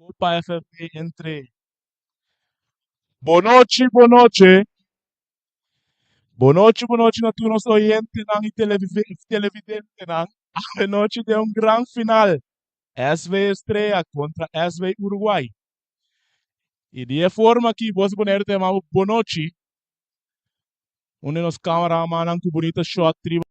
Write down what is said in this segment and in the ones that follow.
Copa FFB entre Bonochi bonochi. Bonochi bonochi na tur nos oyentenan y televidentenan. Anochi den un gran final. SV Estrella contra SV Uruguay. Y di e forma aki Bos Boneiru ta yama bo bonochi. Un di nos cameramannan cu bunita shot riba.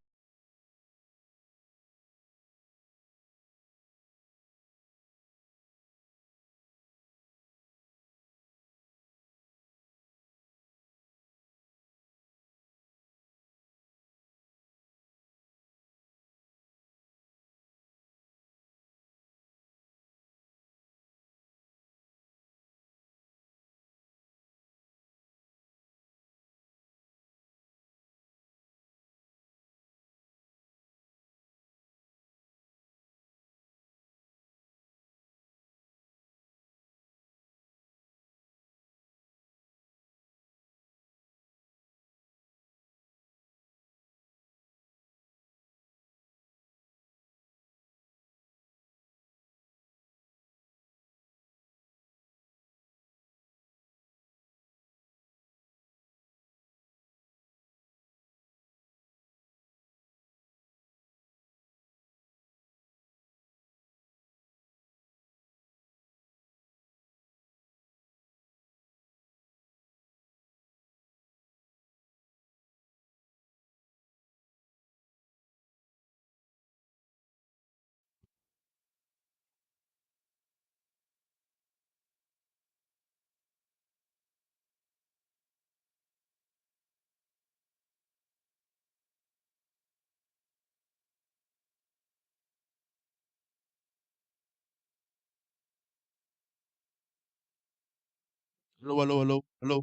Aló, aló, aló, aló.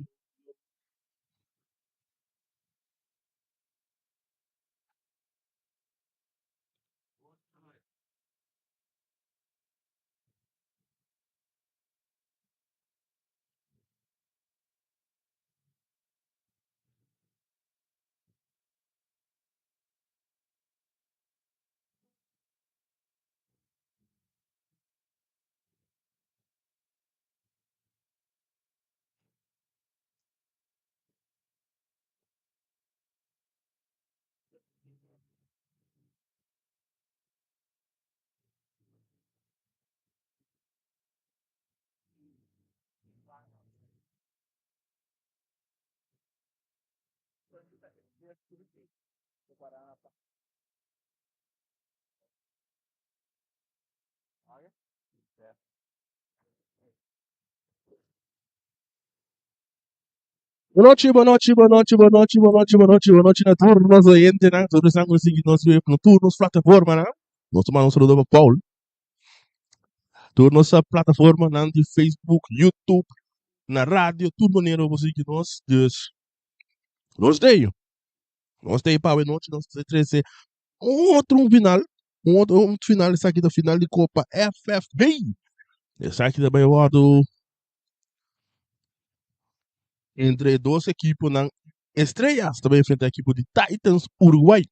Bonochi, bonochi, bonochi, bonochi, bonochi, bonochi, bonochi na tur nos oyentenan, tur esnan ku sigui nos web na tur nos plataformanan. Nos ta manda un saludo pa Paul. Tur nos plataformanan di Facebook, YouTube, na radio, tur manera bo por sigui nos. Dus nos ta ei. Nos ta ei pa awenochi, nos ta trese otro un final, un otro un final, esaki ta final di Copa FFB. Esaki ta bai wòrdu entre e dos ekiponan Estrellas ta bai enfrenta ekipo di Titans Uruguay.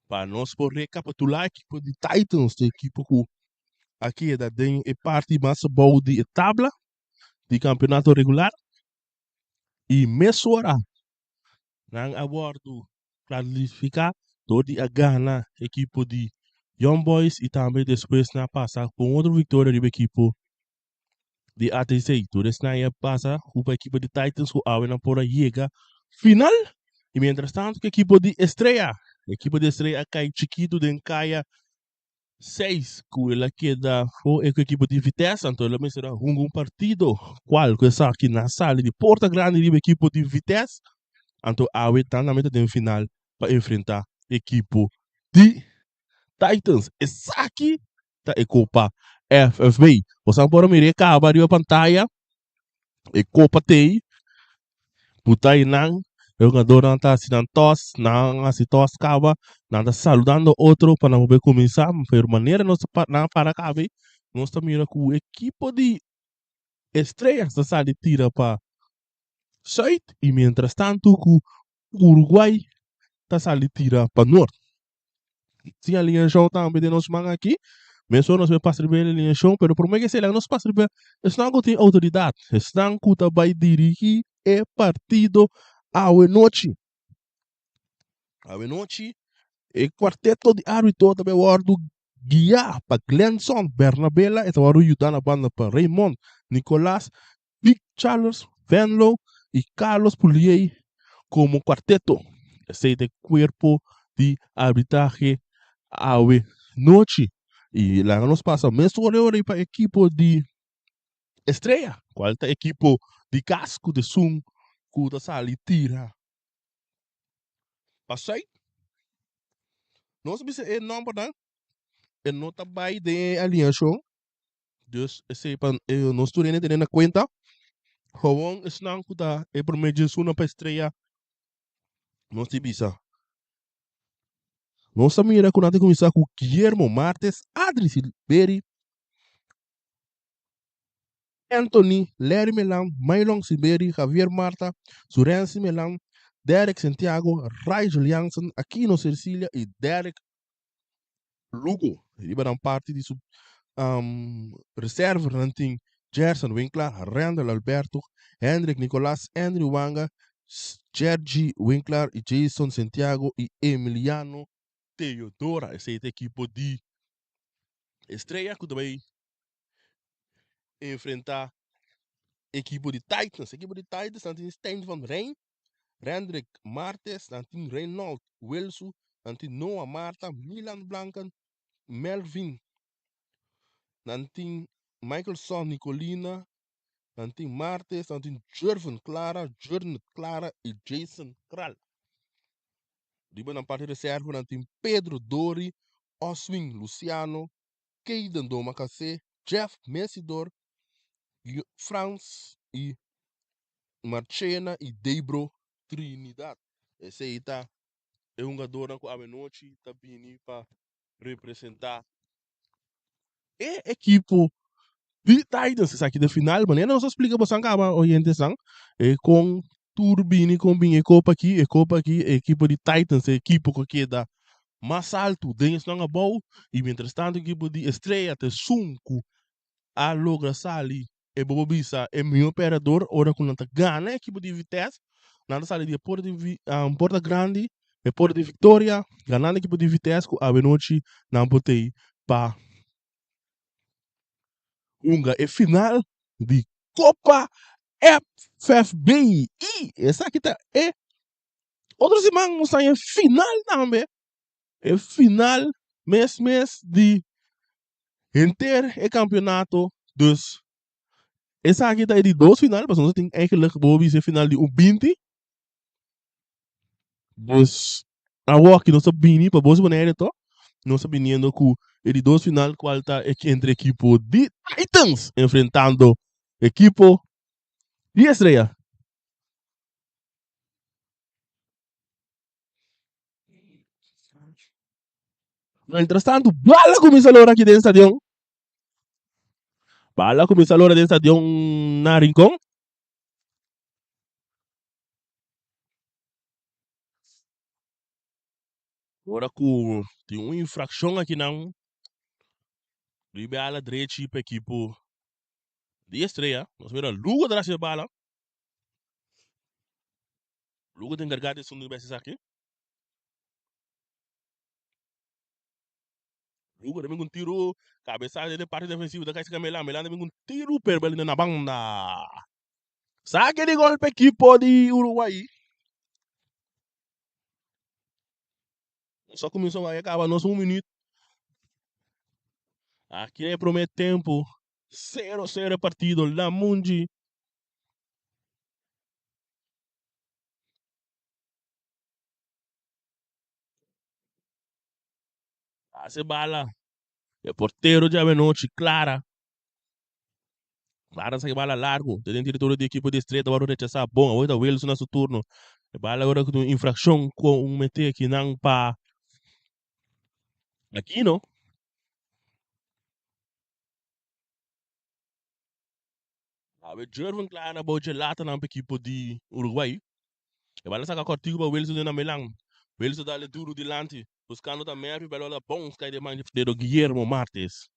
Pa nos por rekapitulá ekipo di Titans ta ekipo ku a keda den e parti mas abou di e tabla di kampeonato regular i mesora nan a wòrdu klalifiká dor di a gana ekipo di Young Boys i tambe despues nan a pasa ku un otro viktoria riba ekipo di ATC. Tur esnan a pasa ku pa ekipo di Titans ku awe nan por a yega final. I mientras tanto ku ekipo di Estrella, ekipo di Estrella a kai chikitu den kaya 6 ku el a keda for e ekipo di Vitesse, anto el a mester a hunga un partido kual ku esaki nan sali di porta grandi riba ekipo di Vitesse, anto awe ta nan meta den final pa enfrenta ekipo di Titans. Esaki ta e kopa FFB. Boso a por a mira e kaba riba pantaya, e kopa t'ei, Buta einan, e hungadornan ta hasi nan tos, nan a hasi tos kaba, nan ta saludando otro pa nan por bay kuminsá, pero manera nos ta nan a para kaba ei, nos ta mira ku ekipo di Estrellas ta sali tira pa sùit i mientras tantu ku Uruguay ta sali tira pa nort. Sin alineashon tambe den nos man aki. Mesora nos mester pasa riba e alineashon, pero promé ke esei laga nos pasa riba esnan ku tin outoridat, esnan ku ta bai dirigí e partido awe nochi. Awe nochi e kuarteto di árbitro ta bai wòrdu guiá pa Glenson Bernabela, e ta wòrdu yudá na banda pa Raymond Nicolas, Big Charles Venlo i Carlos Puliey komo kuarteto. Esei ta e kuerpo di arbitrahe awe nochi. I laga nos pasa mesora e ora ei pa ekipo di Estrella, kual ta ekipo di kas ku ta esun ku ta sali tira pa sùit. Nos bisa e nòmbernan e no ta bai den e alineashon. Dus esei pa nos tur hende tene na kuenta. Gewoon esnan ku ta e promé djesuna pa Estrella nos di bisa. Nos ta mira ku nan ta kuminsá ku Guillermo Martes, Adri Silveri, Anthony, Larry Melan, Maylon Silveri, Javier Marta, Surensi Melan, Derek Santiago, Rigel Jansen, Aquino Cercilia i Derek Lugo. Riba nan parti di su reserva nan tin Gerson Winklar, Randall Alberto, Hendrik Nicolas, Andrew Wanga, Jergy Winklar i Jason Santiago i Emiliano Teodora. Esei ta ekipo di Estrella ku ta bai enfrentá ekipo di Titans. Ekipo di Titans nan tin Stijn van Rijn, Rendrick Martes, nan tin Reynold Wilsu, nan tin Noah Marta, Milan Blanken, Melvin, nan tin Michaelson Nicolina, nan tin Martes, nan tin Jervin Clara, Jurnet Clara i Jason Kral. Riba nan parti reserva nan tin Pedro Dori, Oswin Luciano, Kayden Domacassé, Jeff Messidor, Frans i Marchena i Debro Trinidad. Esei ta e hungadornan ku awenochi ta bini pa representá e ekipo di Titans. Esaki ta e final. Manera nos a splika bosan kaba oyentesnan e kon tur bini kon bin e kopa aki, e kopa aki e ekipo di Titans e ekipo ku a keda mas altu den esnan abou i mientrastantu ekipo di Estrella ta esun ku a logra sali e bobo bisa e mihó pèrdèdor ora ku nan ta gana e ekipo di Vitesse nan ta sali di e porta di porta grandi e porta di viktoria ganando e ekipo di Vitesse ku awenochi nan por tei pa hunga e final di Kopa FFB i esaki ta e otro siman nos ta haña e final tambe e final mes mes di henter e campeonato. Dus esaki ta e di dos final, pasobra nos tin eigenlijk bo bisa e final di un binti. Dus awoki nos ta bini pa boso Bonaire to, nos ta biniendo ku e di dos final kual ta entre ekipo di Titans enfrentando ekipo di Estrella. Mientras tanto, bala kuminsá lora aki den stadion. Bala kuminsá lora den stadion na Rincon. Ora ku tin un infrakshon aki nan riba e ala drechi pa ekipo di Estrella. Nos mira Lugo ta rasibi e bala. Lugo ta enkargá di asuntu di bes esaki. Lugo ta bin ku un tiru kabesa den e parti defensivo ta kai sika Melan. Melan ta bin ku un tiru pero bel na banda. Sake di gol pa ekipo di Uruguay. Nos a kuminsá wak e kaba nos un minüt. Aki na e promé tempu sero sero e partido Lamunji. Hace bala. E portero djawe nochi, Clara. Clara sa bala largo. Te den territorio di equipo di Estrella worde rechazá. Bon, awor ta Wilson na su turno. E bala ora ku un infraccion ku un mete akinan pa Aquino. Awe Jervin Clara bou dje lata nan pa ekipo di Uruguay. E bala saka kòrtiku pa Wilson den na Milan. Wilson dale duru dilanti, buskando ta Mervin, bala bala bons kai den man di portero Guillermo Martes.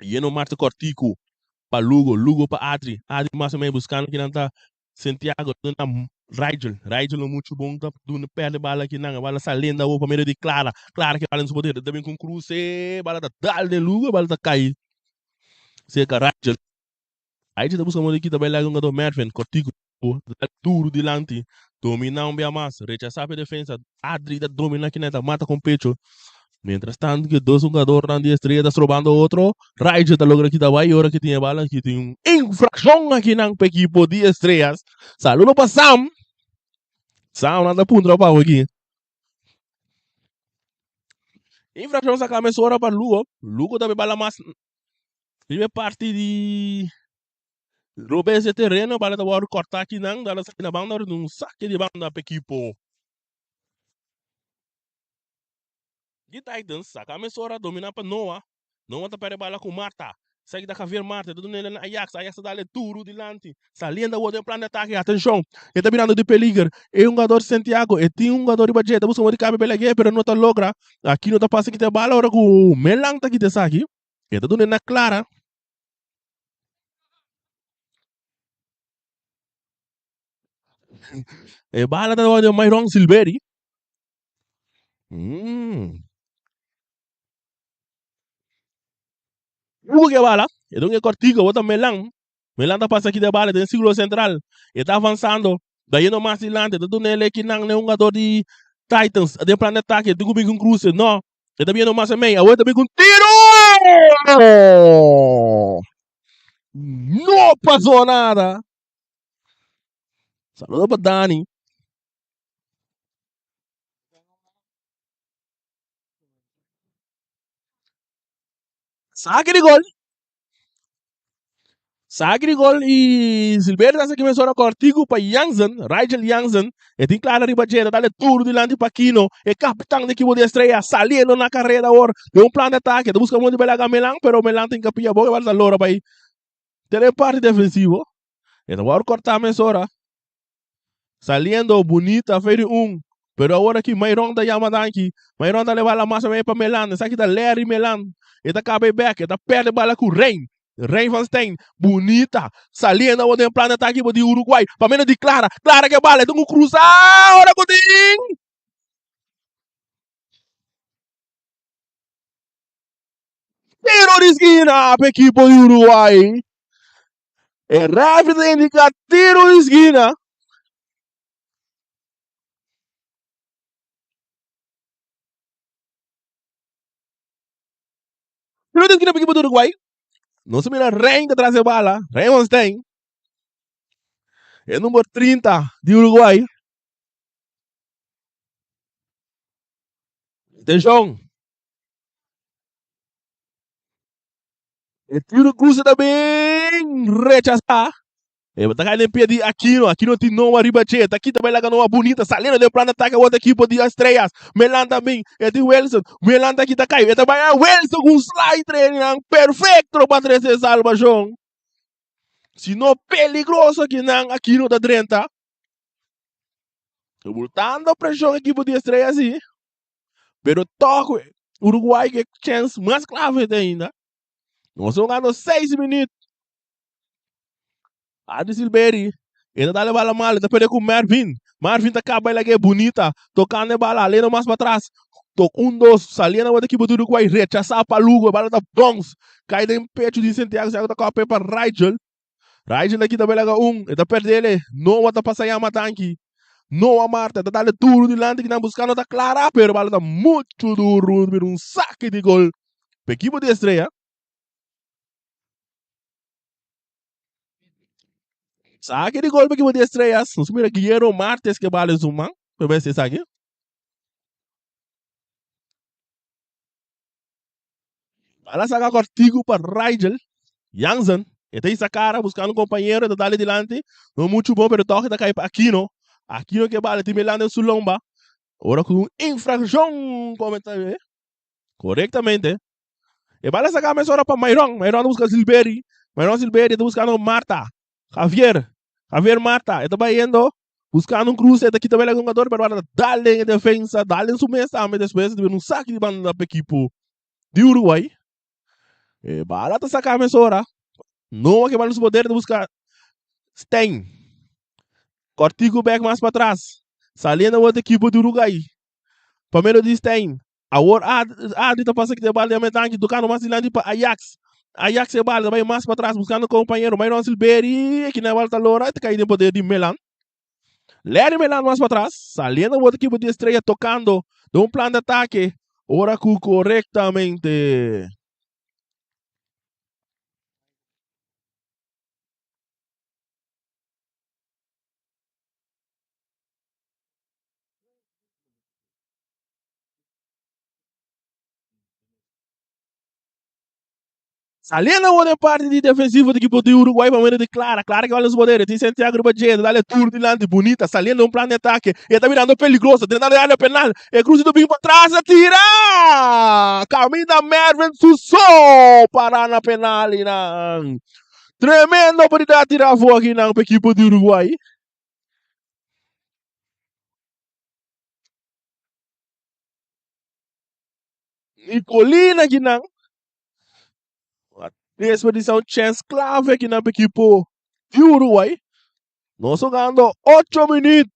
Yeno Marte Cortico pa Lugo, Lugo pa Adri, Adri mas o menos buscando kinan ta Santiago duna Rigel, Rigel no mucho bon ta duna perde bala kinan, e bala saliendo awor pa medio di Clara, Clara ke bala en su poder, ta bin cu un cruce, bala ta dal den Lugo, e bala ta cay cerca Rigel. Rigel ta busca modo di kita bay laga hungador Mervin, Cortico ta duro dilanti, domina un bia mas, rechasa pa e defensa, Adri ta domina kinan ta mata con pecho. Mientras tanto ke dos hungadornan di Estrella ta strobando otro, Rigel ta logra kita bay ora ke tin e bala ki tin un infraccion akinan pa ekipo di Estrellas. Saludo pa Sam. Sam nan ta puntra pa aki. Infraccion saka mesora pa Lugo. Lugo ta bala mas riba e parti di robes e tereno, bala ta wòrdu kòrtá akinan, dal a sali na banda, ora tin un sake di banda pa ekipo Di Titans saka mesora domina pa Noah. Noah ta perde bala ku Marta. Esaki ta Javier Marta. E ta duna el na Ajax. Ajax ta dale duru dilanti. Saliendo awor den plan di atake. Atenshon! E ta birando di peliger. E hungador Santiago. E tin un hungador riba dje. E ta buska modo di kambia Belaguer pero no ta logra. Aquino ta pasa kita e bala ora ku Melan ta kita esaki. E ta duna el na Clara. E bala ta di Myron Silveri. Hugo ke bala, e don e kortico, bota Melan. Melan ta pasa kita bala den círculo central. E ta avanzando, ta yendo mas dilante, ta duna el ekinan ne hungador di Titans den plan de ataque, tin ku bin ku un cruce, no. E ta biniendo mas emei, awor e ta bin ku un tiro! No pasó nada. Saludo pa Dani. Saki di gol. Saki di gol y Silverio ta saki mesora cortico pa Jansen, Rigel Jansen. E tin clara riba dje, ta dale duro dilanti pa Aquino, e capitan di equipo di Estrella, saliendo na carrera awor den un plan di ataque. Ta busca modo di belaga Melan, pero Melan tin capilla boca, e bala ta lora pa tene e parti defensivo. E ta wòrdu kòrtá mesora. Saliendo bunita fe di un. Pero awor aki Mayron ta yama danki. Mayron ta leba la masa mei pa Melan. Esaki ta Larry Melan. E ta kaba e bèk. E ta pèrdè bala ku Rein. Rein van Steen. Bunita. Saliendo awor den plan di atake di Uruguay. Pa menos di Clara. Clara ke bala. E ta ku krusa. Ora ku tin. Tiro di skina pa ekipo di Uruguay. E referee ta indica tiro di skina. Tiro di skina pa ekipo di Uruguay. Nos a mira Rein ta tras e bala. Rein van Steen. E number 30 di Uruguay. Atenshon. E tiro cruza ta ben rechazá. E ta cai den pie di Aquino. Aquino tin Noah riba dje. Ta kita bai laga Noah bunita. Saliendo den plan de ataque awor ta equipo di Estrellas. Melan ta bin. E tin Wilson. Melan ta kita cai. E ta bai a Wilson cu un slide training perfecto pa trece salvacion. Si no peligroso kinan Aquino ta drenta. Bultando presion equipo di Estrellas si. Pero toch Uruguay ke chance mas clave ainda. Nos jugando 6 minuut. Adi Silveri. E ta dale bala mal, e ta perde ku Mervin. Mervin ta kaba e lag'é bunita. Tokando e bala, aleno mas pa tras. Tok un dos, saliendo awor ta ekipo di Uruguay. Rechasá pa Lugo, e bala ta bounce. Kai den pecho di Santiago, Santiago ta kòp'é pa Rigel. Rigel aki ta bai laga un, e ta perdele. Noah ta pasa yama tanki. Noah Marta ta dale duru dilanti kinan buskando ta Clara, pero bala ta muchu duru, bira un saki di gol pa ekipo di Estrella. Saki di gol pa ekipo di Estrellas. Nos mira Guillermo Martes ke bala en su man. Pa bes esaki. Bala saka kortiku pa Rigel Jansen. E ta hisa kara buskando un kompañero. E ta dale dilanti. No muchu bon pero tòg e ta kai pa Aquino. Aquino ke bala tin Melanda en su lomba. Ora ku un infrakshon komentá korektamente. E bala saka mesora pa Mayron. Mayron ta buska Silveri. Mayron Silveri ta buskando Marta. Javier. Javier Marta. E ta bayendo buscando un cruce. E ta kita bela hungador pero bala ta dal den e defensa. Dal den su mes tambe. Despues e ta bira un saki di banda pa ekipo di Uruguay. E bala ta saca mesora. Noah ke bala su poder ta busca Stein. Cortico bek mas patras. Saliendo awor equipo di Uruguay. Pa medio di Stein. Awor Adri ta pasa kita e bala den metanki tocando mas dilanti pa Ajax. Ajax e bala ta bay mas patras buscando compañero. Myron Silberi. Kina bala ta lora ta cay den poder di Melan. Larry Melan mas patras. Saliendo awor equipo di Estrella tocando den un plan de ataque. Ora cu correctamente. Saliendo awor den parti di defensivo di equipo di Uruguay pa medio di Clara. Clara que bala su poder. Tin Santiago riba dje. Dale tur dilanti. Bunita. Saliendo un plan di ataque. E ta mirando peligroso. Drentando e área penal. E cruce do bin pa tras. A tira! Caminda Mervin Suso para na penal. Nan. Tremendo oportunidad tira afo aki nan pa equipo di Uruguay. Nicolina aki nan. Desperdiciar un chance clave aki nan pa equipo di Uruguay. Nos jugando 8 minuut.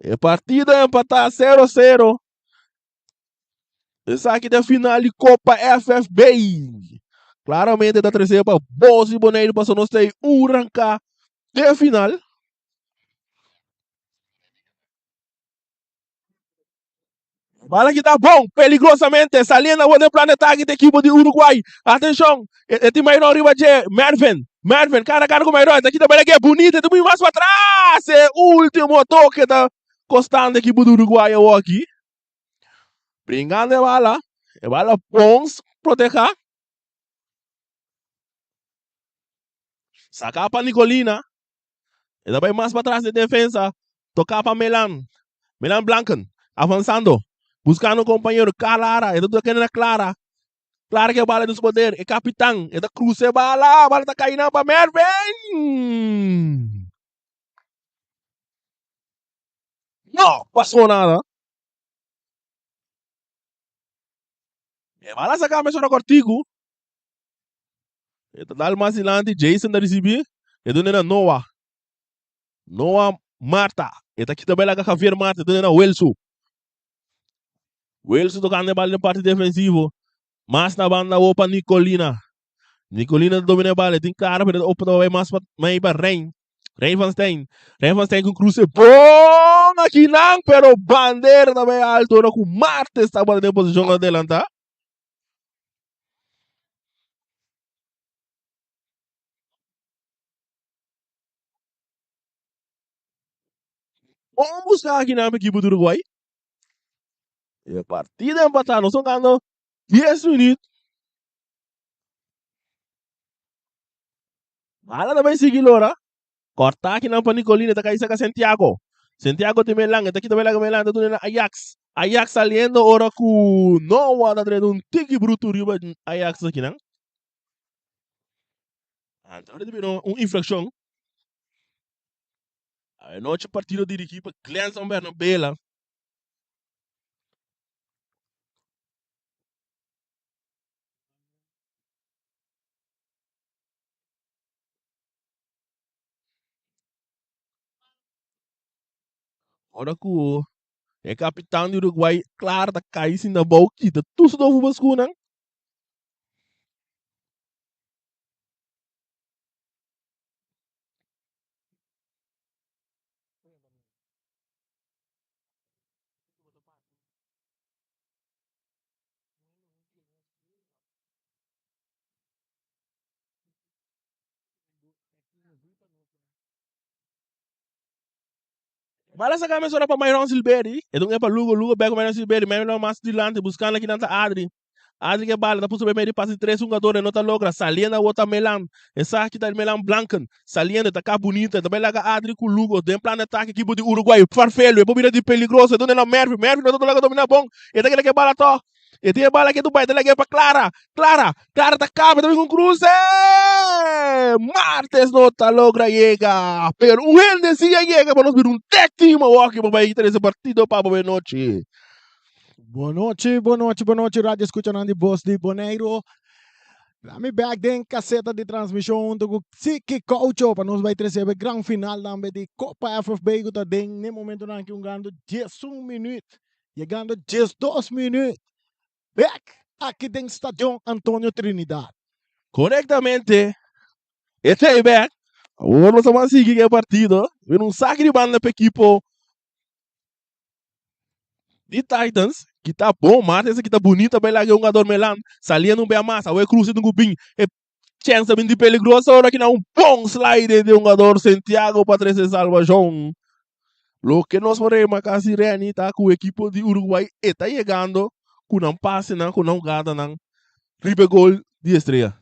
E partido empatá 0-0. Esaki ta final di Copa FFB. Claramente ta trece pa Bos y Boneiru paso nos ta un ranca de final. Bala ki ta bon, peligrosamente, saliendo awor den plan de ataque di equipo di Uruguay. Atencion, e tin Mayron riba dje, Mervin, Mervin, cara a cara cu Mayron, ta kita bala ke bunita, ta muy mas pa atras, e ultimo toque ta costando equipo di Uruguay awor aki. Bringando e bala, e bala bon proteha. Saca pa Nicolina. E ta bai mas patras den defensa. Toká pa Melan. Melan Blanken. Avansando. Buskando un kompañero. Clara. E ta toka na Clara. Clara ke bala den su poder. E kapitan. E ta krusa e bala. Bala ta kai nan pa Mervin. No pasó nada. E bala saka mesora kortiku. E ta dal mas dilanti, Jason ta ricibi, e duna na Noah. Noah Marta, e ta kita bel laga Javier Marta, e duna na Wilson. Wilson tocando e bal den parti defensivo. Mas na banda awo pa Nicolina. Nicolina ta domina e bal, e tin cara, pero e ta opta pa bay mas pa mei pa Rein. Rein van Stein. Rein van Stein cu cruce bon akinan, pero bandera ta bay alto ora cu Martes tabata den posicion adelanta. Bon busca aki nan equipo di Uruguay. E partida empatá. Nos tocando 10 minuut. Bala ta bay sigui lora. Corta aki nan pa Nicolina. Ta cay saca Santiago. Santiago tin Melan. E ta kita Melan. Melan ta duna na Ajax. Ajax saliendo ora cu Noah ta trayendo un tiki bruto riba Ajax aki nan. Anto ta bira un infraccion. Anochi partido dirigi pa Glenson Bernabela. Ora ku e kapitan di Uruguay klar ta kai sin na bou kita tur su dofu baskunan. Bala saca mesora pa Myron Silberi. E dun e pa Lugo, Lugo bek pa Myron Silberi. Myron mas dilanti buscando aki nan ta Adri. Adri ke bala ta puso be medio pase tres hungador e no ta logra. Saliendo awor ta Melan. Esaki ta Melan Blanken. Saliendo ta ka bunita. Ta bay laga Adri ku Lugo den plan de atake ekipo di Uruguay. Farfelo e por bira di peligroso. E dun e na Mervin. Mervin no ta logra domina bon. E ta keda ke bala toch. E tin e bala ke Dubai ta lag'é pa Clara. Clara, Clara ta kaba, ta bin ku un kruse. Martes no ta logra yega. Pero un hende si a yega pa nos bira un tag team awoki pa bai trese partido pa bo nochi. Bon nochi, bon nochi, bon nochi radio escuchanan di Bos di Boneiru. Lami bek den caseta di transmision hunto cu Siki Caucho pa nos bay trece e gran final tambe di Copa FFB cu ta den ne momentonan aki hungando diesun minuut, yegando diesdos minuut bek aki den Stadion Antonio Trinidad. Corectamente, e ta bek. Awor nos ta ban sigui cu e partido. Bini un saki di banda pa ekipo di Titans ki ta bon mas esa ki ta bunita bay laga e hungador Melan saliendo un bia mas awe cruce tin cu bin e chance a bin di peligroso ora ki na un bon slide di hungador Santiago pa trece salvacion loke nos por remarca si Renny ta cu ekipo di Uruguay e ta yegando cu nan pasenan cu nan hugadanan riba e gol di Estrella.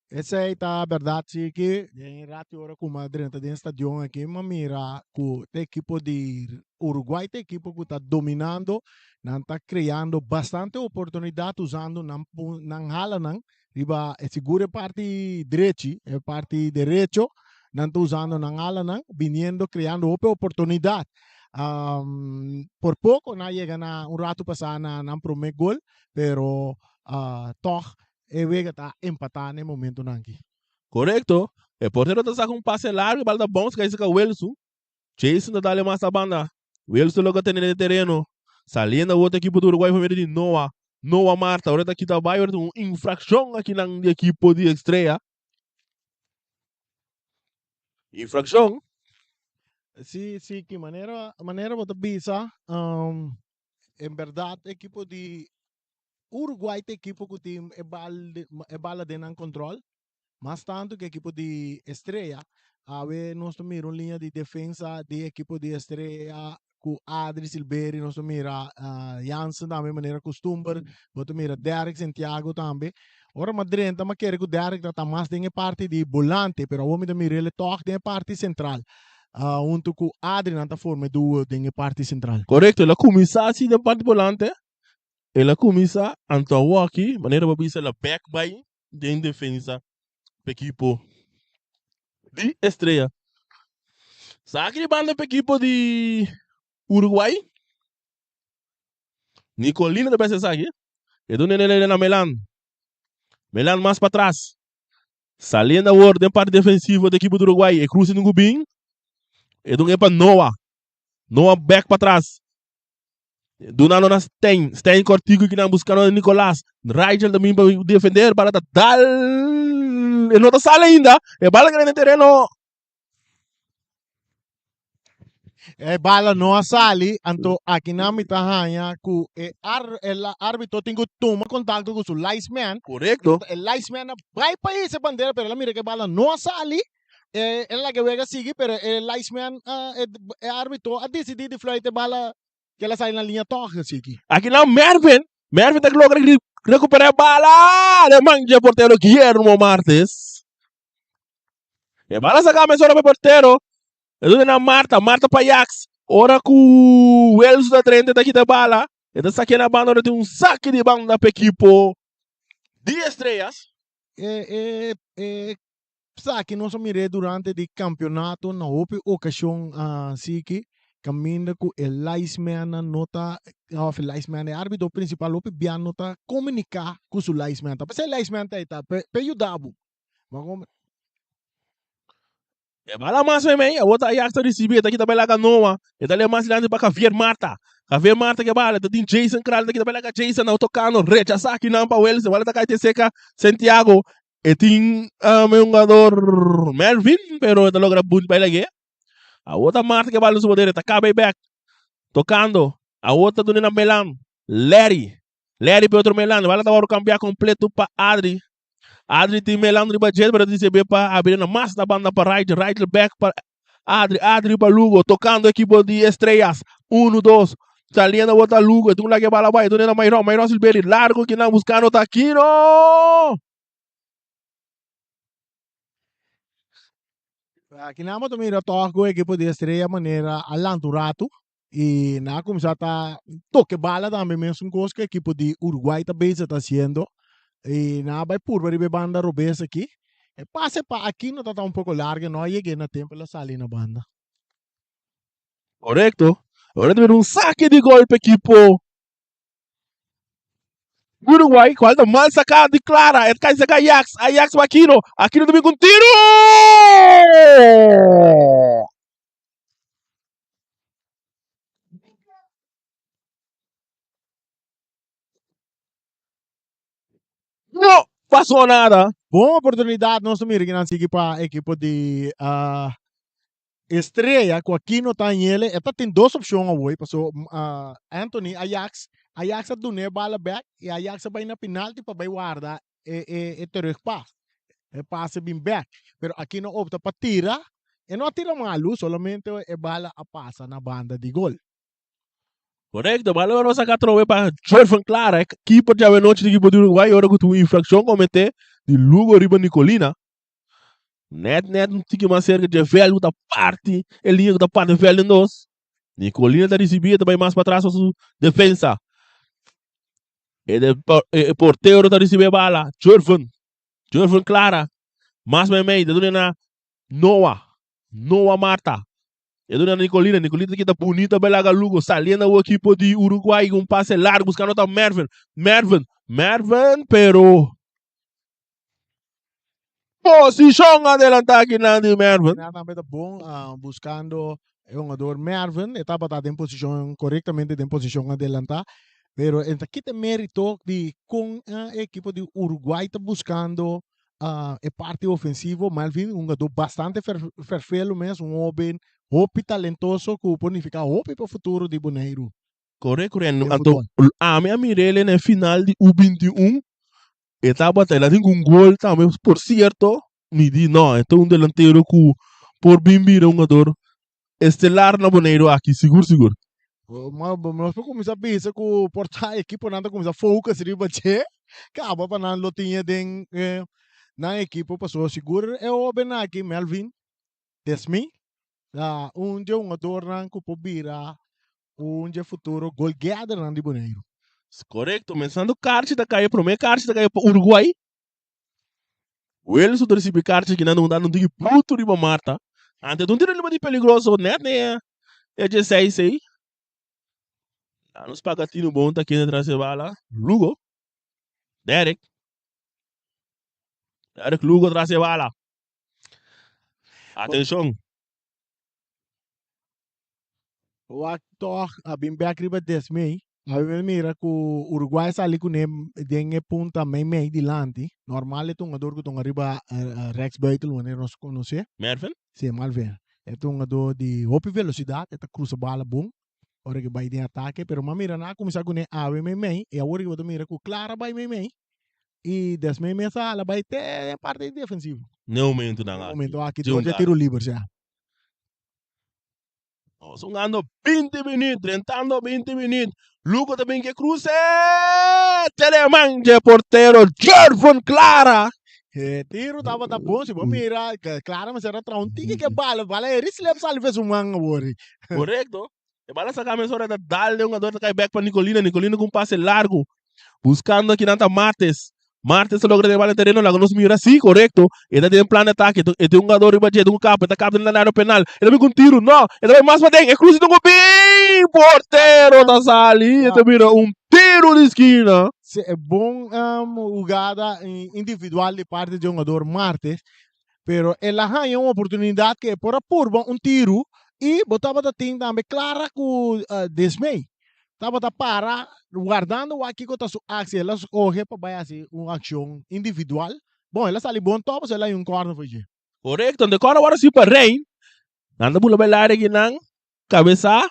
Esei ta berdad si ki den rati ora ku m'a drenta den stadion aki m'a mira ku ta ekipo di Uruguay ta ekipo ku ta dominando, nan ta kreando bastante oportunidat usando nan nan halanan riba e sigur e parti drechi, e parti derecho nan ta usando nan halanan biniendo kreando hopi oportunidat. Por poko nan a yega na un ratu pasa na nan prome gol pero tog E wega ta empatá na e momentunan aki. Korekto. E portero ta saka un pase largu, e bal ta bounce kai saka Wilson. Jason ta dale mas na banda. Wilson logra tene den e tereno. Saliendo awor ta ekipo di Uruguay pa medio di Noah. Noah Marta ora ta kita bai ora tin un infrakshon akinan di ekipo di Estrella. Infrakshon. Si, si, ki manera, manera bo ta bisa, en berdad ekipo di Uruguay ta ekipo ku tin e bal e bala den nan control mas tanto ku ekipo di Estrella. Awe nos ta mira un liña di defensa di ekipo di Estrella ku Adri Silberi, nos ta mira Jansen tambe manera kustumber, bo ta mira Derrick Santiago tambe. Ora mi a drenta mi a kere ku Derrick ta ta mas den e parti di bolante pero awor mi ta mir'el tòg den e parti sentral huntu ku Adri nan ta forma e duo den e parti sentral. Korekto, el a kuminsá asi den parti bolante. El a kuminsá anto awoki, manera bo bisa el a bèk bai den defensa pa ekipo di Estrella. Saki di banda pa ekipo di Uruguay. Nicolino ta besa esaki. E duna el na Melan. Melan mas patras. Saliendo awor den parti defensivo di ekipo di Uruguay. E cruce nungu bin. E duna pa Noah. Noah bèk patras. Dunando na Stein. Stein kortiku ki nan buskando na Nicolas. Rigel ta bin pa defender. Bala ta dal. E no ta sali ainda. E bala keda den tereno. E bala no a sali, anto aki nan mi ta haña ku e ar, e la- arbitro tin ku tuma kontakto ku su linesman. Korekto. E linesman a bai pa hisa e bandera, pero el a mira ku e bala no a sali. E el laga e wega sigui, pero e linesman, e, e arbitro a disidí di fluit e bala ku el a sali na liña tòg asiki. Aki nan Mervin, Mervin ta logra recuperá e bala den man dje portero Guillermo Martes. E bala saka mesora pa e portero. E duna na Marta, Marta pa Ajax. Ora ku Wells ta drenta e ta kita e bala. E ta sakia na banda ora tin un saki di banda pa ekipo di Estrellas. E, e, e Esaki nos a mir'é durante di kampionato na hopi okashon asiki kaminda ku e linesmannan no ta òf e linesman e árbitro prinsipal hopi bia no ta komuniká ku su linesman. Ta p'esei e linesman ta ei ta pa yuda bo. E bala mas meimei, awor ta Ajax ta risibí, e ta kita bai laga Noah, e ta leba mas dilanti pa Javier Marta. Javier Marta ke bala, ta tin Jason Kral ta kita bai laga Jason na tokando, rechasá kinan pa Wilson, bala ta kai te seka Santiago, E tin um, e hungador Melvin, pero e ta logra bunt bai lag'é. Awor ta Marta ke bal den su poder, e ta kaba e bek. Tokando. Awor ta duna na Melan. Larry. Larry pe otro Melan. Bala ta wòrdu kambiá kompleto pa Adri. Adri tin Melan riba dje, pero ta disebé pa abri na mas na banda pa Rigel. Rigel bek pa Adri. Adri pa Lugo. Tokando ekipo di Estrellas. Uno, dos. Saliendo awor ta Lugo. E tin un lag'é bala bai. E duna na Mayron. Mayron Silveri. Largo kinan buskando Taquino. Aki nan bo ta mira tòg ku ekipo di Estrella manera a lanta un ratu i nan a kuminsá ta toke bala tambe mesun kos ku ekipo di Uruguay ta bezig ta hasiendo i nan a bai purba riba e banda robes aki. E pase pa Aquino ta ta un poko largu no a yeg'é na tempu el a sali na banda. Korekto. Ora ta bira un sake di gol pa ekipo. Uruguay, cual ta mal saca di Clara, et cai saca Ajax, Ajax pa Aquino, Aquino ta bin cu un tiro! No pasó nada. Bon oportunidad nos ta mira ki nan sigui pa ekipo di uh, Estrella cu Aquino ta anhele. E ta tin dos opcion awoy paso uh, Anthony Ajax Ajax a duna e bala back y Ajax a bay na penalti pa bay warda e e e terugpas. E pase bin back. Pero Aquino opta pa tira. E no a tira malu, solamente e bala a pasa na banda di gol. Correcto, bala ora saca atrobe pa Jorvan Clara, keeper djawe nochi di equipo di Uruguay, ora cu tu un infraccion comete di Lugo riba Nicolina. Net net un tiki mas cerca dje veld cu ta parti e linea cu ta parti e veld in dos. Nicolina ta ricibi e ta bay mas patras pa su defensa. E, de, e, e portero ta ricibi e bala. Jorvan. Jorvan Clara. Mas meimei. Ta duna na Noah. Noah Marta. E duna Nicolina. Nicolina ta kita bunita bay laga Lugo. Saliendo o equipo di Uruguay. Un pase largo buscando ta Mervin. Mervin. Mervin, pero Posishon adelantá kinan di Mervin. Nan tambe ta bon buscando e hungador Mervin. E tabata den posishon korektamente den posishon adelantá. Pero e ta kita merito di kon e ekipo di Uruguay ta buscando e parti ofensivo. Melvin, un hungador bastante ferfelo mes, un hoben hopi talentoso ku por nifiká hopi pa futuro di Boneiru. Kore kore anto ami a mir'el na e final di U 21 e tabata el a tin un gol tambe por cierto mi di no e ta un delantero cu por bin bira un hungador estelar na Boneiru aki sigur sigur. Nos por cuminsa bisa cu por ta ekiponan ta cuminsa focus riba dje caba pa nan lo tin e den nan ekipo pasobra sigur e hoben aki Melvin Desmi ta un dje hungadornan cu por bira Un dje futuro golgeadernan di Boneiru. Korekto, mensando karchi ta kai, e promé karchi ta kai pa Uruguay. Wilson ta risibí karchi kinan un dando un tiki bruto riba Marta. Ante un tiro riba di peligroso net ne e dje seis ei. Danos paga tino bon ta kende tras e bala. Lugo. Derek. Derek Lugo tras e bala. Atenshon. Wak tog a bin bek riba Desmey. A bin mira ku Uruguay sali kuné den e punta meimei dilanti. Normal e ta un hungador ku ta hunga riba rechtsbuiten wanneer nos konosé. Mervin? Si, Malvin. E ta un hungador di hopi velosidat, e ta krusa bala bon ora ku e bai den atake. Pero mi a mira nan a kuminsá kuné awe meimei i awor ku bo ta mira ku Clara bai meimei i Desmey mes a hala bai te den parti defensivo. Ne momentunan Ne aki. momento aki dor dje tiro liber, si. Nos hungando 20 minuut, drentando 20 minuut. Lugo ta bin ke cruce. Teleman dje portero Jervon Clara. E tiro tabata bon, si bo mira, Clara mester a traha un tiki ke bala, bala e rislep sali fe su man awor. Correcto. E bala saca mesora ta dal den hungador ta kai bek pa Nicolina, Nicolina cu un pase largo. Buscando akinan ta Martes. Martes ta logra den bala tereno, laga nos mira. Sí, correcto. E ta den plan de ataque. E tin un jugador riba dje, un kap, e ta kap den área penal. E ta bin cu un tiro. No, e ta bay mas paden. E cruza un bin. Portero ta sali. E ta bira un tiro di esquina. Sí, e bon hugada individual di parti di hungador Martes. Pero el a haña un oportunidad cu e por a purba un tiro y bo tabata tin tambe Clara cu Desmey. Tabata para wardando wak kiko ta su actie. El a scoge pa bay haci un accion individual. Bon, el a sali bon top, so el a haña un corner for dje. Correcto, anto e corner worde haci pa Rein. Nan ta bula bay laria akinan, cabeza,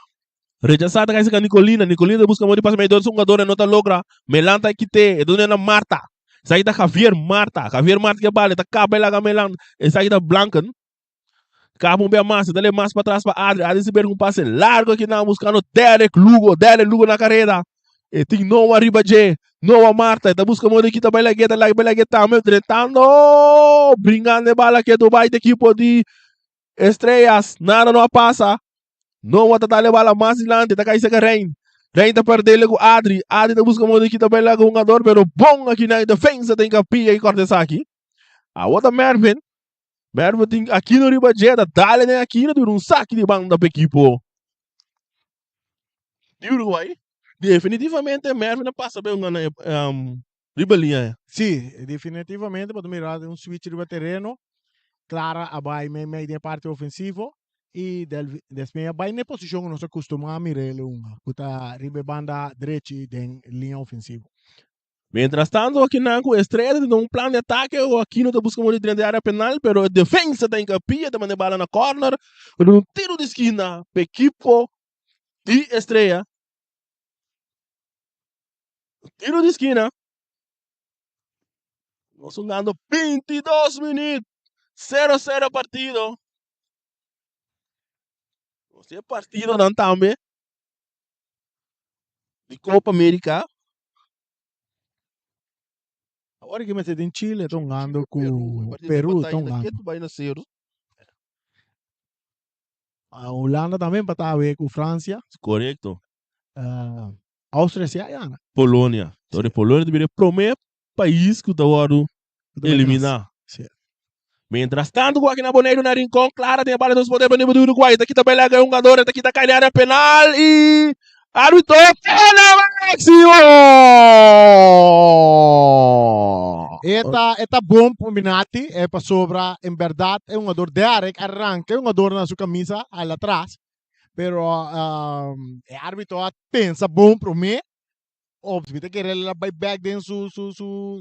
rechasa ta cay cerca Nicolina. Nicolina ta busca modo di pasa medio su hungador e no ta logra. Melan ta kite, e duna na Marta. Esaki ta Javier Marta. Javier Marta ke bala, e ta caba e laga Melan. Esaki ta Blanken. Caba un bia mas, e ta le mas patras pa Adri. Adri si berde un pase largo akinan buscando Derek Lugo. Derek Lugo na careda. E tin Noah riba dje. Noah Marta, e ta busca modo di kita bay lag'e, ta bay lag'e tambe, drentando, bringando e bala ketu bay di ekipo di Estrellas. Nada no a pasa. Noah ta dale bala mas dilanti, ta kai seka Rein. Rein ta perdele ku Adri. Adri ta busca modo di kita bay laga hungador, pero bon akinan e defensa ta hincapia i corta esaki. Awor ta Mervin. Mervin tin Aquino riba dje, ta dale den Aquino, ta bira un saki di banda pa ekipo di Uruguay. Definitivamente Mervin a pasa bay un gana riba liña. Sí, definitivamente bo ta mira un switch riba tereno. Clara a bay mei mei den e parti ofensivo y Despeña a bay na e posicion cu nos a custuma mira el hunga, cu ta riba e banda drechi den liña ofensivo. Mientras tanto akinan cu Estrella ta tene un plan di atake o Aquino ta busca modo di drenta e area penal pero e defensa ta hincapia ta manda e bala na corner cu ta un tiro di skina pa ekipo di Estrella. Tiro di skina. Nos hungando 22 minuut. 0-0 partido. Nos tin partidonan tambe di Copa America. Awor ki mester den Chile ta hungando ku Peru ta hungando. Ketu bai na cero. Hulanda tambe empatá awe ku Francia. Korekto. Austria si a gana. Polonia. Entonces Polonia ta bira e prome pais ku ta wòrdu eliminá. Mientras tanto ku aki na Boneiru na Rincon, Clara tin e bala den su poder pa nivel di Uruguay. Ta kita bela e hungador, e ta kita kai den area penal i arbitro pena máximo! E ta e ta bon pa Minati e pasobra en berdad e hungador Derek a ranka e hungador na su camisa al atras pero e arbitro a pensa bon prome of mi ta kere el a bai bek den su su su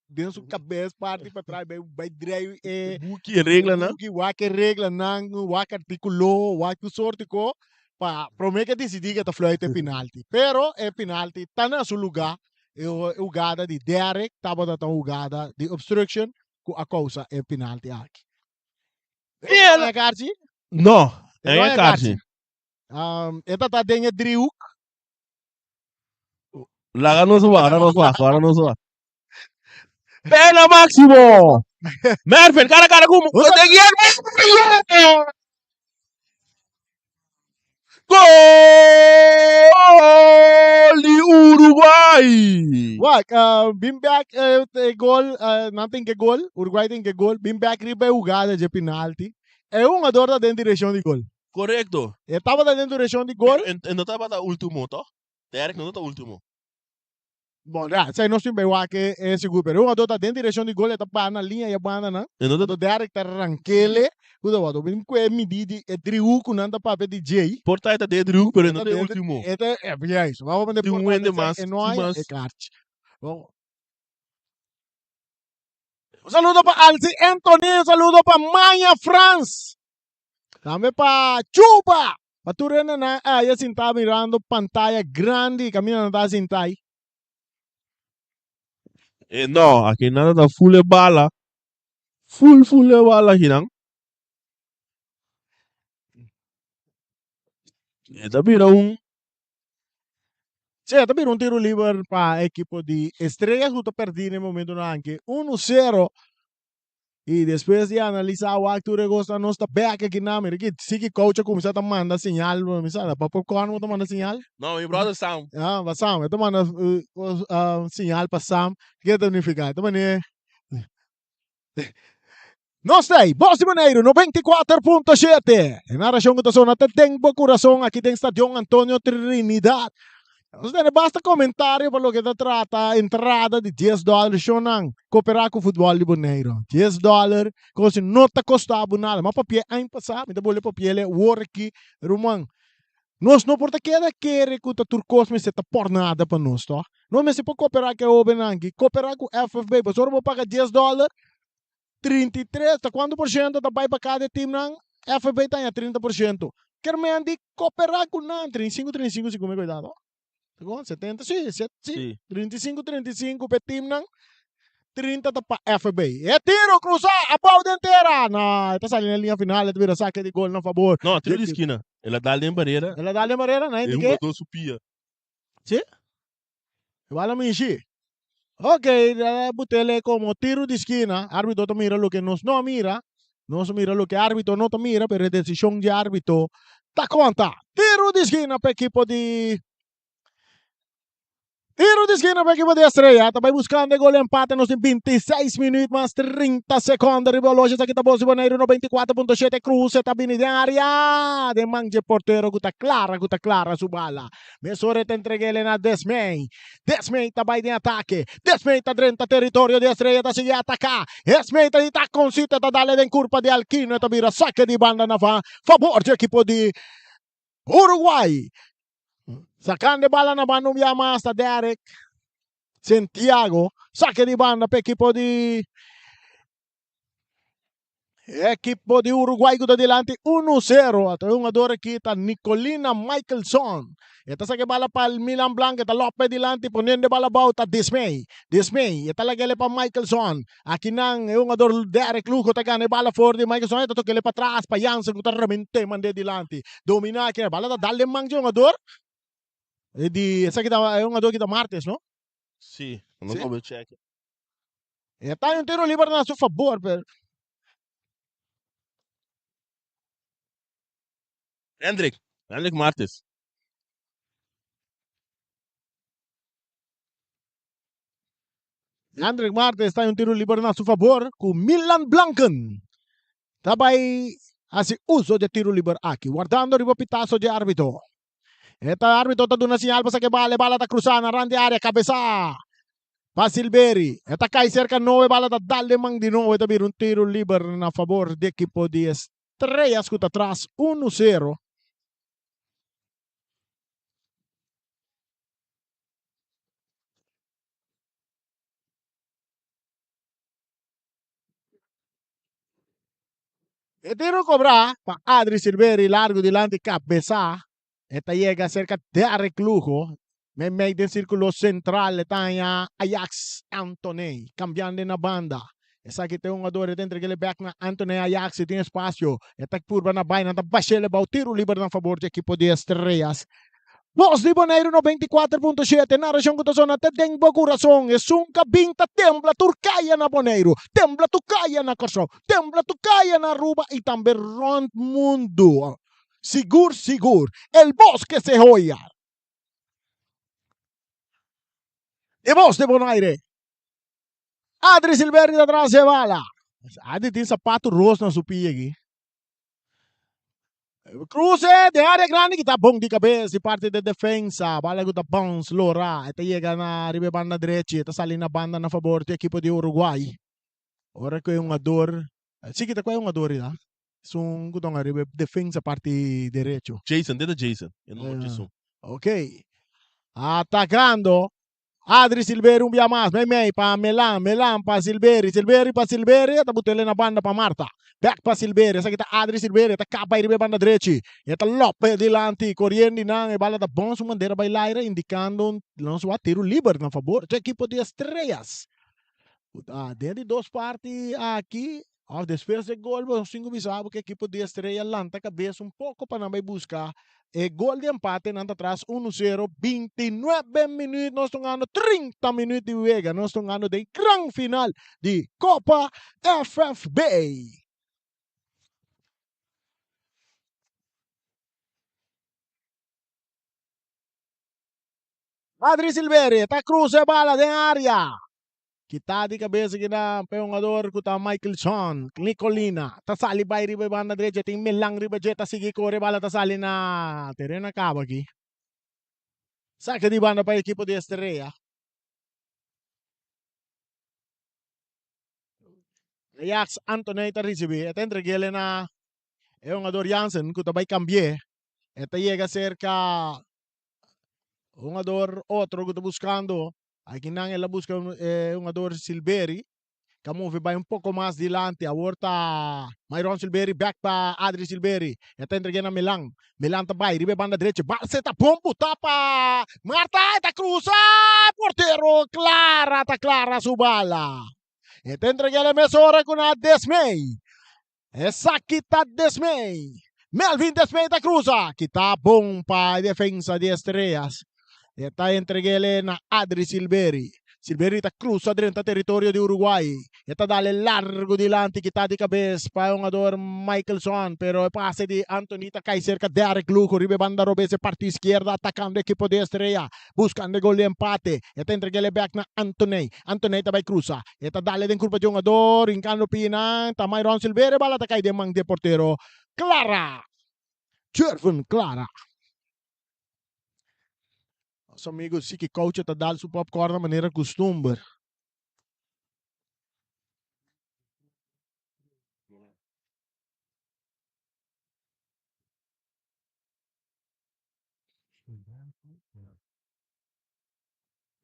den su cabes parti patras bai bai drei e Buki e reglanan. buki wak e reglanan wak articulo wak tur sorti ko pa prome ke disidi ke ta fluit e penalti pero e penalti ta na su luga E hugada di Derrick tabata ta un hugada di obstruction ku a kousa e penalti aki. El- E karchi? No, E no e e karchi. E ta ta den e driehoek. Laga nos wak, laga nos wak, laga nos wak. Pena máximo! Mervin, cara a cara ku de Guillermo. Gol di Uruguay! Wak, bin bek e gol, nan tin ke gol, Uruguay tin ke gol, bin bek riba e hugada dje penalti. E hungador ta den direccion di gol. Korekto. E tabata den direccion di gol. Pero e no tabata ultimo, toh? Derek no ta ultimo. Bon, ya, esei nos tin bay wak e sigur, pero e hungador ta den direccion di gol, e ta para na liña y e banda nan. E no ta. Anto Derek ta rankele, ku ta wak, bin ku e midi di e driehoek ku nan ta papia di djei. Por ta e ta den e driehoek, pero e no ta e ultimo. E ta, e, juist, wak pa Tin un hende mas, e no tin haya mas. e kaartje. Bon. Un saludo pa Alci Anthony, un saludo pa Maya Frans. Tambe pa Chuba! Pa tur hendenan aya sintá mirando pantaya grandi kaminda nan ta sintá ai. E no, aki nan ta full e bala. Full full e bala akinan. E ta bira un. Sí, e ta bira un tiro liber pa ekipo di Estrellas ku ta pèrdí na e momentunan aki. Uno sero. Y despues di analisa wak tur e cosnan nos ta bek aki na mira ki si ki coach a cuminsa ta manda señal mi sa pa popcorn bo ta manda señal? No mi brother Sam. Ah pa Sam e ta manda señal pa Sam ke ta nifica ta mane Nos ta ey Bos di Boneiru 94.7 e narracion cu ta sona ta den bo curason aki den Stadion Antonio Trinidad. Nos tene basta comentario pa loke ta trata entrada di dies dollar shownan coopera cu futbol di Boneiro. Dies dollar cosa no ta costa bo nada. Ma papia aña pasa mi ta bole papiele awor aki ruman. Nos no por ta keda kere cu ta tur cos mester ta por nada pa nos toch. Nos mester por coopera cu e hobennan aki, coopera cu FFB. Pasobra bo paga dies dollar 33 ta cuanto por ciento ta bay pa cada teamnan? FFB ta haña 30 por ciento. Kermen di cooperá cu nan, 35, 35 si cu mi cuidado. Ta con? 70, si, si, Si. 35, 35 pa e teamnan, 30 ta pa FFB. E tiro cruzá abao den tera! No, e ta sali na linea final, e ta bira saque di gol na fabor. No, tiro di esquina. El a dal den barera. El a dal den barera, na E di ke? hungador su pia. Si? Igual a mishi. Ok, butele como tiro di skina. Arbitro ta mira loke nos no a mira. Nos a mira loke arbitro no ta mira, pero e decision di arbitro ta conta. Tiro di skina pa ekipo di. Tiro di skina pa ekipo di Estrella. Ta bai buskando e gol empate. Nos tin 26 minuut mas 30 sekonde riba oloshi. Esaki ta Bos di Boneiru 94.7. Kruse ta bini den area. Den man dje portero ku ta klara ku ta klara su bala. Mesora e ta entreg'é na Desmey. Desmey ta bai den atake. Desmey ta drenta teritorio di Estrella ta sigui ataká. Desmey ta hita konsita ta dale den kurpa di Alquino. E ta bira sake di banda na favor dje ekipo di Uruguay. Sacando e bala na banda un bia mas ta Derek Santiago. Saque di banda pa ekipo di ekipo di Uruguay ku ta dilanti 1-0. Ata e hungador aki ta Nicolina Michelson. E ta saca e bala pa Milan Blanco. E ta lope dilanti poniendo e bala abou ta Dismay. Dismay e ta lag'ele pa Michelson. Aki nan e hungador Derek Lugo ta gana e bala for di Michelson. E ta tok'ele pa tras pa Jansen ku ta remente mand'e dilanti. Dominá aki e bala ta dal den man dje hungador di esaki ta e hungador ki ta Martes no? Si, no kobe cheke. E ta un tiro liber na su fabor pero. Hendrik, Hendrik Martes. Hendrik Martes ta un tiro liber na su fabor ku Milan Blanken ta bai hasi uso dje tiro liber aki wardando riba pitaso dje arbitro. E ta arbitro ta duna siñal pa saka e bala, e bala ta krusa na rand di area kabesa pa Silveri. E ta kai serka Noe, e bala ta dal den man di Noe ta bira un tiro liber na fabor di ekipo di Estrellas ku ta tras uno sero. E tiro cobrá pa Adri Silveri largo dilanti cabeza. E ta yega cerca Derek Lugo. Meimei den círculo central e ta haña Ajax Anthony cambiando na banda. Esaki ta e hungador e ta entreg'é bek na Anthony Ajax e tin espacio. E ta purba na bai nan ta bash'é bou tiro liber na fabor di ekipo di Estrellas. Bos di Boneiru 94.7, narashon ku ta sona te den bo kurason. Esun ka bin ta tembla tur kaya na Boneiru, tembla tur kaya na Kòrsou, tembla tur kaya na Aruba i tambe rònt mundu. Sigur sigur, el bos ke se hoya. E bos di Bonaire. Adri Silveri ta tras e bala. Adri tin sapato ros na su pia aki. Cruce den área grandi kita bon di cabeza di parte de defensa. Bala ku ta bounce lora. E ta yega na riba e banda drechi. E ta sali na banda na fabor di ekipo di Uruguay. Ora ku e hungador, si kita ku e hungador ya. Esun ku ta riba e defensa parti derecho. Jason, dit ta Jason. E nomber Jason. Ok. Atacando. Adri Silveri un bia mas, meimei pa Melan, Melan pa Silveri, Silveri pa Silveri, e ta but'el na banda pa Marta. Bek pa Silveri, esaki ta Adri Silveri, e ta kap bai riba e banda drechi. E ta lope dilanti, koriendo di nan, e bala ta bon su mandera bai laira, indikando un nos wak tiru liber na fabor dje ekipo di Estrellas. Den di dos parti aki, Of despues di e gol bo sin ku bisa bo ku ekipo di Estrella lanta kabes un poko pa nan bai buska e gol di empate. Nan ta tras uno sero, 29 minuut nos ta hungando 30 minuut di wega. Nos ta hungando den gran final di Kopa FFB. Adri Silveri ta krusa e bala den area. Kita di kabesa kina pa e hungador ku ta Michaelson. Nicolina ta sali bai riba e banda drecha. Tin Milan riba dje ta sigui kore. Bala ta sali na tereno a kaba aki. Sake di banda pa e ekipo di Estrella. Ajax Anthony ta risibi. E ta entreg'el na e hungador Jansen ku ta bai kambi'é. E ta yega serka hungador otro ku ta buskando. Akinan el a buska e hungador Silveri ka move bai un poko mas dilanti. Awor ta Myron Silveri bek pa Adri Silveri. E ta entreg'é na Milan. Milan ta bai riba e banda drechi. Barce ta bon buta pa Marta. E ta krusa. Portero Clara ta klara su bala. E ta entreg'é el mesora ku na Desmey. Esaki ta Desmey. Melvin Desmey ta cruza. Kita bon pa e defensa di Estrellas. E ta entreg'ele na Adri Silveri. Silveri ta cruza drenta territorio di Uruguay. E ta dale largo dilanti kita di cabes pa e hungador Michelson, pero e pase di Anthony ta cay cerca Derek Lugo riba e banda robes e parti izquierda atacando equipo di Estrella buscando e gol di empate. E ta entreg'el e bek na Anthony. Anthony ta bay cruza. E ta dale den curpa di hungador hincando pinan ta Myron Silveri e bala ta cay den man di e portero Clara. Jervin Clara. Nos amigo Siki Coucho ta dal su popcorn na manera custumber.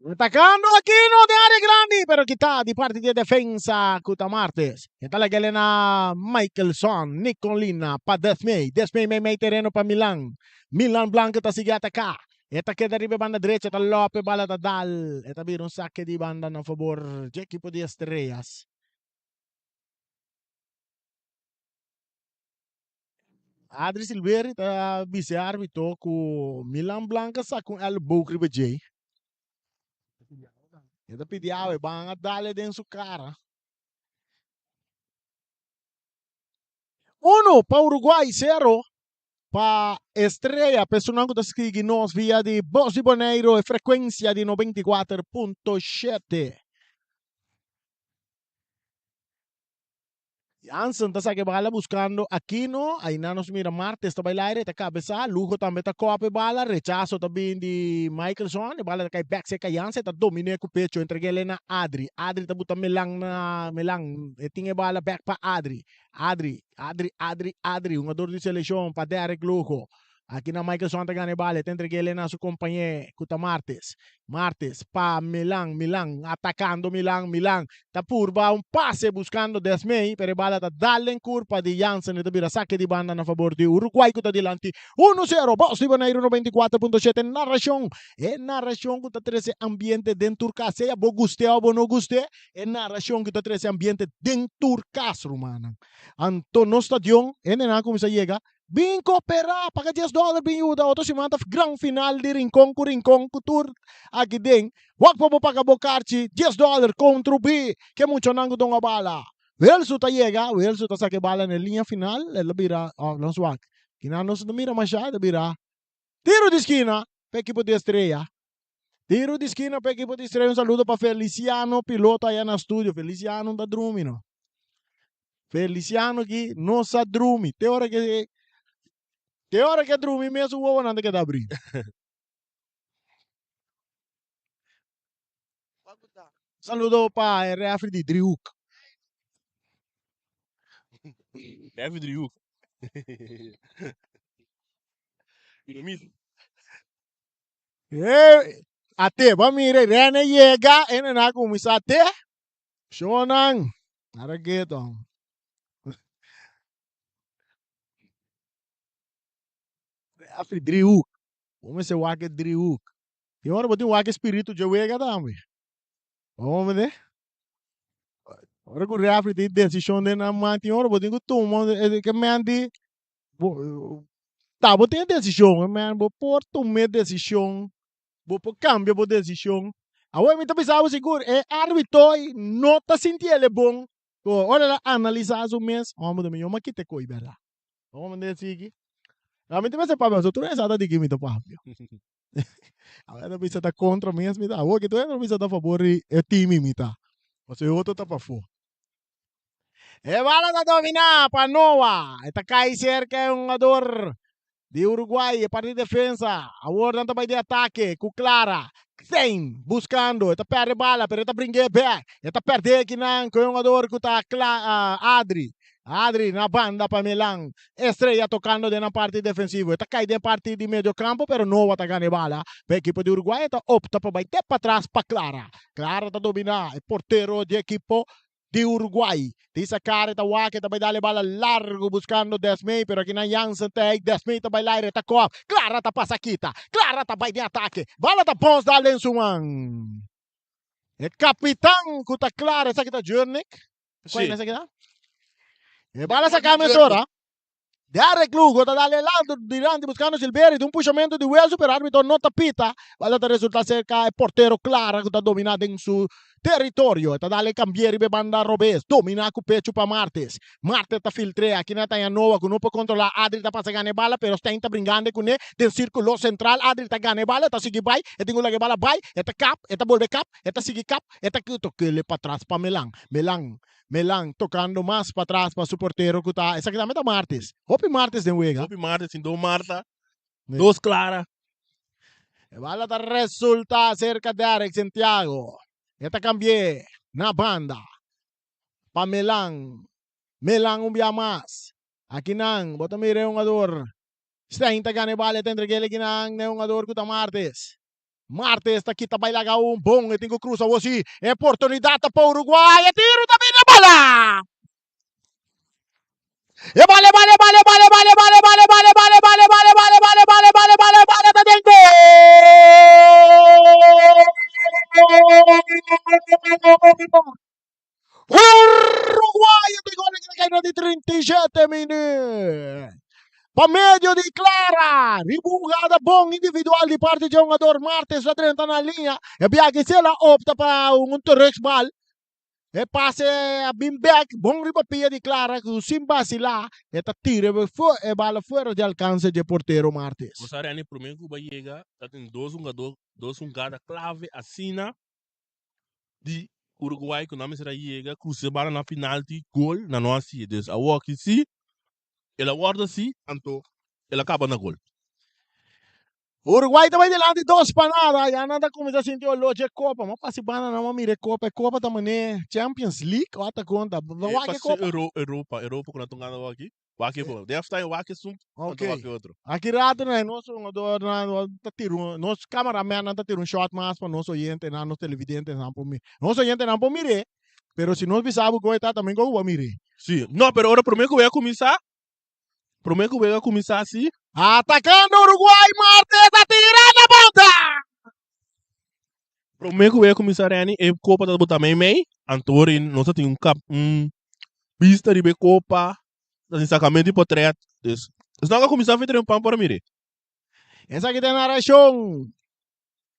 Atacando Aquino den área grandi, pero kita di parti di e defensa cu ta Martes. E ta laga na Michelson, Nicolina pa Desmey, Desmey mei mei tereno pa Milan. Milan Blanco ta sigui ataca. E ta keda riba e banda drecha, ta lope bala ta dal. E ta bira un saque di banda na fabor dje ekipo di Estrellas. Adri Silveri ta bisa e arbitro ku Milan Blanca saka un elbow riba djei. E ta pidi awe ban a dale den su kara. Uno pa Uruguay, sero pa Estrella. Pa esunnan ku ta sigui nos via di Bos di Boneiru e frekuensia di 94.7. Jansen ta saka e bala buskando Aquino, aina nos mira Martes ta bai laire, ta kabesá, Lugo tambe ta kòp e bala, rechaso ta bin di Michelson, e bala ta kai bèk serka Jansen, ta domin'é ku pecho, entreg'é na Adri, Adri ta buta Melan na Melan, e tin e bala bèk pa Adri, Adri, Adri, Adri, Adri, hungador di selekshon pa Derrick Lugo, Aki na Michelson ta gana e bala, e ta entreg'é na su kompañé ku ta Martes. Martes pa Milan, Milan atakando Milan, Milan ta purba un pase buskando Desmey, pero e bala ta dal den kurpa di Jansen, e ta bira sake di banda na fabor di Uruguay ku ta dilanti uno sero. Bos di Boneiru 94.7 Narashon, e narashon ku ta trese ambiente den tur kas, sea bo gust'é o bo no gust'é, e narashon ku ta trese ambiente den tur kas rumannan. Anto nos stadion, hendenan a kuminsá yega Bin koperá, paga dies dòler bin yuda, otro siman ta gran final di Rincon ku Rincon ku tur aki den. Wak pa bo paga bo karchi, dies dòler, kontribui ke muchanan ku ta hunga bala. Wilson ta yega, Wilson ta saka e bala na e liña final, el a bira, oh, nos wak, kinan nos no mira masha, el a bira tiro di skina pa ekipo di Estrella. Tiro di skina pa ekipo di Estrella, un saludo pa Feliciano, piloto aya na studio, Feliciano ta drumi no. Feliciano ki no sa drumi. Te ora ke te ora ke drumi mes su wowonan ta keda abri. Saludo pa e refri di Driehoek. Refri Driehoek. Eh, ate, ba mira, Rene yega, ene na kuminsá te. Shownan, nada keto. Refri driehoek. Bo mester wak e driehoek. Tin ora bo tin wak e spiritu dje wega tambe. Bo mende? Ora ku refri tin desishon den nan man, tin ora bo tin ku tuma ke men di bo ta bo tin e desishon, men bo por tuma e desishon. Bo por cambia bo decision. Awor mi ta bisa bo sigur, e arbitro ei no ta sinti el e bon. Ora el a analisa su mes, homber ta mi yoma kita e coi berdad. Homber ta sigui. A mi ta mester papia, pasobra tur esaki ta di ki mi ta papia. Awor ta bisa ta contra mes mi ta. Awor ki tur ta bisa ta fabor di e team mi ta. Pasobra e otro ta pafó. E bala ta domina pa Noa. E ta kai serka e hungador di Uruguay. E parti defensa. Awor nan ta bai di atake ku Clara. Stein buskando. E ta perde bala pero e ta bring'é bek. E ta perdé kinan ku e hungador ku ta Adri. Adri na banda pa Milan. Estrella tokando den nan parti defensivo. E ta kai den parti di medio kampo pero Noa ta gana e bala pa ekipo di Uruguay. E ta opta pa bai te patras pa Clara. Clara ta domina e portero di ekipo di Uruguay. Di sacar e ta wak e ta bai dal e bala largo buscando Desmey pero akinan Jansen ta ey Desmey ta bai laire ta kop Clara ta pasa kita Clara ta bai den atake bala ta bons dal den su man e capitan cu ta Clara esaki ta Jurnik Sí. Esaki ta? E bala saca mesora. Derek Lugo ta dal e lanto dilanti buscando Silveri di un pushamento di Wilson pero arbitro no ta pita. Bala ta resulta cerca e portero Clara cu ta domina den su territorio. E ta dal e cambie riba e banda robes. Domina cu pecho pa Martes. Martes ta filtrea. Aki na ta Noa cu no por controla. Adri ta pasa gana e bala pero Stein ta bringando cune den circulo central. Adri ta gana e bala e ta sigui bay. E tin cu laga e bala bay. E ta kap. E ta bolbe kap. E ta sigui kap. E ta tokele patras pa Melan. Melan Melan tocando mas patras pa su portero cu ta, esaki tambe ta Martes. Hopi Martes den wega. Hopi Martes tin dos Marta, dos Clara. E bala ta resulta cerca Derek Santiago. E ta cambi'e na banda pa Melan. Melan un bia mas. Akinan bo ta mira e hungador Stein ta gana e bala e ta entreg'el akinan na e hungador cu ta Martes. Martes ta kita bai laga un bon e tin ku krusa awor si e oportunidat ta pa Uruguay e tiro ta bini e bala! E bala e bala e bala e bala e bala e bala e bala e bala e bala e bala e bala e bala e bala e bala e bala e bala e bala ta den gol! Uruguay e gol que ta cai di 37 minuut. Pa medio di Clara, riba un jugada bon individual di parti di jugador Martes la drenta na linea. E biaha si el a opta pa un terugbal. E pase a bin bek, bon riba pia di Clara cu sin vacila e ta tira e bala fuera di alcance di e portero Martes. Bo sa Renny, prome cu bo a yega ta tin dos hungador, dos hungada clave asina di Uruguay ku nan mester a yega krusa e bala na final di gol nan no a hasié. Dus awoki si el a wòrdu hasi anto el a kaba na gol. Uruguay ta bai dilanti dos pa nada ya nan ta kuminsá sinti oló dje kopa. Ma pasi banda nan a mira e kopa, e kopa ta manera Champions League o ata konta. Bo wak e kopa? Europa, Europa ku nan ta gana awoki. Wak e bo. Den after wak esun, anto wak e otro. Aki rato nan nos hungadornan ta tira un, nos cameramannan ta tira un shot mas pa nos oyentenan, nos televidentenan por mira. Nos oyentenan por mir'é, pero si nos bisa bo ku e ta tambe ku bo a mir'é. Sí. No, pero ora promé ku wega kuminsá, promé ku wega kuminsá sí. Atakando Uruguay, Martes a tira na banda! Promé ku wega kuminsá Renny, e kopa ta botá mei mei, anto ora nos a tin un kap, un bista riba e kopa. Ta sin sacamento di potret. Dus, esnan a cuminsa fitri un pan por a mire. Esaki ta e narashon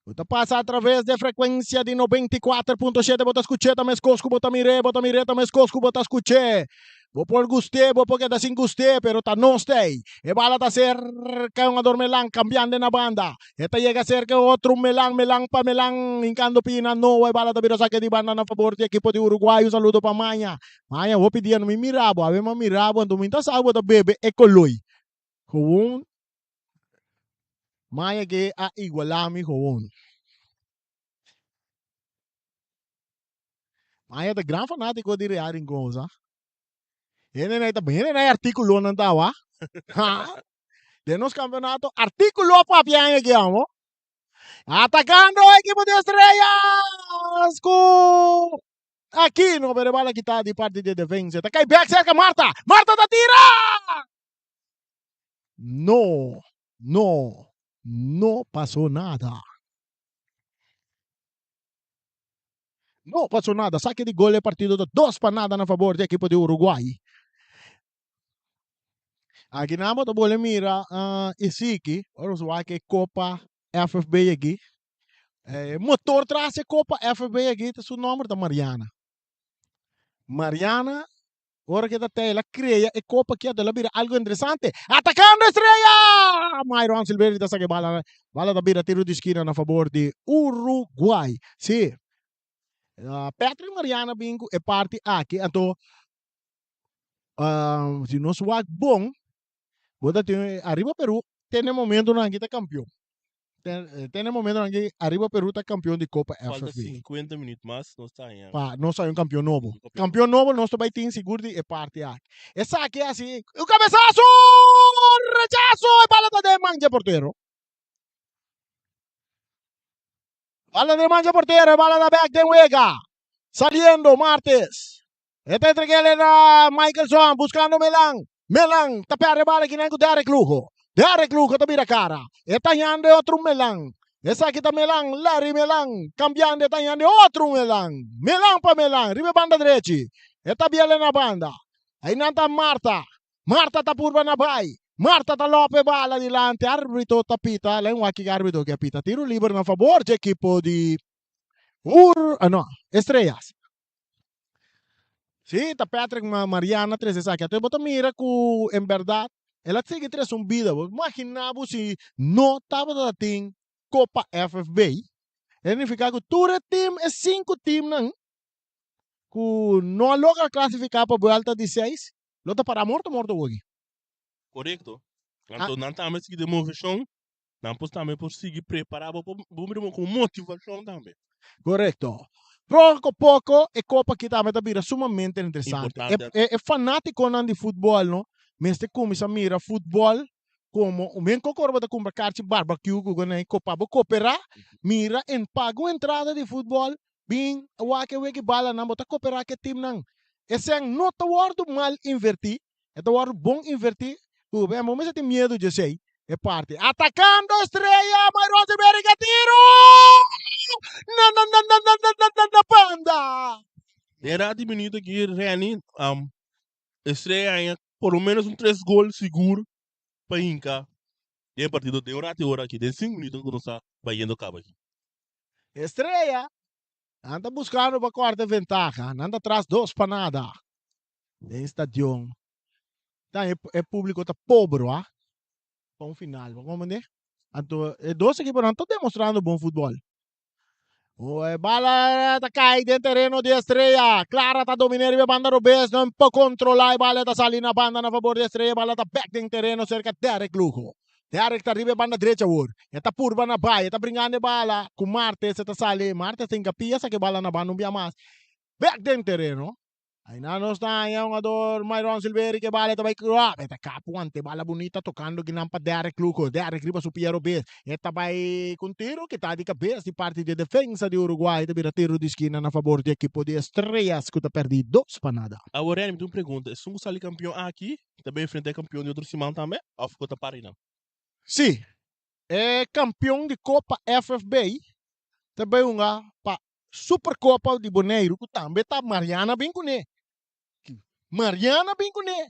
ku ta pasa atraves di e frekuensia di 94.7. Bo ta skuch'é ta meskos ku bo ta mir'é, bo ta mir'é ta meskos ku bo ta skuch'é. Bo por gust'é, bo por keda sin gust'é, pero ta nos ta ei. E bala ta serka un ador Melan kambiando na banda. E ta yega serka e otro Melan, Melan pa Melan, hinkando pina. Noa e bala ta bira sake di banda na fabor di ekipo di Uruguay. Un saludo pa Maña. Maña hopi dia no mi mira bo, awe mi mira bo anto mi ta sa bo ta bebe e koloi. Gewoon maña ke a iguala mi gewoon. Maña ta gran fanatico di Real Rincon sa. Hende nai ta hende nai articulonan ta awa. Ha. Den nos campeonato articulo papia aña ke amo. Atacando equipo de Estrellas cu Aquino, pero e bala kita di parti di defensa. Ta kai bek cerca Marta. Marta ta tira! No, no, no pasó nada. No pasó nada. Saque di gol e partido ta 2-0 na favor di equipo di Uruguay. Aki nan bo ta bole mira uh, Isiki, ora nos wak e Copa FFB aki. E motor tras e Copa FFB aki, ta su nomber ta Mariana. Mariana, ora que ta te, el a crea e copa aki, el a bira algo interesante. Atacando Estrella! Myron Silveri ta saca e bala. Bala ta bira tiro di esquina na favor di Uruguay. Sí. Patrick Mariana bin cu e parti aki, anto si nos wak bon, bo ta tin ariba Peru te na e momentonan aki ta kampion. Te na e momentonan aki ariba Peru ta kampion di Copa Falta FFB. 50 minuut mas nos ta haña. Pa nos haña un kampion nobo. Kampion nobo nos ta bai tin sigur di e parti aki. Esaki asi, un kabesaso! Rechaso! E bala ta den man dje portero. Bala den man dje portero, e bala ta bek den wega. Saliendo Martes. E ta entreg'el na Michelson buscando Melan. Melan ta perde bala kinan cu Derek Lugo. Derek Lugo ta bira cara. E ta hñando e otro Melan. Esaki ta Melan, Larry Melan. Cambiando e ta hñando e otro Melan. Melan pa Melan riba e banda drechi. E ta biel na banda. Aynan ta Marta. Marta ta purba na bai. Marta ta lope bala dilanti. Arbitro ta pita. Len wak ki arbitro ke pita. Tiro liber na fabor dje ekipo di Ur, ah no, Estrellas. Sí, ta Patrick Mariana trese esaki. Anto bo ta mira ku en bèrdat el a sigui trese un bida. Bo imaginá bo si no tabata tin Kopa FFB, e nifiká ku tur e tim, e sinku timnan ku no a logra klasifiká pa buelta di seis, lo ta pará morto morto awoki. Korekto. Anto nan tambe sigui den moveshon, nan por tambe por sigui prepará bo pa bo mira ku motivashon tambe. Korekto. Poko poko e kopa aki tambe ta bira sumamente interesante. Importante. E fanátikonan di futbòl no mester kuminsá mira futbòl komo un ben koko ora bo ta kumpra karchi barbecue ku nan kopa bo koperá mira en paga un entrada di futbòl bin wak e weki balanan bo ta koperá ku e timnan. Esei no ta wòrdu mal invertí, e ta wòrdu bon invertí ku bo mester tin miedu dje esei e parti. Atakando Estrella Myron Silverio ke tiro! Na na na na na na na na banda! Den rati minuto aki Renny Estrella haña por lo menos un tres gol sigur pa hinka den e partido den un rati ora aki den sinku minuto ku nos ta bayendo kaba aki. Estrella nan ta buskando pa kòrta e ventaha nan ta tras dos pa nada den stadion ta e publiko ta pober wak pa un final bo komprende anto e dos ekiponan ta demostrando bon futbòl. E bala ta kai den tereno di Estrella. Clara ta dominé riba e banda robes. No por kontrolá e bala ta sali na banda na fabor di Estrella. E bala ta bèk den tereno serka Derrick Lugo. Derrick ta riba e banda drecha awor. E ta purba na bai. E ta bringando e bala ku Martes. E ta sali. Martes ta hinka pia saka e bala na banda un bia mas. Bèk den tereno. Aina nos ta haña hungador Myron Silveri ke bala ta bai krap. E ta kap wante bala bunita tokando kinan pa Derrick Lugo. Derrick riba su pia robes. E ta bai ku un tiro kita di kabes di parti di defensa di Uruguay. Ta bira tiro di skina na fabor di ekipo di Estrellas ku ta perdi dos pa nada. Awor Reni mi tin un pregunta, esun ku sali kampion aki ta bai enfrenta e kampion di otro siman tambe of ku ta para einan? Si, e kampion di Kopa FFB ta bai hunga pa Supercopa di Boneiru ku tambe ta Mariana bin kuné. Mariana bin kuné.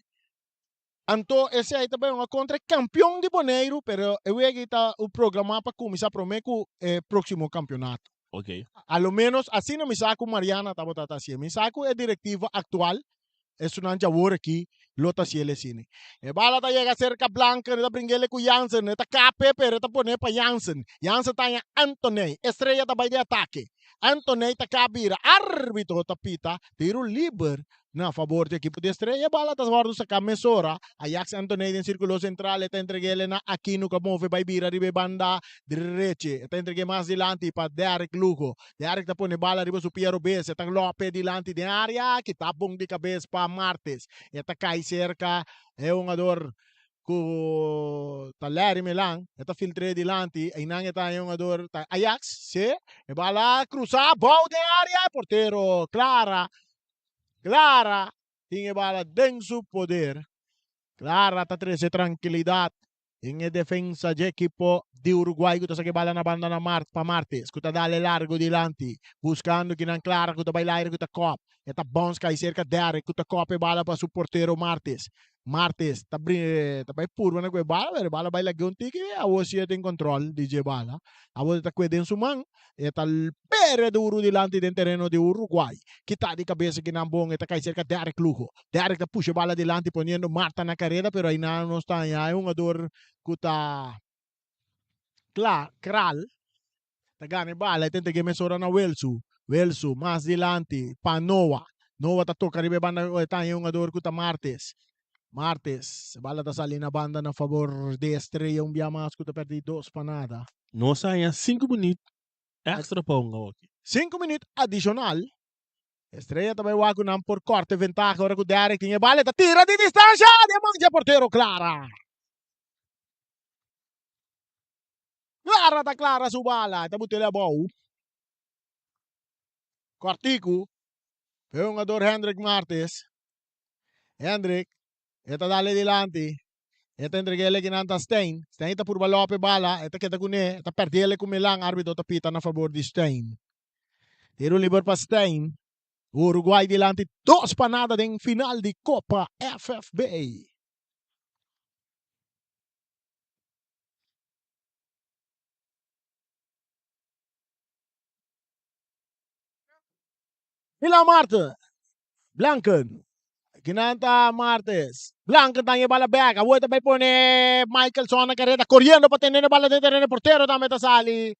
Anto esei ta bai hunga kontra e kampion di Boneiru, pero e wega ta programá pa kuminsá promé ku e próksimo kampionato. Ok. A lo ménos asina mi sa ku Mariana tabata ta hasié. Mi sa ku e direktiva aktual Esunnan djawor aki lo ta hasiel esini. E bala ta yega serka Blanken, e ta bring'el ku Jansen, e ta kap'e pero e ta pon'e pa Jansen. Jansen ta haña Anthony, Estrella ta bai den atake. Anthony ta kap bira, arbitro ta pita tiru liber na fabor di ekipo di Estrella. E bala ta wòrdu saká mesora. Ajax Anthony den sirkulo sentral, e ta entreg'el na Aquino ku a move bai bira riba e banda drechi. E ta entreg'e mas dilanti pa Derrick Lugo. Derrick ta pone bala riba su pia robes, e ta lope dilanti den area, kita bon di kabes pa Martes. E ta kai serka e hungador ku ta Larry Milan, e ta filtr'é dilanti, einan e ta haña e hungador ta Ajax, si, e bala krusa bou den area, e portero Clara, Clara tin e bala den su poder, Clara ta trese trankilidat Den e defensa dje ekipo di Uruguay ku ta saki bala na banda na Mart pa Martes ku ta dale largo dilanti buskando kinan Clara ku ta bai laire ku ta kòp e ta bòns kai serka Derrick ku ta kòp e bala pa su portero Martes Martes ta ta bai purba na ku e bala pero e bala bai lag'é un tiki awor si e tin kòntròl di dje bala awor e ta kue den su man E ta pere duru dilanti den tereno di Uruguay. Kita di kabesa kinan bon e ta kai serka Derrick Lugo. Derrick ta pusha e bala dilanti poniendo Marta na kareda pero ainan nos ta haña e hungador ku ta kla Kral ta gana e bala e ta entreg'é mesora na Wilsu. Wilsu mas dilanti pa Noah. Noah ta toka riba e banda e ta haña e hungador ku ta Martes. Martes, e bala ta sali na banda na fabor di Estrella un bia mas ku ta pèrdí dos pa nada. Nos a haña sinku minüt èkstra pa hunga hoki. Sinku minüt adishonal. Estrella ta bai wak ku nan por kòrta e ventaha ora ku Derrick tin e bala e ta tira di distansha den man dje portero Clara. Clara ta klara su bala e ta but'el abou. Kòrtiku pa e hungador Hendrik Martes. Hendrik, e ta dale dilanti, e ta entreg'é kinan ta Stein. Stein ta purba lòp e bala, e ta keda kuné, e ta pèrd'é ku Milan, árbitro ta pita na fabor di Stein. Tiro liber pa Stein. Uruguay dilanti dos pa nada den final di Kopa FFB. Milan Marte. Blanken. Kinan ta Martes. Blanken ta bala bek. Awor ta bai pone Michaelson na carrera corriendo pa tene bala den terreno. Portero tambe ta sali.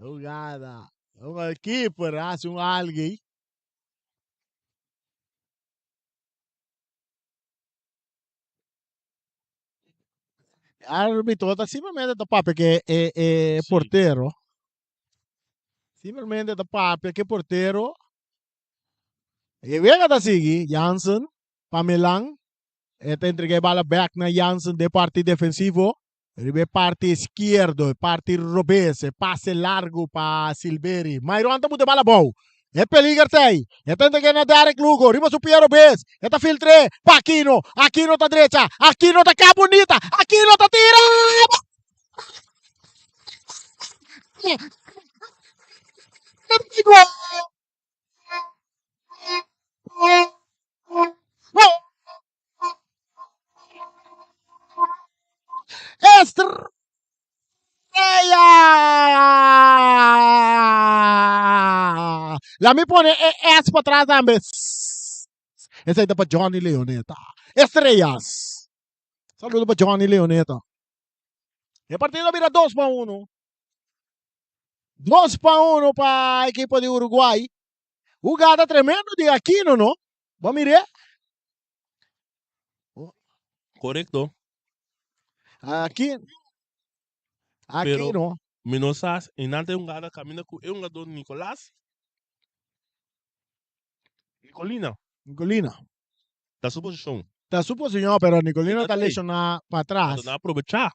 Jugada. Un keeper hace un algo. Arbitro ta simplemente ta papia ke e e Sí. portero. Simplemente ta papia ke portero. E wega ta sigui. Jansen pa Milan. E ta entrega e bala back na Jansen de parti defensivo. Riba e parti izquierdo, e parti robes, e pase largo pa Silveri. Mairon ta buta e bala abou. E peliger ta ei. E ta entrega na Derek Lugo. Riba su pia robes. E ta filtr'é pa Aquino. Aquino ta drecha. Aquino ta ka bunita. Aquino ta tira! Gol! Estrella! La mi pone e S pa tras tambe. Esei ta pa Johnny Leoneta. Estrellas. Saludo pa Johnny Leoneta. E partido a bira 2-1. 2-1 pa ekipo di Uruguay. Hugada tremendo di Aquino, no? Bo mir'é? Korekto. Aquino. Pero Aquino. mi no sa si nan ta e hungada kaminda ku e hungadó Nicolas. Nicolina. Nicolina. Ta su posishon. Ta su posishon, pero Nicolina E ta ta ei. lesioná pa atras. Anto nan a probechá.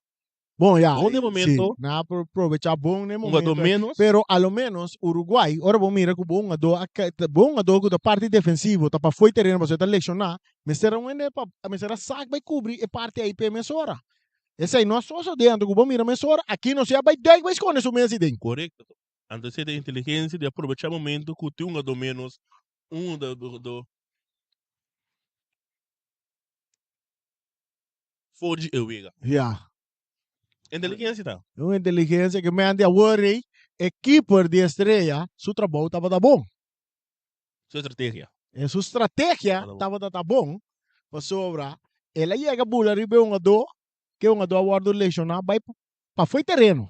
Bon, ya. Bon den momento. Sí, nan a probecha bon den Hungadó momento. menos. Pero a lo menos Uruguay, ora bo mira ku bo hungadó a ka- ta- bo hungadó ku ta parti defensivo, ta pafó e tereno pasobra e ta lesioná, mester a un hende pa, mester a sak bai kubri e parti ei p'e mesora. Esei no a sosodé, anto ku bo mira mesora, Aquino si a bai duik bai skonde su mes ei den. Korekto. Anto esei ta inteligensia di a probechá momento ku tin hungadó menos, un hungadó for di e wega. Ja. Inteligencia ta. Un inteligencia ke men di awor ei, e keeper di Estrella su trabou tabata bon. Su estrategia. En su strategia Tabata bon. tabata ta bon, pasobra el a yega bula riba e hungadó, ke e hungadó a wòrdu lesioná bai pafó e tereno.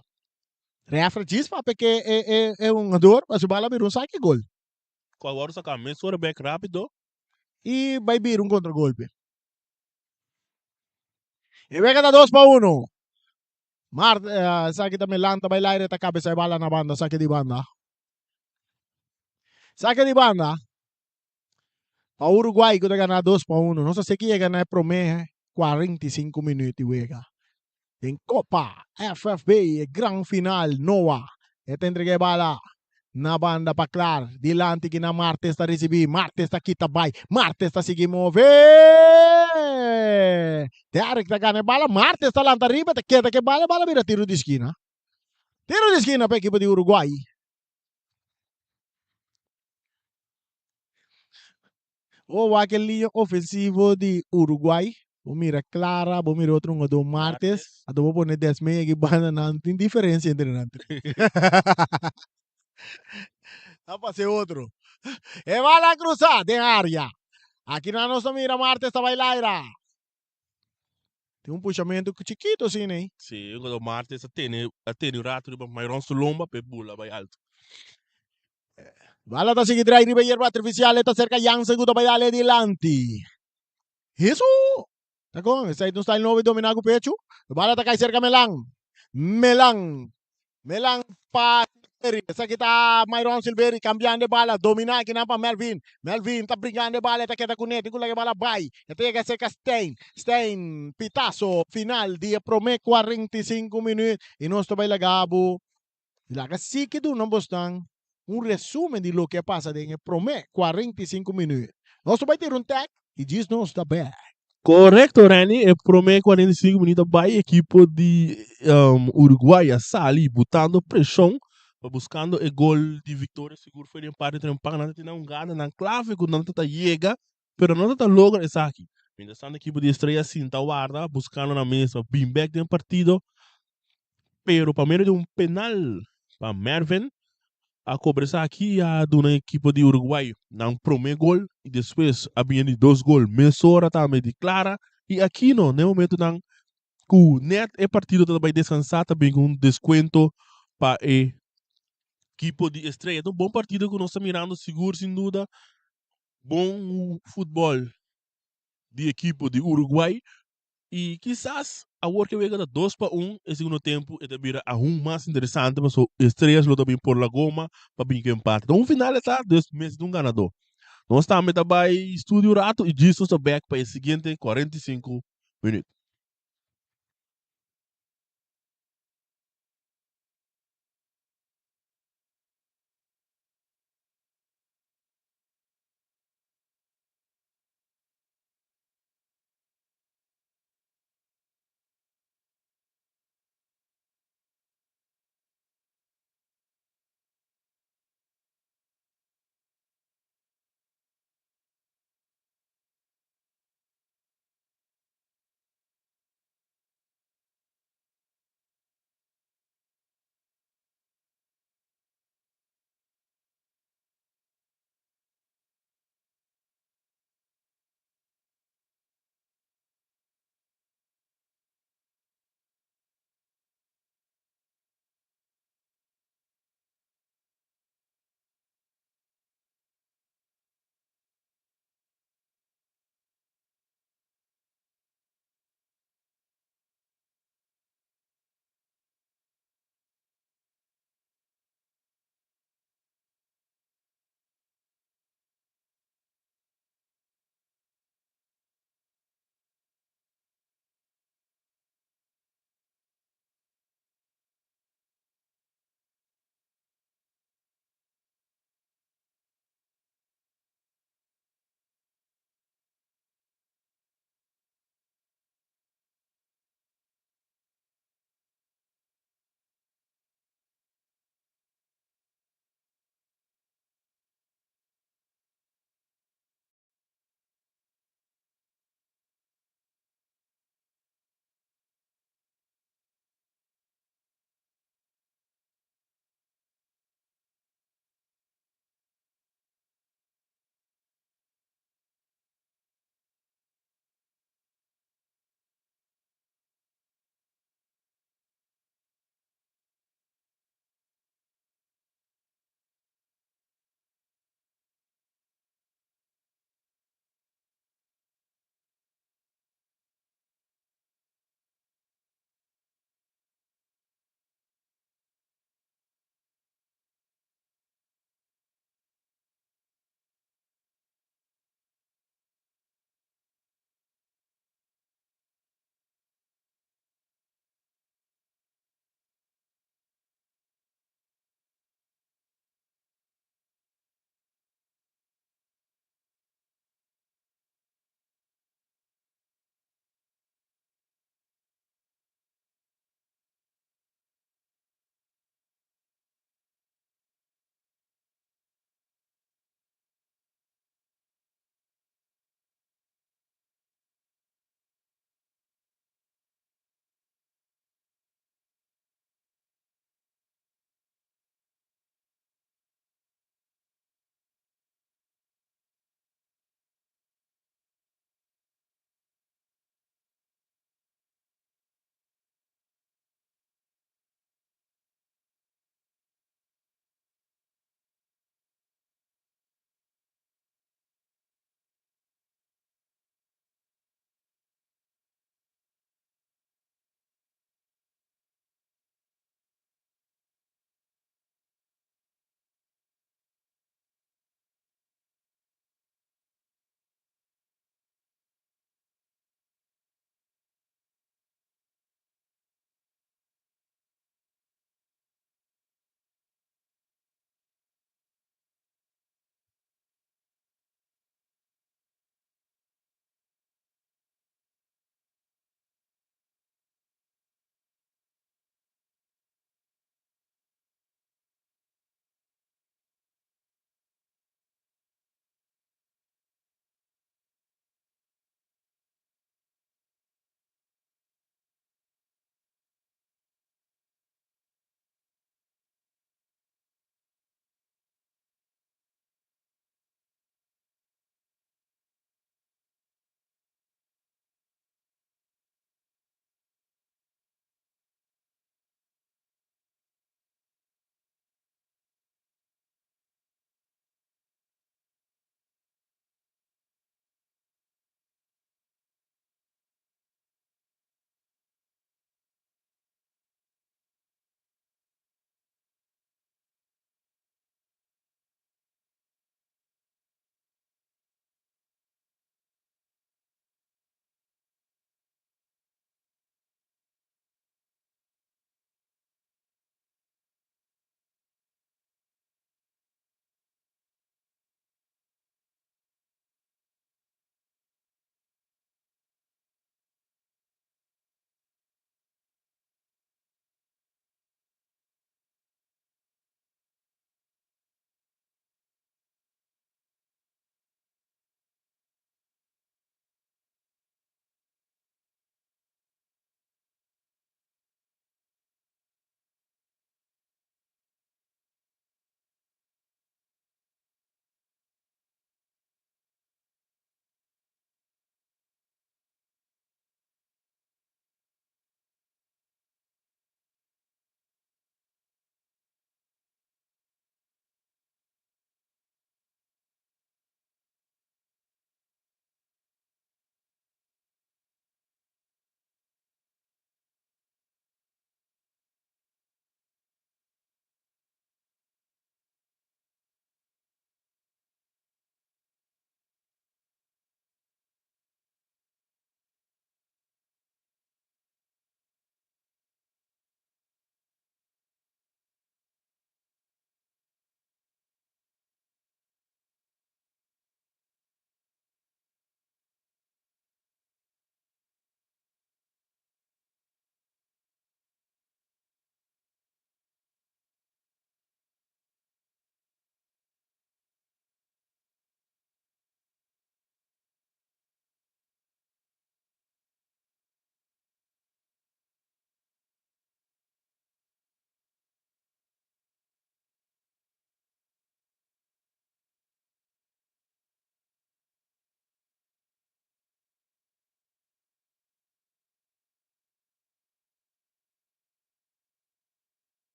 Refri djis papia ke e e e hungador, pa su bala bira un saki gol. Ku a wòrdu saká mesora bèk rápido. I bai bira un kontragolpe. E wega ta 2-1. Mart, eh, esaki ta Milan ta bai laire ta cabeza e bala na banda, sake di banda. Sake di banda. Pa Uruguay ku ta gana 2-1. Nos a seki yega na e prome 45 minuut di wega. Den Copa FFB, e gran final, Noah e ta entrega e bala na banda pa Klaar. Dilanti ki na Martes ta ricibi, Martes ta kita bai, Martes ta sigui move. Derrick ta gana e bala, Martes ta lanta riba, ta keda ke bala, e bala bira tiro di skina. Tiro di skina pa ekipo di Uruguay. Bo wak e liña ofensivo di Uruguay, bo mira Clara, bo mira otro hungador Martes, anto bo pone Desmey aki banda nan, tin diferencia entre nan tres. Ta pasa e otro. E bala a cruza den area. Aki nan nos ta mira Martes ta bay laira. Tin un pushamento chikito asina ey. Si, hungador Martes a tene a tene un rato riba Myron su lomba pa e bula bay alto. Bala ta sigui drai riba yerba artificial, e ta cerca Jansen cu ta bay dale dilanti. Hesu! Ta con, esey ta un style nobo di domina cu pecho. Bala ta cay cerca Melan. Melan. Melan pa Silveri. Esaki ta Myron Silveri cambiando e bala. Domina akinan pa Melvin. Melvin ta brincando e bala, e ta keda cune. Tin cu laga e bala bay. E ta yega cerca Stein. Stein, pitazo final di e prome 45 minuut. Y nos ta bay laga bo Laga si ke duna bosnan un resumen di loke a pasa den e promé 45 minuut. Nos ta bai tira un tag i djis nos ta bek. Korekto Renny, e promé 45 minuut a bai ekipo di Uruguay a sali butando preshon pa buskando e gol di viktoria sigur for di empate trempan nan ta tene un gana nan klave ku nan ta ta yega pero no ta ta logra esaki. Mientras tanto ekipo di Estrella sinta warda buskando nan mes pa bin bek den partido pero pa medio di un penal pa Mervin. A kobra esaki i a duna ekipo di Uruguay nan promé gol i despues a bini di dos gol mesora tambe di Clara i Aquino. Na e momentonan ku nèt e partido ta bai deskansá ta bin ku un deskuento pa e ekipo di Estrella. Ta un bon partido ku nos ta mirando sigur sin duda. Bon futbòl di ekipo di Uruguay i kisas awor ke wega ta 2-1 e segundo tempu e ta bira aun mas interesante pasobra Estrellas lo ta bin por la goma pa bin ku empate. Ta un final e ta dus mester un ganadó. Nos tambe ta bai studio un rato i djis nos ta bek pa e siguiente 45 minuut.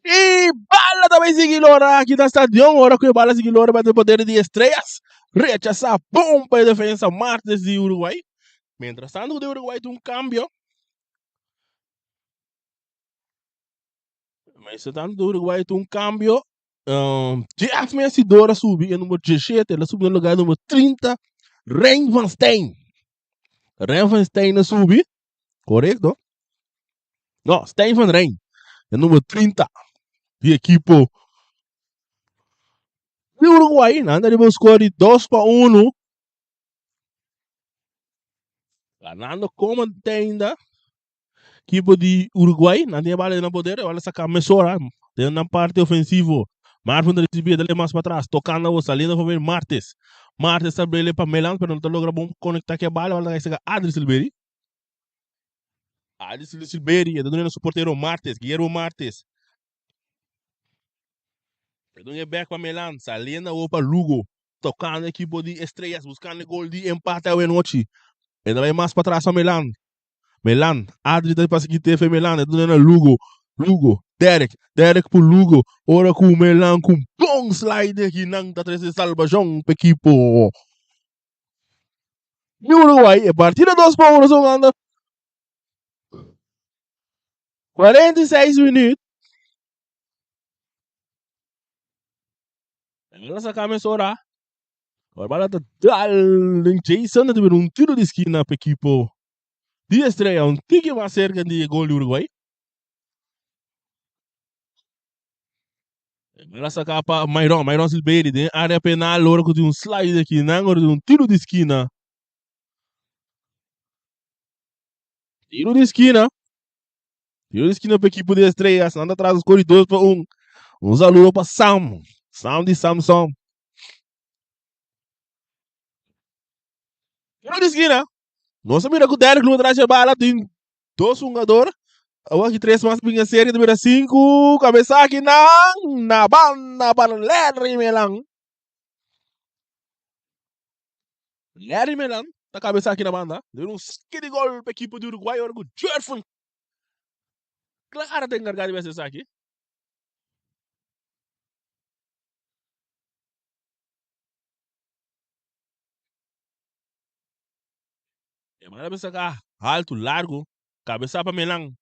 Y bala ta bay sigui lora aki na stadion. Ora cu e bala sigui lora bay ta poder di Estrellas. Rechasa bon pa e defensa Martes di Uruguay. Mientras tanto di Uruguay tin un cambio. Mientras tanto di Uruguay tin un cambio. Jeff Messi Dora subi e numero 17. El a subi na lugar numero 30. Rein van Steen. Rein van Steen a subi. Correcto. No, Stijn van Rijn. E numero 30 di equipo di Uruguay. Nan ta riba un score di 2 pa 1. Ganando como ainda. Equipo di Uruguay. Nan tin e bala den nan poder. E bala saca mesora. Den nan parte ofensivo. Marvin ta recibi, dale mas pa atras. Tocando, saliendo for Martes. Martes ta brele pa Melan, pero no ta logra bon conecta cu e bala. Bala ta cay cerca Adri Silveri. Adri Silveri, e ta duna su portero Martes, Guillermo Martes. E duna e back pa Melan, saliendo awor pa Lugo. Tocando equipo di Estrellas, buscando e gol di empate awe nochi. E ta bay mas pa atras pa Melan. Melan, Adri ta pasa ki tefe Melan, e ta duna na Lugo. Lugo, Derek, Derek pu Lugo. Ora ku Melan ku un bon slide aki nan ta trese salvacion pa equipo di Uruguay. E partido 2 pa 1 so anda 46 minuut. Melan sa kame sora. Ora bala ta dal den Jason ta un tiro di skina pa equipo di Estrella. Un tiki mas cerca di e gol di Uruguay. Bala saca pa Myron. Myron Silveri den area penal. Ora cu tin un slide aki nan. Ora tin un tiro di skina. Tiro di skina. Tiro di skina pa equipo di Estrellas. Nan ta tras score di 2 pa 1. Un saludo pa Sam. Sam di Samsung. Tiro di skina. Nos a mira cu Derek Luna tras e bala. Tin dos hungador. Awor aki tres mas bin a serie. Ta bira 5. Cabeza aki nan. Na banda pa Larry Melan. Larry Melan ta cabeza aki na banda. Debe un saque di gol pa equipo di Uruguay. Ora cu Jerfun Clara ta encarga di haci esaki. E manda bisa ka alto, largo, cabeza pa Melan.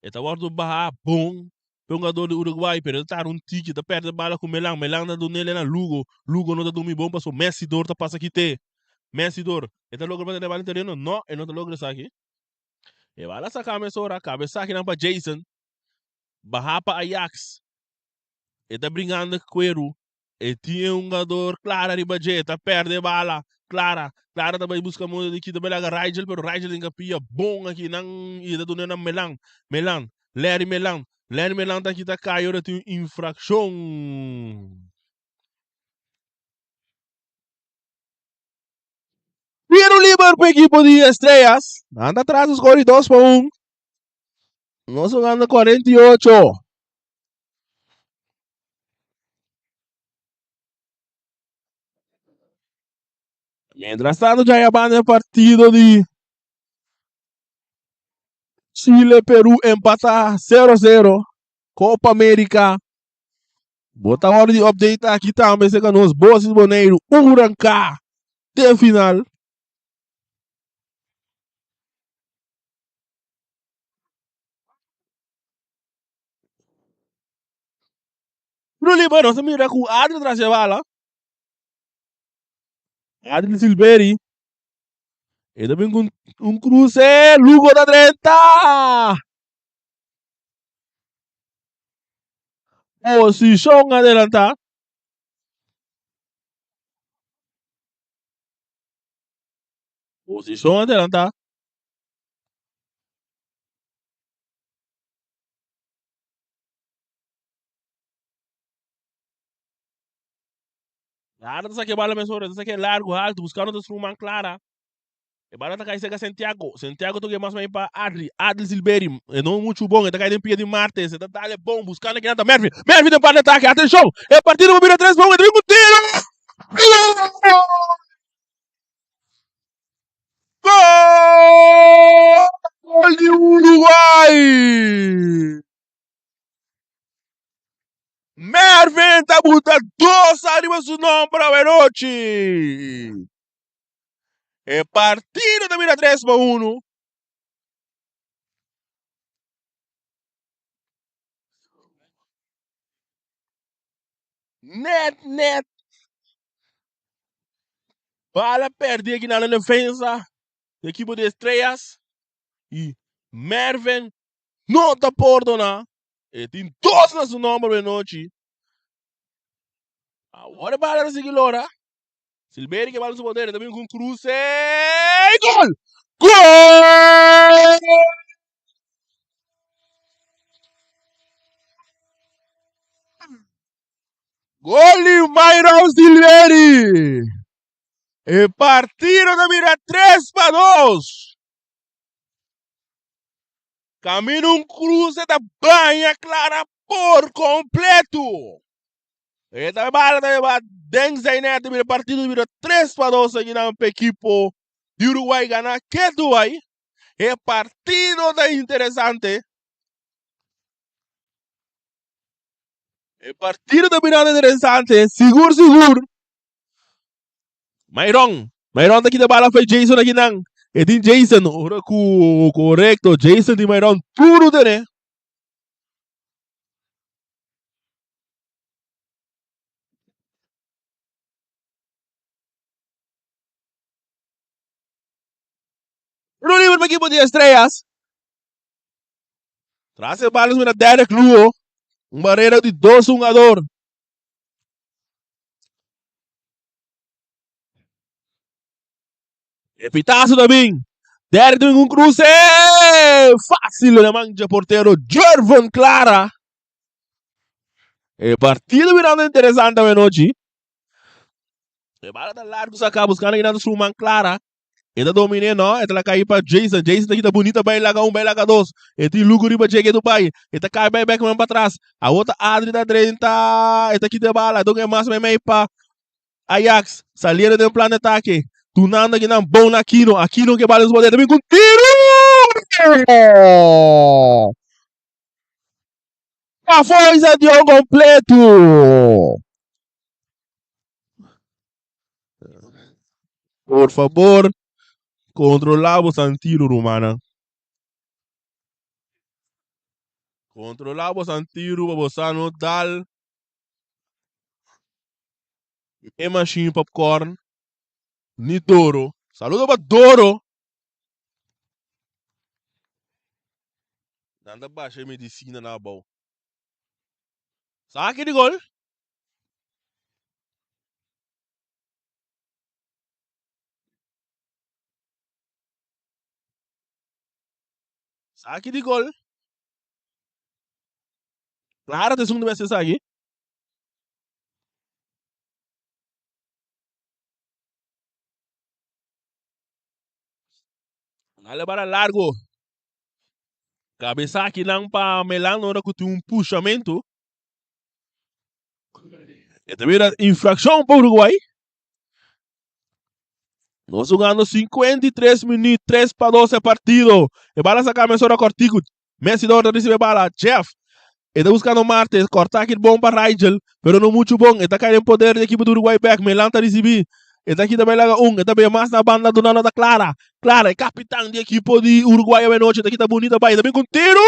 E ta wordo baha bon pe hungador di Uruguay, pero e ta tarda un tiki, ta perde bala cu Melan. Melan ta dunele na Lugo. Lugo no ta dumi bon paso Messi dor ta pasa kite. Messi dor. E ta logra bate bala den tereno? No, e no ta logra esaki. E bala saca mesora, cabeza akinan pa Jason. Baha pa Ajax. E ta bringando cuero. E tin e hungador Clara riba dje, e ta perde e bala. Clara, Clara ta bai busca modo di kita bai laga Rigel, pero Rigel tin capia bon aki nan y e ta duna na Melan. Melan, Larry Melan, Larry Melan ta kita cay ora tin un infraccion. Tiro liber pa equipo di Estrellas. Nan ta tras score di 2 pa 1. Nos jugando 48. Mientras tanto, ya ya el partido de Chile, Perú empata 0-0. Copa América. Bota hora di update aki tambe se nos Bosis Boneiru Uranka den final. Ruli, bueno, se mira ku Adri tras e bala. Adri Silveri. E ta bin ku un cruce. Lugo ta 30. Posishon adelantá. Posishon adelantá. Clara ta saca e bala mesora, ta saca largo, alto, buscando ta su ruman Clara. E bala ta cai cerca Santiago. Santiago toca mas mai pa Adri. Adri Silveri. E no mucho bom, e ta cai den pia di Martes. E ta dale bom, buscando que ta Mervin. Mervin den parte de ataque. Atenção! E partido va bira 3 pa 1. E ta bin un tiro! Gol di Uruguay! riba su nomber awenochi. E partido ta bira 3-1. Net, net. Bala perdi aki na defensa. Equipo de Estrellas. Y Mervin no ta pordona. E tin dos na su nomber de nochi. Awor e bala ta sigui lora. Silveri ke bala su poder. Ta bin ku un cruce. Gol! Gol! Gol di Myron Silveri! E partido ta bira 3-2. Camino un cruce ta baña Clara por completo. E ta bala ta lleva den zijn net bira partido bira 3-2 aquí na equipo di Uruguay gana Ketuay. E partido ta interesante. E partido ta birando interesante. Sigur, sigur. Myron. Myron ta kita bala pa Jason aki nan. E tin Jason. Ora ku korekto. Jason di Myron duru tene. Tiro libre pa equipo di Estrellas. Tras e bala mira Derek Lugo. Un barrera di dos jugador. E pitazo ta bin. Derek tin un cruce. Fácil na man dje portero Jervon Clara. E partido mirando interesante anochi. E bala ta largo saca buscando guinando su man Clara. E ta dominé no, e ta la kai pa Jason. Jason ta kita bunita bai laga un, bai laga dos. E tin Lugo riba dje ketu bai. E ta kai bai bek man pa tras. Awor ta Adri ta drenta. E ta kita e bala. Don e mas meimei pa Ajax. Saliendo den plan de atake. Dunando akinan bon na Aquino. Aquino ke bala den su poder. Ta bin ku un tiru! Pafó stadion kompleto! Por favor, controla bo sentido, rumannan. Controla bo sentido pa bo sa no dal e machine popcorn ni Doro. Saludo pa Doro. Nan ta basha e medicina na abou. Sa aki di gol. Saki di gol. Clara ta esun di mester esaki. Dale bara largo. Cabeza aki nan pa Melan ora cu tin un pushamento. E ta bira infraccion pa Uruguay. Nos jugando 53 minuut, 3 pa 2 e partido. E bala saca mesora cortico. Messi door ta recibe bala. Jeff. E ta buscando Martes. Corta aqui bom pa Rigel. Pero no mucho bom. E ta cae en poder de equipo de Uruguay back. Melan ta recibi. E ta kita bay laga un. E ta bay mas na banda dunando ta Clara. Clara, e capitan di equipo di Uruguay awe noche. Ta kita bonita bay. Ta bin con tiro!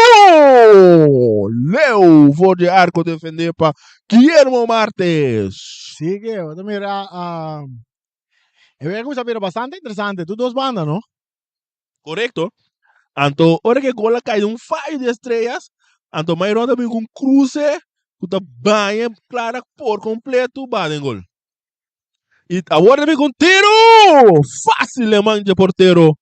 Leo voor de arco defende pa Guillermo Martes. Sigue, bo ta mira, ah, e wega cuminsa bira bastante interesante. Tur dos banda, no? Correcto. Anto, ora que gol a cai un fallo di Estrellas, anto Mayron ta bin cu un cruce cu ta baña Clara por completo ba den gol. Y awor ta bin cu un tiro! Fácil e man dje portero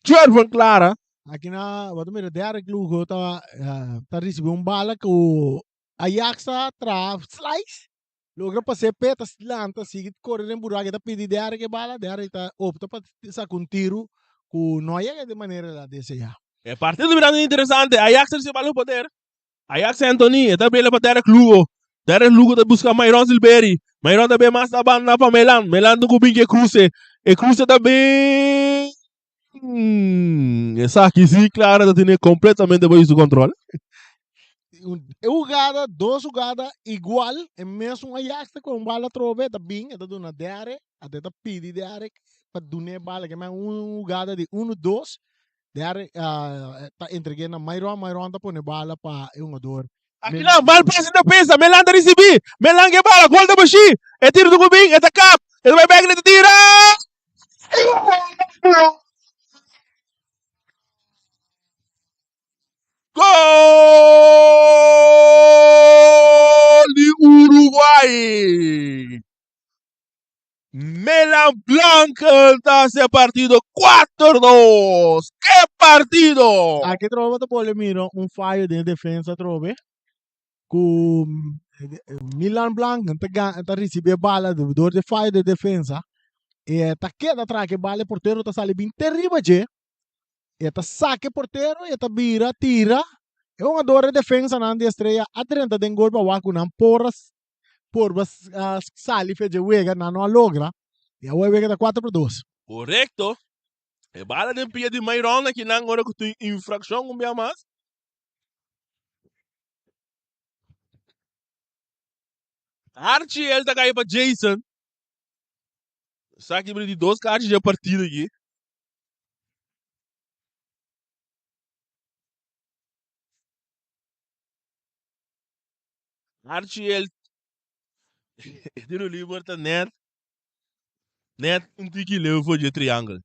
Jervin Clara. Aki na, bo ta mira Derrick Lugo ta, eh, ta ricibi un bala cu Ajax ta traha slice. Logra pas'é p'e ta lanta sigui kore den buraku e ta pidi Derrick e bala, Derrick ta opta pa saka un tiru ku no a yega di manera el a deseá. E partido birando interesante, Ajax ta risibi bala ku poder. Ajax Anthony e ta bela pa Derrick Lugo. Derrick Lugo ta buska Myron Silberi. Myron ta bin mas na banda pa Melan. Melan ta ku bin ku e kruse. E kruse ta bin. Esaki si Clara ta tene completamente bajo su control. E hugada, dos hugada igual, e mesun Ajax ta con bala atrobe, ta bin, e ta duna Derek, ate ta pidi Derek pa dun'e bala, ke men un hugada di uno dos, Derek ta entreg'e na Myron, Myron ta pone bala pa e hungador. Akinan, mal pase den defensa, Melan ta risibi, Melan ke bala, gol ta bashi, e tira tuku bin, e ta kap, e ta bai bek, e ta tira! Gol di Uruguay! Milan Blanc ta haci e partido 4-2. Ke partido! Aki trobe ta pone mira un fayo den defensa trobe ku Milan Blanc ta ta ricibi e bala dor di fayo den defensa e ta keda traha e bala e portero ta sali bin te riba dje e ta saka e portero e ta bira tira e hungador di defensanan di Estrella a drenta den gol pa wak ku nan por a purba sali fe dje wega nan no a logra y awor e wega ta 4 pa 2. Korekto. E bala den pia di Mayron aki nan ora ku tin infrakshon un bia mas. Archie el ta kai pa Jason. Sa ki di dos kachi dje partido aki. Archie el e tiro liber ta net net un tiki leu for dje triangle.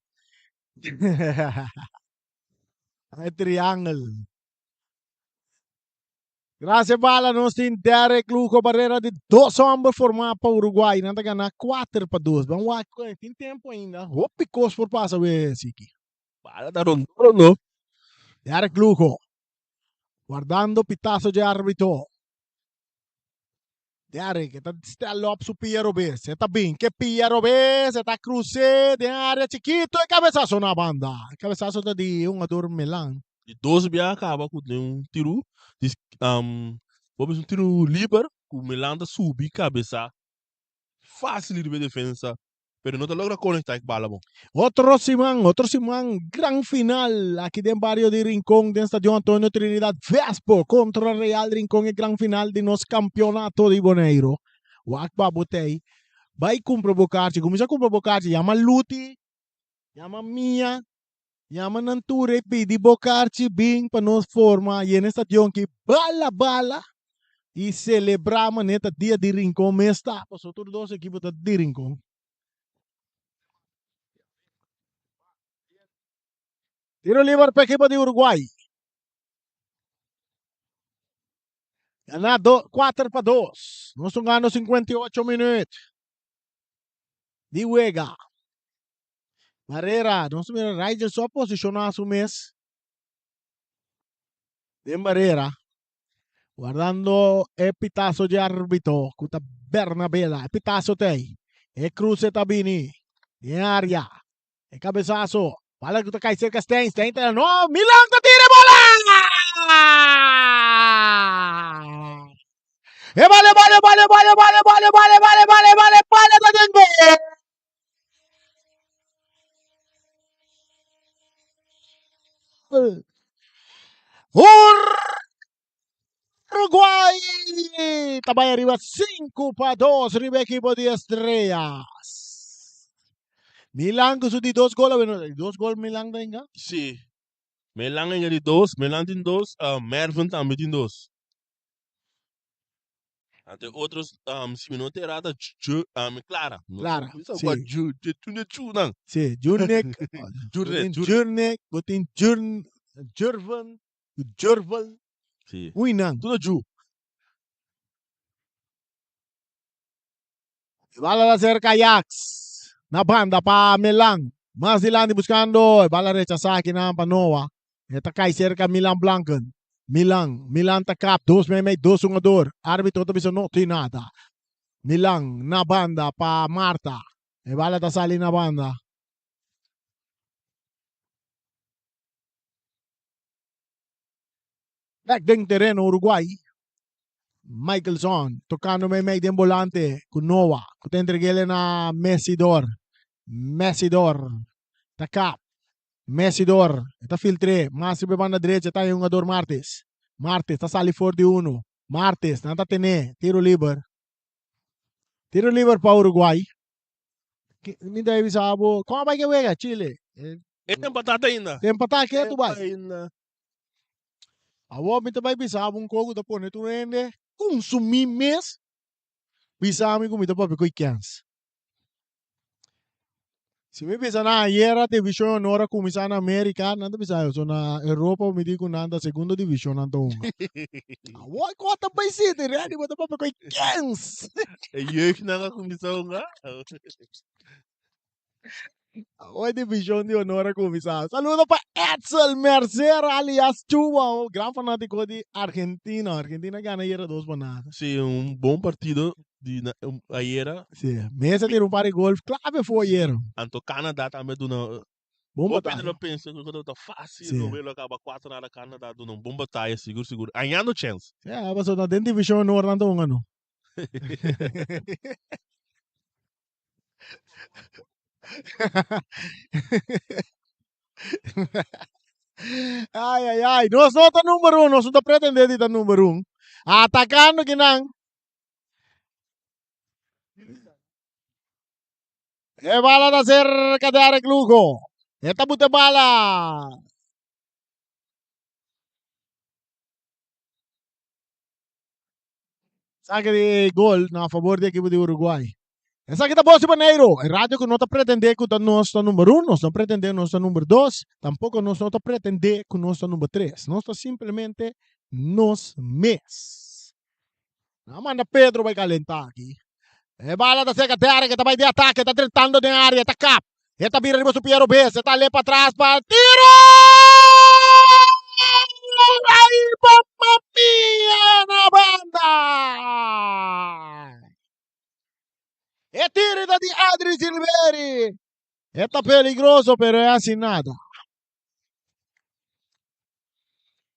E triangle. Gracias bala nos tin Derek Lugo Barrera di dos homber formá pa Uruguay. Nan ta gana 4 pa 2. Ban wak tin tempo ainda. Hopi kos por pasa we Siki. Bala ta rondo rondo. Derek Lugo Guardando pitazo dje arbitro. Derek e ta stel op su pia robes. E ta bin ke pia robes. E ta cruse den area chikito. E cabezazo na banda. E cabezazo ta di hungador Milan. Di dos bia caba cu den un tiru di bo bisa un tiru liber cu Milan ta subi cabeza facil riba e defensa pero no ta logra conecta e bala bon. Otro siman, otro siman, gran final aki den bario di Rincon den Stadion Antonio Trinidad Vespo contra Real Rincon e gran final di nos campeonato di Boneiro. Wak pa bo tei, bai cumpra bo kaarchi, cuminsa cumpra bo kaarchi, yama Luti, yama Mia, yama nan tur e pidi bo kaarchi bin pa nos forma yena e stadion ki bala bala y celebra manera ta dia di Rincon mes ta, pasobra tur dos ekipo ta di Rincon. Tiro liber pa ekipo di Uruguay. Gana do, 4 pa 2. Nos ta gana 58 minuut di wega. Barrera, nos mira Rigel so a posiciona su mes den barrera. Guardando e pitazo di arbitro cu ta Bernabela. E pitazo ta ey. E cruce ta bini den area. E cabezazo. Bala cu ta cay cerca Stein. Stein ta no. Milan ta tira e bola! E bala, e bala, e bala, e bala, e bala, e bala, e bala, e bala, e bala, e bala, e bala ta den gol! Uruguay ta bai ariba 5 pa 2 riba ekipo di Estrellas. Milan ku su di dos gol, bueno, di dos gol Milan ta hinga. Sí. Milan hinga di dos, Milan tin dos, Mervin tambe tin dos. Ante otros, si mi no te erra, ta Ju, Clara. No Clara, sa sí. kua Ju, Ju, Ju, Ju, nan. Sí, Jurnek. Jurnek, Bo tin Jurnek. Jurnek, bo tin Jurn, Jurven, Jurvel. Sí. Ui nan. Tur Ju. E bala ta cerca Ajax. Na banda pa Milan. Mas dilanti buscando. E bala rechasa aki nan pa Noah. E ta cay cerca Milan Blanken. Milan. Milan ta kap. Dos mei mei dos hungador. Arbitro ta bisa no tin nada. Milan na banda pa Marta. E bala ta sali na banda. Bek den tereno Uruguay. Michelson tocando mei mei den volante cu Noah. Cu ta entregele na Messidor. Messidor ta kap. Messidor ta filtre. Mas riba e banda derecha ta e hungador Martes. Martes ta sali for di uno. Martes, nan ta tene tiro liber. Tiro liber pa Uruguay. Mi ta bisa bo, kon a bai ke wega Chile? E ta empatá te ainda. Ta empatá ke tu bai? Ainda. Awor mi ta bai bisa bo un kos ku ta pone tur hende kunsumí mes. Bisa mi ku mi ta papia ku e kens. Si mi bisa nan ayera Divishon Honor a kuminsá na Amerika, nan ta bisa yo so na Europa mi di ku nan ta segundo divishon nan ta hunga. Awor ku ta bai sinti ready bo ta papia ku e kens. E jeugdnan a kuminsá hunga. Awor Divishon di Honor a kuminsá. Saludo pa Edsel Mercer alias Chuba, gran fanátiko di Argentina. Argentina gana ayera dos pa nada. Si, un bon partido di ayera. Si, Messi a tira un par di gol clave for ayera. Anto Canada tambe duna bon Hopi bataya. lo pensa cu ta facil, Si. lo lo caba cuatro nada Canada duna un bon bataya sigur sigur. Añando chance. Si, pasobra den division honor nan ta hunga no. Ay, ay, ay. Nos no ta number un. Nos no ta pretende di ta number un. Atacando kinan. E bala ta cerca Derek Lugo. E ta bute bala. Saque di gol na favor di equipo di Uruguay. Esaki ta Bos di Boneiru, e radio ku no ta pretendé ku ta nos ta number un, nos no pretendé nos ta number dos, tampoko nos no ta pretendé ku nos ta number tres. Nos ta simplemente nos mes. Nan a manda Pedro bai kalentá aki. E bala ta serka Derek, e ta bai di atake, e ta drentando den área, e ta kap. E ta bira riba su pia robes, e ta ale patras pa tiro! Ai, mamma mia, na banda! E tiro ta di Adri Silveri. E ta peligroso, pero e hasi nada.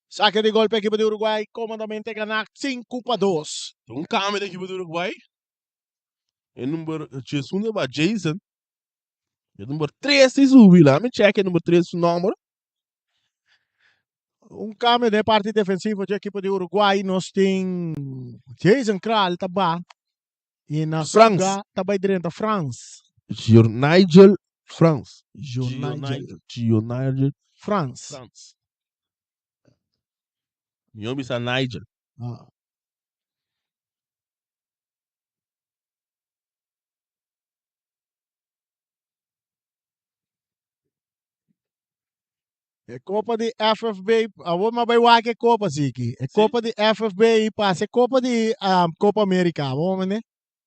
Saque di gol pa ekipo di Uruguay, komodamente gana 5-2. Un kambio di ekipo di Uruguay. E number 81 ta Jason. E number 3 si subi. Laat me check e number 3 su nomber. Un cambio den parti defensivo di ekipo di Uruguay. Nos tin Jason Kral ta ba. Y na Frans. lugar ta bai drenta Frans. Gio Nigel Frans. Gio Nigel. Gio Nigel Frans. Frans. Mi bisa Nigel. Ah. E kopa di FFB, awor mi a bai wak e kopa siki. E Sí. kopa di FFB i pasa e kopa di um, Kopa Amerika. Bo mane?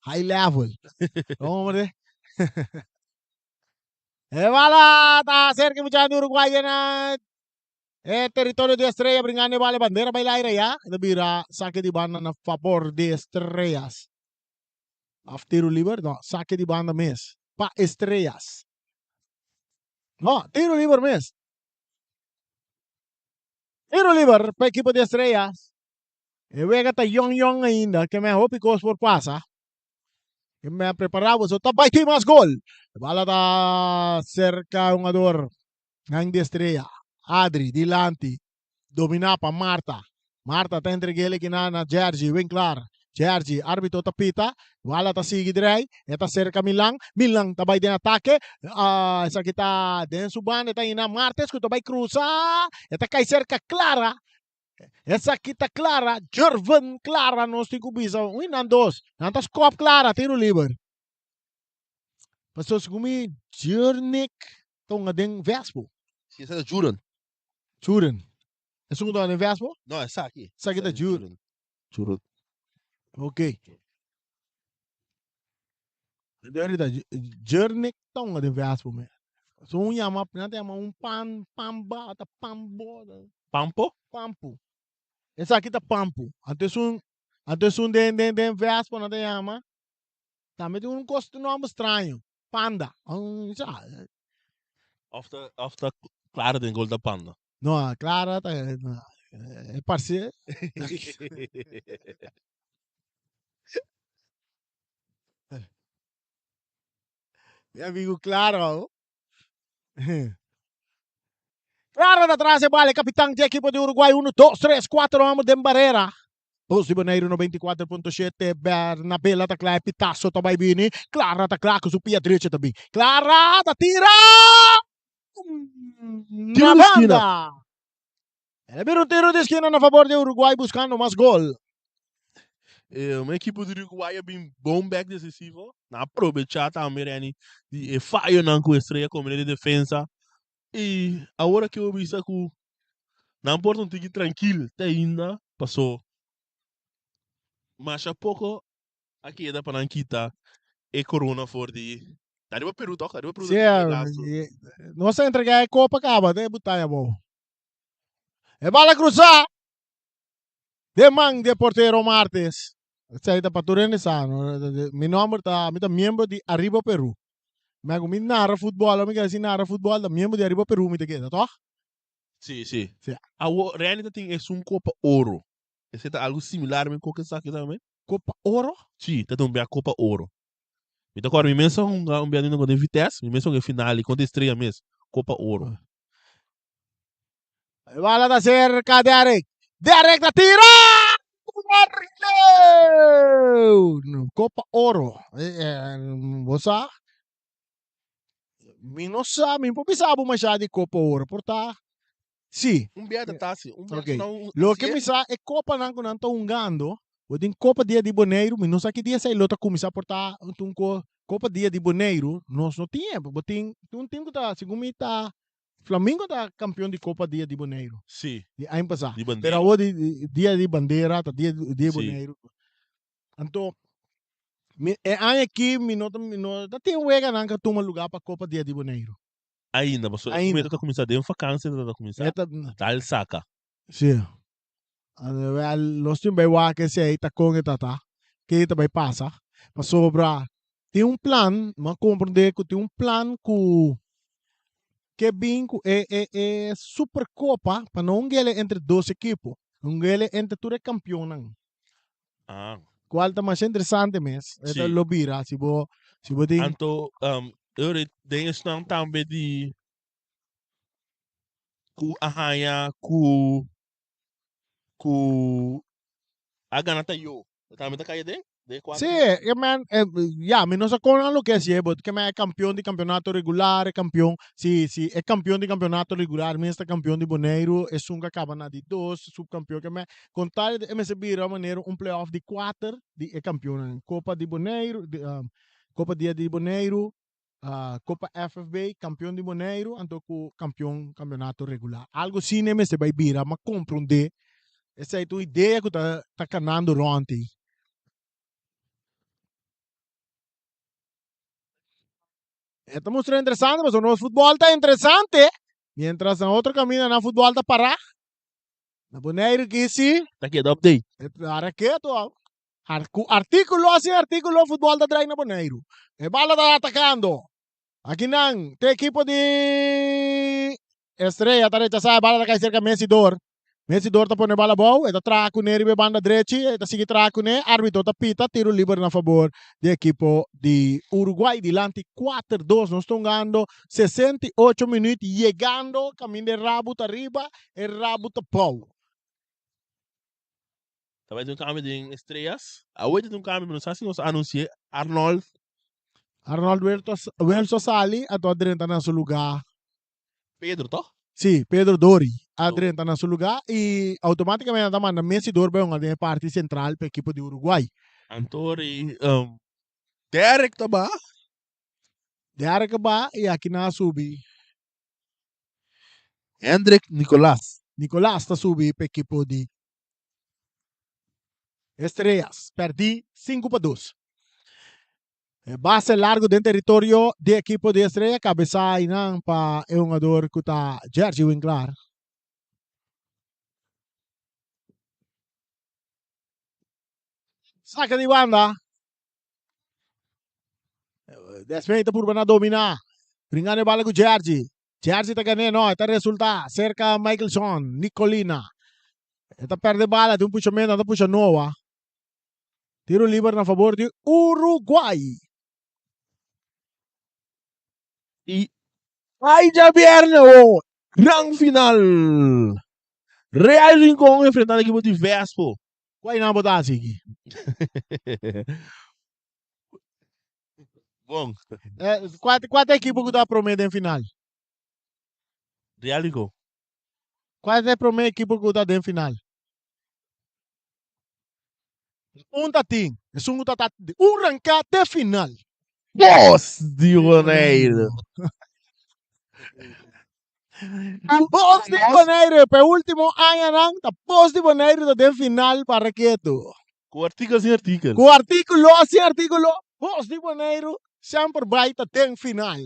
High level. Bo mane? E bala ta cerca mucha di Uruguay na e territorio di Estrella bringando e bala bandera bai laira ya. E ta bira saque di banda na favor di Estrellas. Of tiro liber? No, saque di banda mes. Pa Estrellas. No, tiro liber mes. Tiro liber pa equipo di Estrellas. E wega ta yong yong ainda, ke men hopi kos por pasa. Ke men prepara boso ta bai tin mas gol. E bala ta cerca hungador nan di Estrella. Adri dilanti Dominá pa Marta. Marta ta entreg'é kinan na Jerzy Winklar. Jerzy, árbitro ta pita. Bala ta sigui drei. E ta serka Milan. Milan ta bai den atake. Esaki ta den su banda. E ta hina Martes ku ta bai krusa. E ta kai serka Clara. Esaki ta Clara. Jervin Clara nos tin ku bisa. Ui nan dos. Nan ta skòp Clara tiro liber. Pasobra segun mi Jernick ta hunga den Vespo. Si esaki ta Juran. Juren. Esun ku ta den Vespo? No, esaki. Esaki ta Juren. Juren. Ok. Ahorita Jernick ta hunga den Vespo me. So un yama, nan ta yama un pan, pamba, ta pambo. Pampo? Pampo. Esaki ta pampo. Anto esun, anto esun den den den Vespo nan ta yama. Tambe tin un kos nomber straño. Panda. Sa. Of ta, of ta Clara den gol ta panda. No, Clara ta e parce. Mi amigo Clara. Oh. Clara ta tras e bal, e kapitan dje ekipo di Uruguay. Unu, dos, tres, kuater hòmber den barera. Bos di Boneiru 94.7, Bernabela ta kla, e pitaso ta bai bini. Clara ta kla ku su pia drechi ta bin. Clara ta tira! Na Tiro di skina. banda! El a bira un tiro di skina na fabor di Uruguay buskando mas gol. E un ekipo di Uruguay a bin bon bek desisivo. Nan a probecha tambe Renny di e fayonan ku Estrella komene di defensa. I awor aki bo bisa ku nan por ta un tiki trankil te ainda paso masha poko a keda pa nan kita e korona for di ta riba Peru tok? Ta riba Peru Sí, ta e lastu. nos a entregá e kopa kaba te butaya abou. E bala krusá den man di e portero Martes. Esei ta pa tur hende sa. Mi nòmber ta, mi ta miembro di Arriba Peru. Mi ku mi nara futbòl, mi kere si nara futbòl ta miembro di Arriba Peru mi ta keda, tòg? Sí, sí. Sí. Awor, Renny ta tin esun Kopa Oro. Esei ta algu similar mi koke esaki tambe? Kopa Oro? Sí, ta tin un bia Kopa Oro. Mi ta kòrda mi mes a hunga un bia den Vitesse, mi mes a hunga e final i kontra Estrella mes, Kopa Oro. E bala ta cerca Derek. Derek ta tira! Arleu! Copa Oro. Bo sa? Mi no sa, mi por bisa bo masha di Copa Oro, por ta si. Un bia ta ta si, un bia Ok. ta un Loke mi sa e copanan ku nan ta hungando, bo tin Copa Dia di Boneiru, mi no sa ki dia esei lo ta kuminsá por ta un Copa Dia di Boneiru, nos no tin e. Bo tin un tim ku ta, segun mi ta Flamingo ta kampion di Kopa Dia di Boneiru. Sí. Di aña pasá. Di bandera. Pero awor di Dia di Bandera ta Dia di Sí. Boneiru. Anto mi e aña aki mi no ta mi no ta tin weganan ku a tuma lugá pa Kopa Dia di Boneiru. Ainda, pasobra e Ainda. ta kuminsá den vakansia ta kuminsá E ta dal saka. Sí. Wel, nos tin bai wak esei ta kon e ta ta, ke ta bai pasa. Pasobra tin un plan, mi a komprendé ku tin un plan ku ke bin ku e e e superkopa pa no un gele entre dos ekipo, un gele entre tur e kampionnan. Ah. Kual ta masha interesante mes. E ta Sí. lo bira si bo si bo tin Anto, um, den esnan tambe di ku a haña ku ku a gana ta yo. Tambe ta kai aden? Den e kuadro? Sí, ke men, eh, ya, mi no sa kon nan lo ke hasié, but ke men e kampion di kampeonato regular, e kampion, si, si e kampion di kampeonato regular mes ta kampion di Boneiru, esun ku a kaba na di dos, supkampion, ke men, kon tal e mester bira manera un playoff di kuater di e kampionnan. Kopa di Boneiru, di, Kopa Dia di Boneiru, Copa FFB, campeon di Boneiru, anto cu campeon campeonato regular. Algo asina e mester bay bira, m'a comprende. Esey ta un idea cu ta ta canando rond ey. E ta mustra interesante pasobra nos futbol ta interesante, mientras na otro caminda nan futbol ta para. Na Boneiru ki si. Ta keda update. E para keto. Ku artíkulo sin artíkulo futbòl ta drai na Boneiru. E bala ta atakando. Akinan te ekipo di Estrella ta rechasá e bala ta kai serka Messi Dor. Messi Dor ta pone bala abou, e ta traha kuné riba e banda drechi, e ta sigui traha kuné, árbitro ta pita tiro liber na fabor di ekipo di Uruguay dilanti 4-2. Nos ta hungando 68 minüt yegando kaminda e rabu ta riba, e rabu ta bou. Ta bai tin un cambio den Estrellas. Awe tin un cambio, pero no sa si nos a anuncié Arnold. Arnold Welso a sali, anto a drenta na su lugar. Pedro, toch? Sí, Pedro Dori a drenta na su lugar y automáticamente nan ta manda Messi dor bai hunga den e parti central pa ekipo di Uruguay. Anto ri Derek ta ba. Derek a ba y aki nan a subi. Hendrik Nicolas. Nicolas ta subi pa ekipo di Estrellas. Perdí 5-2. E base largo den territorio di ekipo di Estrella. Cabeza einan pa e hungador ku ta Jerzy Winklar. Saca di banda. Desmey ta purba na domina. Bringando e bala ku Jerzy. Jerzy ta gané, no, e ta resulta cerca Michelson, Nicolina. E ta perde bala, tin un pushamento, ta pusha Noah. Tiro liber na favor di Uruguay. I ai djabièrnè oh! Gran final! Real Rincon enfrentando equipo di Vespo. Kua nan bo ta hasi aki? Bon. Kua kua ta ekipo ku ta promé den final? Real Rincon. Kua ta e promé ekipo ku ta den final? Un ta tin, esun ku ta ta un ranká te final. Bos di Boneiru. Bos di Boneiru, pa e último añanan ta Bos di Boneiru ta den final pa reketu. Ku artíkulo sin artíkulo. Ku artíkulo sin artíkulo, Bos di Boneiru semper bai ta den final.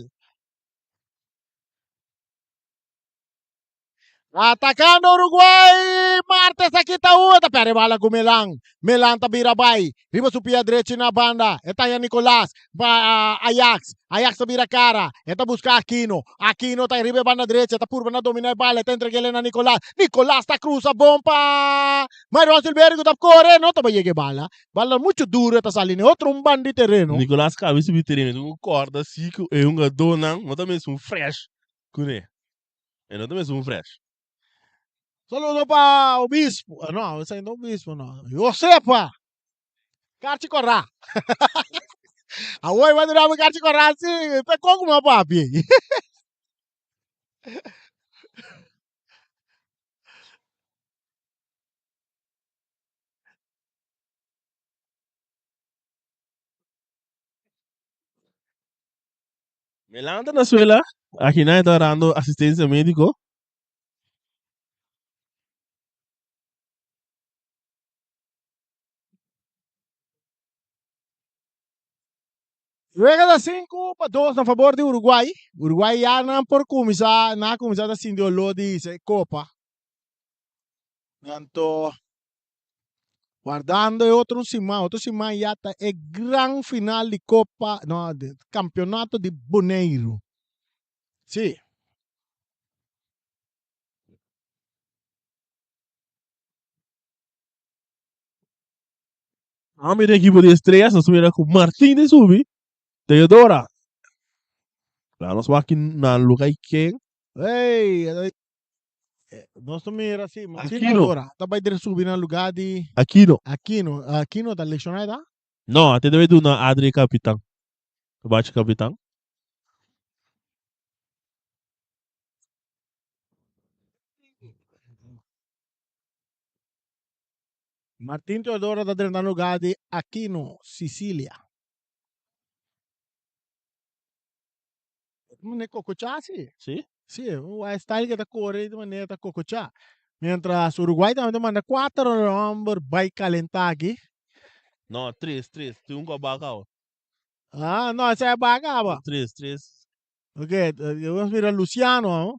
Atacando Uruguay, Martes a kita un, e ta perde bala ku Melan. Melan ta bira bai, riba su pia drechi na banda, e ta haña Nicolas pa Ajax. Ajax ta bira kara, e ta buska Aquino. Aquino ta riba e banda drechi, e ta purba na domina e bala, e ta entreg'el na Nicolas. Nicolas ta krusa bon pa Myron Silverio ku ta kore, no ta bai yega e bala. Bala muchu duru e ta sali na e otro un banda di tereno. Nicolas kabi subi tereno, e tin ku kòrda si ku e hungadónan no ta mesun fresh kuné. E no ta mesun fresh. Saludo pa obispo. Ah, no, esei no obispo no. Josefa. Karchi korá. Awor iba duna mi karchi korá si pe kon kuma papi. Melan ta na suela, akinan e ta dando asistencia medico. Wega ta 5-2 na fabor di Uruguay. Uruguay ya nan por cuminsa, nan a cuminsa ta sinti olor di se copa. Anto Wardando e otro siman, otro siman ya ta e gran final di Copa, no, di Campeonato di Boneiru. Sí. Nos mira equipo di Estrellas, nos mira cu Martin de subi, Teodora. La nos wak na lugar ken. Hey, Nos ta mira si Martin Aquino. Teodora ta bai subi na lugar di Aquino. Aquino. Aquino ta lesioná ta? No, a te debe duna Adri capitan. Bachi capitan. Martin Teodora ta drenta na lugar di Aquino Sicilia. Mane kokochá si. Si? Si, e style ke ta kore di manera ta kokochá. Mientras Uruguay tambe ta manda kuater homber bai kalentá aki. No, tres, tres. Tin un ku a baka awa. Ah, no, esei a baka awa. Tres, tres. Ok, nos mira Luciano, no?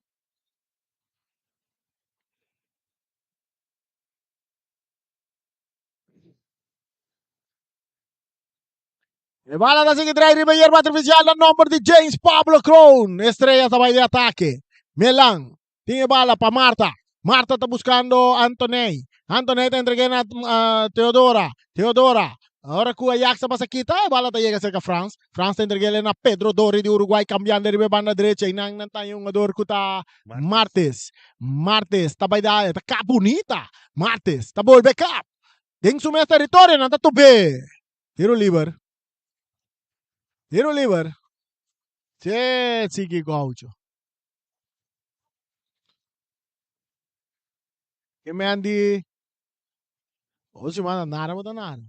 E bala ta sigui trae riba yerba artificial na nomber di James Pablo Kroon. Estrellas ta bai di atake. Melan tin e bala pa Marta. Marta ta buscando Antoney. Antoney ta entregue na uh, Teodora. Teodora. Ora cu Ajax ta pasa kita, e bala ta yega cerca Frans. Frans ta entregue na Pedro Dori di Uruguay, cambiando riba e banda derecha. Y nan nan ta un jugador cu ta Martes. Martes ta bai da, ta kap bonita. Martes ta bolbe kap. Den su mes territorio nan ta tobe. Tiro liber. Tiro liber. Che, Chiqui Gaucho. Que men di Otro semana nada bota nada.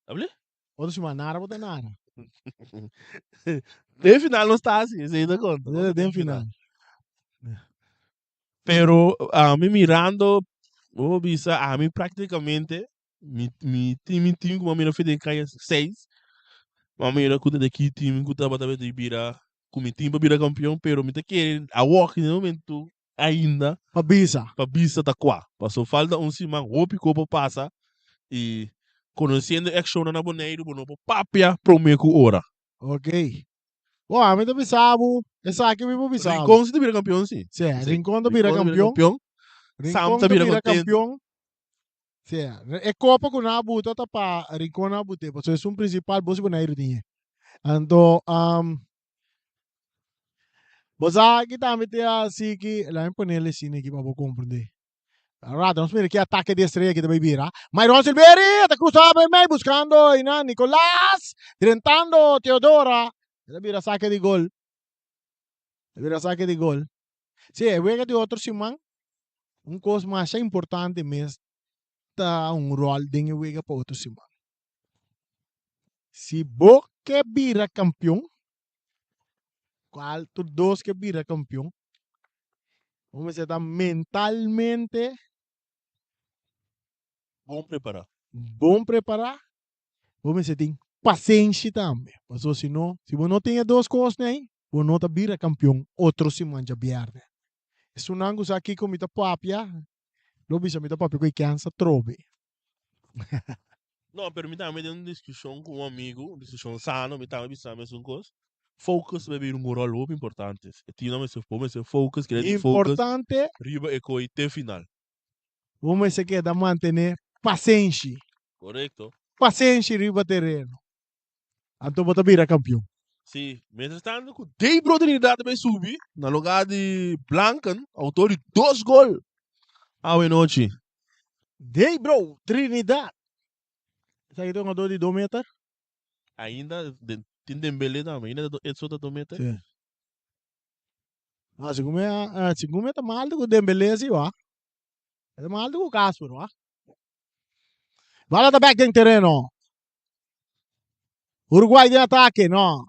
Abli? Otro semana nada bota nada. Den final no está así, esei ta conta. Den final. Pero ami mirando, bo bisa ami prácticamente Mi mi tin mi team ku mi a mira fede kaya seis. Mi a mira ku ta de ki team ku tabata di bira ku mi team pa bira kampion pero mi ta kere awor den e momento ainda Pa bisa. pa bisa ta kua. Paso falta un siman hopi ku por pasa y konosiendo e akshonnan na Boneiru bo no por papia prome ku ora. Ok. Bo ami ta bisa bo esaki mi por bisa bo. Rincon si ta bira kampion si. Si, Rincon ta bira kampion. Sam Rincon ta ta bira bira kontento. kampion. Sea, e kopa ku nan a buta ta pa Rincon nan a but'é, pasobra esun prinsipal bo si Boneiru tin e. Anto, Bo sa ki tambe te hasi ki, laat mi ponele asina aki pa bo komprende. Rato nos mira ki atake di Estrella ki ta bay bira. Myron Silveri ta cruza bay mey buscando ina Nicolas drentando Teodora. Ta bira sake di gol. Ta bira sake di gol. Si, e wega di otro siman un cos masha importante mes ta un rol den e wega pa otro siman. Si bo ke bira campeon, Cual tur dos ke bira campeon. Bo mester ta mentalmente Bon prepara. bon prepara. Bo mester tin pasenshi tambe. Pasobra si no, si bo no tin e dos cosnan ei, bo no ta bira campeon otro siman djabierne. Esunnan cu sa kico mi ta papia, lo bisa mi ta papia cu e cansa trobe. No, pero mi tambe den un discusion cu un amigo, un discusion sano, mi tambe bisa mesun cos. Focus ta bira un rol hopi importante. E team mester, bo mester focus, keda tin focus Importante. riba e coi te final. Bo mester keda mantene pasenshi. Correcto. Pasenshi riba tereno. Anto bo ta bira campeon. Si, mientras tanto cu Debro Trinidad ta bay subi na lugar di Blanken, autor di dos gol awe nochi. Debro Trinidad. Esaki ta un jugador di dos meter? Ainda den, tin Dembele tambe, ainda ta Edson ta dos meter. Si. Ah, segun mi, ah, segun mi ta mas alto cu Dembele si, wa. E ta mas alto cu Casper, wa. Bala ta bek den tereno. Uruguay den atake, no.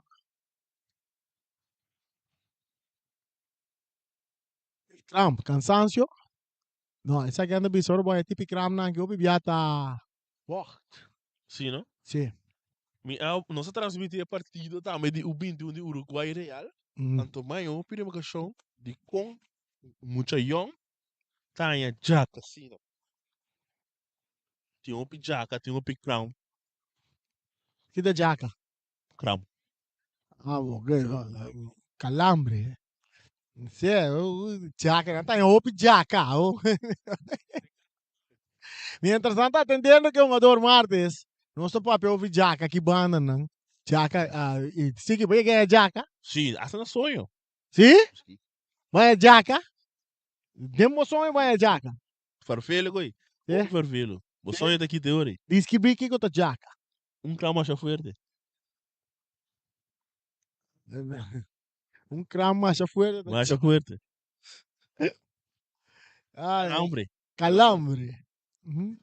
Kramp, cansancio. No, esaki anda bisa ora bo e tipi kramp nan ki hopi bia ta vocht. Si, no? Si. Mi a, nos a transmiti e partido tambe di U21 di Uruguay Real. Anto mai hopi remarcacion di con mucha yong ta haña djaka asina. Tin hopi djaka, tin hopi kram. Ki ta djaka? Kram. Ah, ok. Kalambre. Si, djaka, nan ta haña hopi djaka. Mientras nan ta atendiendo ke hungador Martes, nos ta papia hopi djaka ki bandanan. Djaka, i si ki bo yega haña djaka? Si, hasta na soño. Si? Si. Bo haña djaka? Den bo soño bo haña djaka? Farfelo koy. Eh? Hopi farfelo. Bo soño ta kita ori. Describí kiko ta djaka. Un kram masha fuerte. Un kram masha fuerte ta Masha fuerte. Ay, Calambre. Calambre. Mhm.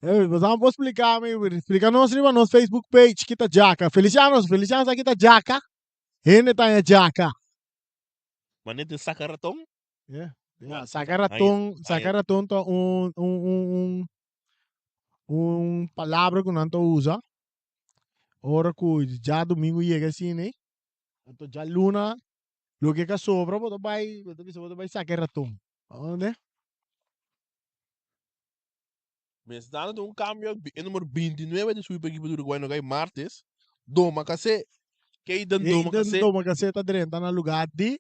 Eh, bo sa por splika mi, splika nos riba nos Facebook page kita djaka. Feliciano, Feliciano sa kita djaka. Hende ta haña djaka. Manera di saca raton. Yeah. Yeah, saca raton, saca raton ta un un un un un palabra ku nan ta usa ora ku djadumingu yega asina ei, anto djaluna loke ka sobra bo ta bai bo ta bisa bo ta bai saca e raton. Unda? Mes dando un cambio, e numero 29 di subi pa equipo di Uruguay no gai martes, Domacassé. Keiden Domacassé. Keiden Domacassé ta drenta na lugar di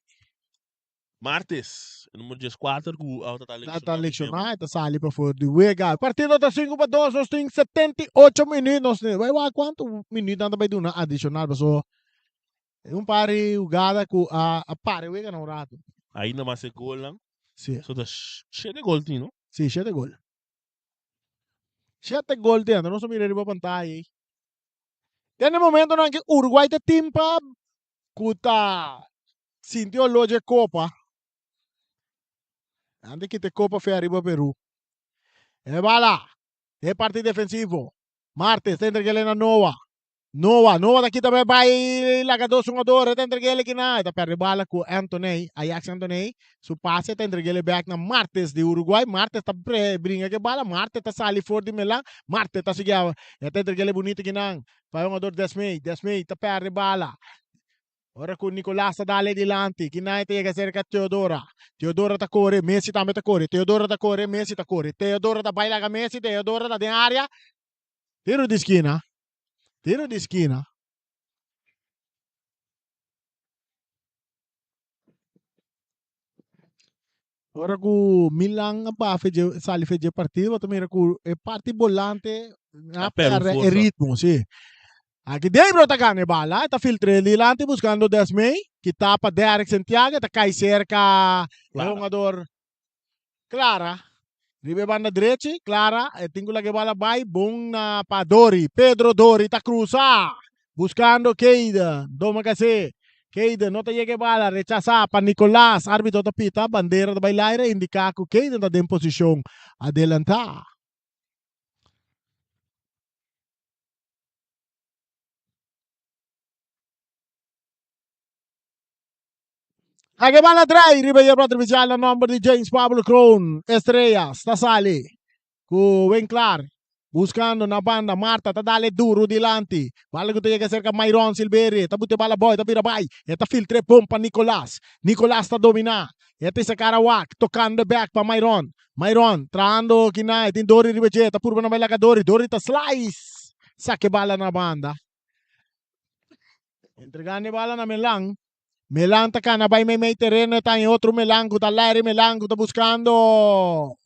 Martes, e numero 14 cu a ta lecciona. Ta lecciona, ta sali pa for di wega. Partido ta 5 pa 2, nos tin 78 minuut. Nos bai wak cuanto minuut nan ta bai duna adicional paso un par di hugada cu a para e wega na un rato. Ainda mas e golnan. Si. So ta shete gol tin, no? Si, shete gol. Shete gol tin, nos a mira riba pantaya ei. Den e momentonan ke Uruguay ta tin pa ku ta sinti olor dje kopa. Nan ta kita e kopa fe ariba Peru. E bala den parti defensivo. Martes ta entreg'el na Noa. Noa, Noa ta kita bai bai laga dos hungador, e ta entreg'el kinan, e ta perde bala ku Anthony, Ajax Anthony, su pase ta entreg'el bek na Martes di Uruguay, Martes ta bringa ku e bala, Martes ta sali for di Milan, Martes ta sigui awa, e ta entreg'el bunito kinan pa e hungador Desmey, Desmey ta perde bala, ora ku Nicolas ta dal e dilanti, kinan e ta yega serka Teodora, Teodora ta kore, Messi tambe ta kore, Teodora ta kore, Messi ta kore, Teodora ta bai laga Messi, Teodora ta den area, tiro di skina. Tiro di skina. Ora ku Milan a baha fe sali fe dje partido, bo ta mira ku e parti bolante a A perde perde e forsa. ritmo, si. Aki Debro ta gana e bala, e ta filtr'é dilanti buskando Desmey, kita pa Derrick Santiago, e ta kai serka e hungador Clara. Riba e banda drechi, Clara, e tin ku laga e bala bai bon na pa Dori. Pedro Dori ta krusa, buskando Keiden. Doma kase. Keiden no ta yega e bala, rechasá pa Nicolas. Arbitro ta pita, bandera ta bai laire, indiká ku Keiden ta den posishon adelantá. Ake bala trai riba yerba artificial na nomber di James Pablo Kroon. Estrellas ta sali ku Winklar buscando na banda Marta ta dale duro dilanti. Bala ku ta yega cerca Myron Silverie ta bute bala boy ta bira bai. E ta filtre bon pa Nicolas. Nicolas ta domina. E ta isa cara wak tocando back pa Myron. Myron trahando kina e tin Dori riba dje ta purba na bai laga Dori. Dori ta slice sake bala na banda. Entregando e bala na Melan. Melan ta kana bai meimei tereno e ta haña otro Melan ku ta Larry Melan ku ta buskando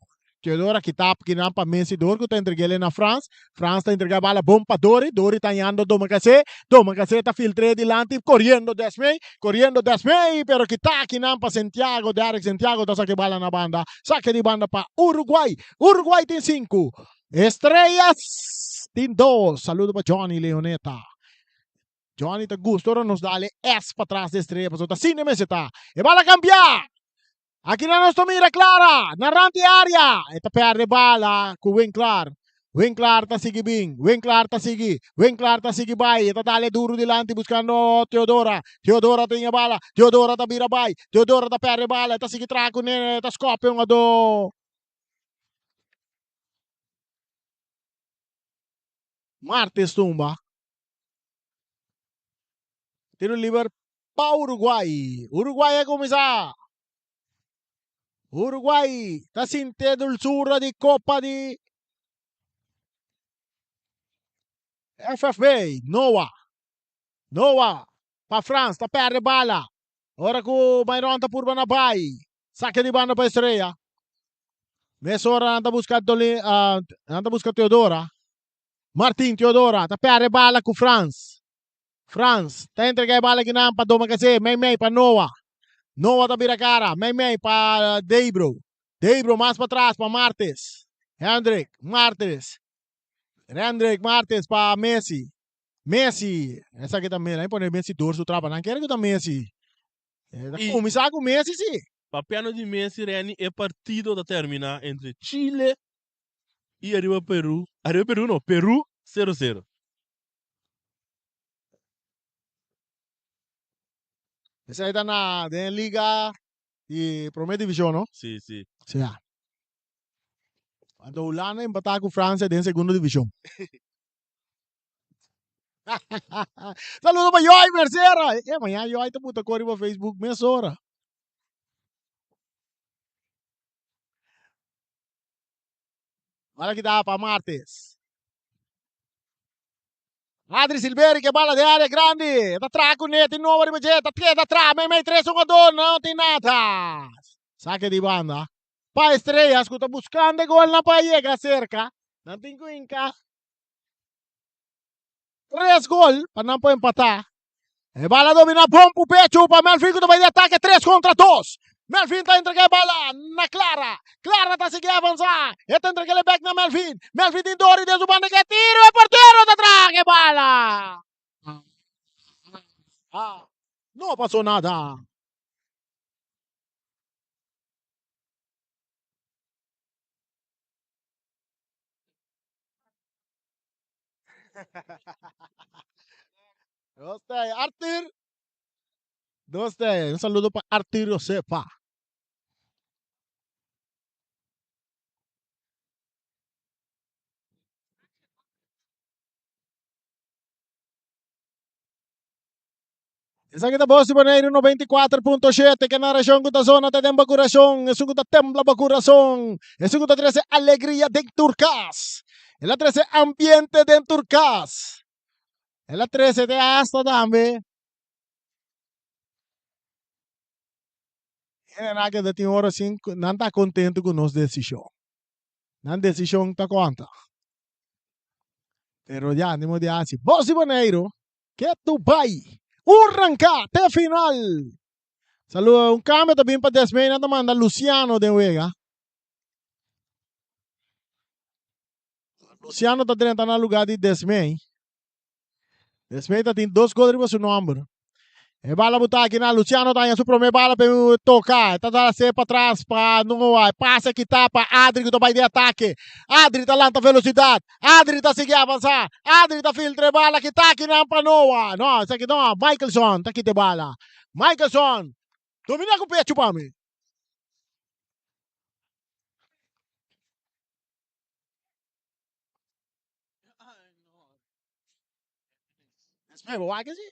Teodora kita kinan pa Messi dor ku ta entreg'el na Frans. Frans ta entrega bala bon pa Dori. Dori ta hañando Domacassé. Domacassé ta filtr'é dilanti koriendo Desmey. Koriendo Desmey pero kita kinan pa Santiago. Derrick Santiago ta saka e bala na banda. Sake di banda pa Uruguay. Uruguay tin sinku. Estrellas tin dos. Saludo pa Johnny Leoneta. Johnny ta gusta ora nos dale S patras di Estrella pasobra ta asina mester ta. E bala cambia! Aki na nos ta mira Clara na rand di area. E ta perde bala cu Winklar. Winklar ta sigui bin. Winklar ta sigui. Winklar ta sigui bai. E ta dale duro dilanti buscando Teodora. Teodora tin e bala. Teodora ta bira bai. Teodora ta perde bala. E ta sigui traha cu ne. E ta scope un ado. Martes tumba. Tiro liber pa Uruguay. Uruguay a kuminsá. Uruguay ta sinti e dulsura di Kopa di FFB. Noah. Noah pa Frans ta perde bala. Ora ku Myron ta purba na bai. Sake di banda pa Estrella. Mesora nan ta buska Doli, uh, nan ta buska Teodora. Martin Teodora ta perde bala ku Frans. Frans ta entrega e bala kinan pa Domakase, mei mei pa Noah. Noah ta bira kara, mei mei pa Debro. Debro mas patras pa Martes. Hendrik Martes. Hendrik Martes pa Messi. Messi, esaki ta Messi, nan pone Messi door su trapa, nan kere ku ta Messi. E ta kuminsá ku Messi si. Papiando di Messi, Renny, e partido ta terminá entre Chile i ariba Peru, ariba Peru no, Peru sero sero. Esei ta na den liga di prome division no? Si, si. Si ya. Anto Hulanda empatá ku Francia den segundo division. Saludo pa Joy Mercera. E mañana Joy ta buta kor riba Facebook mesora. Bala kita pa Martes. Adri Silveri ke bala den área grandi. Ta traha ku net nobo riba dje. Ta keda traha meimei tres hungador. No tin nada. Sake di banda. Pa Estrellas ku ta buskando e golnan pa yega serka. Nan tin ku hinka tres gol pa nan por empatá. E bala domina bon pu pecho pa Melvin ku ta bai di atake tres kontra dos. Melvin ta entrega e bala na Clara. Clara ta sigui avansa. E ta entrega e bek na Melvin. Melvin tin Dori den su banda ke tiro e portero ta traga e bala. No pasó nada. Dos te, Arthur. Dos te. Un saludo pa Arthur Josefa. Esaki ta Bos di Boneiru 94.7 ke narashon ku ta zona ta den bo kurason, esun ku ta tembla bo kurason, esun ku ta trese alegria den tur kas. El a trese ambiente den tur kas. El a trese te hasta tambe. Hendenan ke ta tin ora sin nan ta kontentu ku nos desishon. Nan desishon ta konta. Pero ya, ni di hasi. Bos di Boneiru, ketu bai. Un ranká te final. Saludo, un kambio ta bin pa Desmey, nan ta manda Luciano den wega. Luciano ta drenta na lugá di Desmey. Desmey ta tin dos gol riba su nomber. E bala buta aki na Luciano ta haña su promé bala pe toka. E ta dal se pa tras pa Noah. E pase kita pa Adri ku ta bai den atake. Adri ta lanta velosidat. Adri ta sigui avansá. Adri ta filtra e bala kita aki nan pa Noah. No, esaki no. Michaelson ta kita e bala. Michaelson domina ku pechu pa mi. Espera, wak si?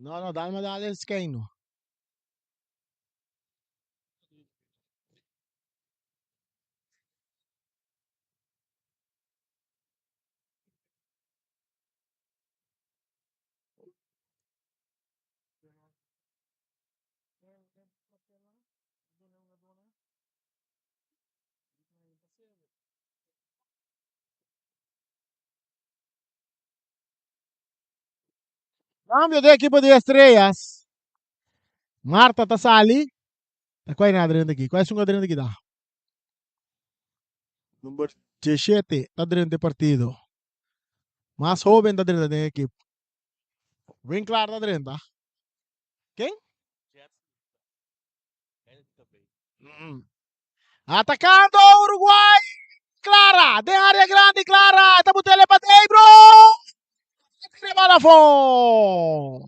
No, no, dalma dale skeino. Cambio de equipo de Estrellas. Marta ta sali. Ta kua na drenta aki? Kua esun ku a drenta aki ta? Number 17 ta drenta e partido. Mas hoben ta drenta den e ekipo. Winklar ta drenta. Ken? Atacando Uruguay. Clara, den área grande, Clara. Ta botele pa Ebro. Tira bala afó.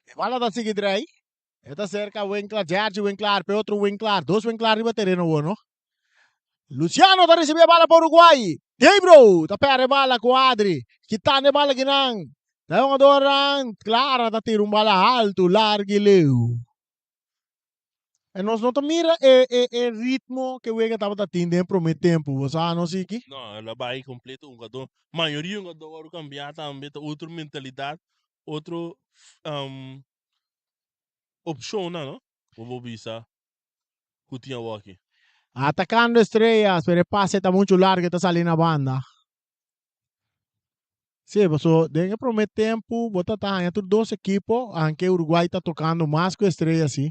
E bala ta sigui drei. E ta cerca Winklar, Jergy Winklar, pe otro Winklar. Dos Winklar riba tereno awor, no? Luciano ta ricibi e bala pa Uruguay. Debro ta perde e bala cu Adri. Kitando e bala kinan. Ta e hungadornan. Clara ta tira un bala haltu, largu y leu. E nos no ta mira e e e ritmo ke wega tabata tin den prome tempu. Bo sa no Siki? No, el a bai completo hungador. Mayoria hungador wòrdu cambiá tambe. Ta otro mentalidad, otro opcionnan, no? Bo por bisa ku tin awoki. Atacando Estrellas, pero e pase ta mucho largo e ta sali na banda. Sí, paso den e prome tempo bo ta ta haña tur dos ekipo, anke Uruguay ta tocando mas ku Estrellas sí.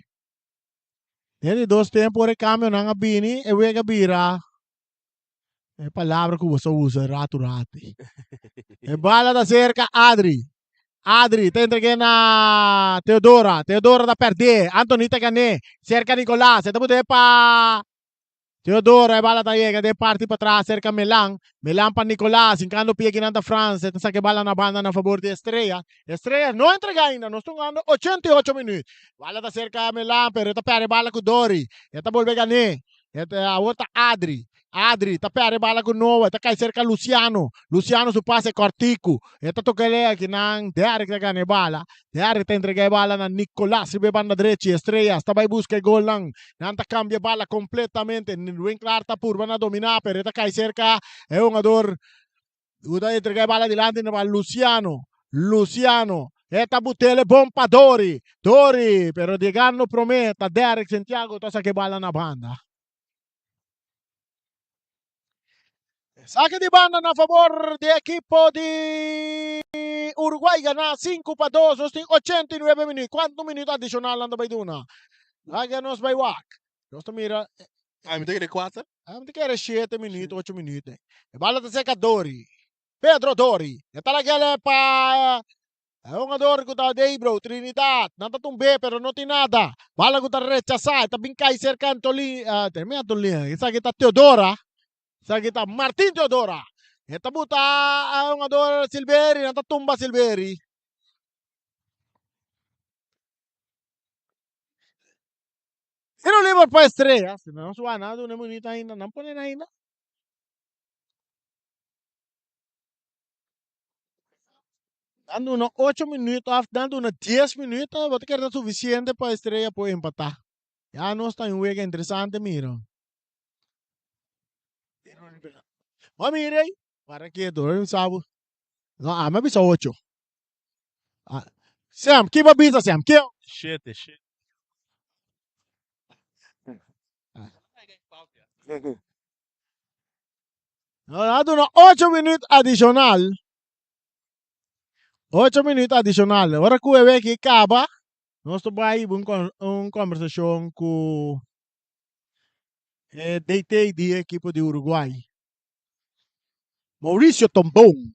Den di dos tempo ora e cambionan a bini, e wega bira e palabra ku bo sa usa ratu ratu. E bala ta serka Adri. Adri ta entreg'é na Teodora. Teodora ta pèrd'é. Anthony ta gan'é. Serka Nicolas. E ta put'é pa Teodora. E bala ta yega den parti patras serka Melan. Melan pa Nicolas. Hinkando pie kinan ta Frans. E ta saka e bala na banda na fabor di Estrella. Estrella no a entregá ainda. Nos ta hungando 88 minuut. Bala ta serka Melan pero e ta pèrdè e bala ku Dori. E ta bolbe gan'é. E ta awor ta Adri. Adri ta perde bala ku Noah. E ta kai serka Luciano. Luciano su pase kòrtiku. E ta toka el akinan. Derrick ta gana e bala. Derrick ta entrega e bala na Nicolas riba e banda drechi. Estrellas ta bai buska e golnan. Nan ta kambia e bala kompletamente. Winklar ta purba na dominá pero e ta kai serka e hungador ku ta entrega e bala dilanti na Luciano. Luciano. E ta but'el e bon pa Dori. Dori, pero yegando promé ta Derrick Santiago ta saka e bala na banda. Saque di banda na favor di equipo di Uruguay gana 5-2. Nos tin 89 minuut. Cuanto minuut adicional nan ta bay duna? Laga nos bay wak. Nos ta mira. Ah, mi ta kere 4. Ah, mi ta kere 7 minuut, 8 minuut. E bala ta seca Dori. Pedro Dori. E ta lagele pa E hungador ku ta Debro, Trinidad, nan ta tumb'é pero no tin nada. Bala ku ta rechasá, e ta bin kai serka Antolin, uh, termi Antolin, esaki ta Teodora, esaki ta Martin Teodora. E ta buta e hungador Silveri, nan ta tumba Silveri. Tiro liber pa Estrella, si nan suá nada duna minuto ainda, nan pone ainda. Nan duna ocho minuut of nan duna dies minuut, bo ta kere ta sufisiente pa Estrella por empatá. Ya nos ta un wega interesante mira. Bo mira ei, para ketu, ora mi sa bo. No, ami a bisa ocho. Ah, Sam, ki bo a bisa Sam? Ke? Shete, shete. No, nan a duna ocho minuut adishonal. Ocho minuut adishonal. Ora ku e wega ei kaba, nos ta bai hiba un kombersashon ku e DT di e ekipo di Uruguay, Mauricio Tombon.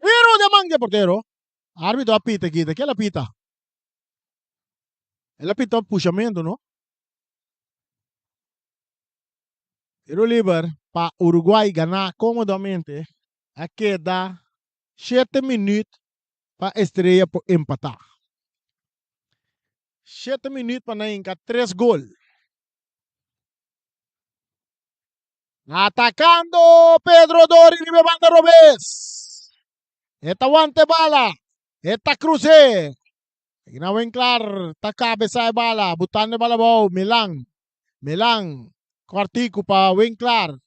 Tiro den man di e portero. Arbitro a pita kita. Ke el a pita? El a pita pushamento, no? Tiro liber pa Uruguay gana komodamente. A keda shete minuut pa Estrella por empata. Shete minuut pa nan hinka tres gol. Atacando Pedro Dori riba e banda robes. E ta wanta e bala. E ta cruz'é. Gina Winklar ta cabeza e bala, butando e bala abou. Milan. Milan. Cortico pa Winklar.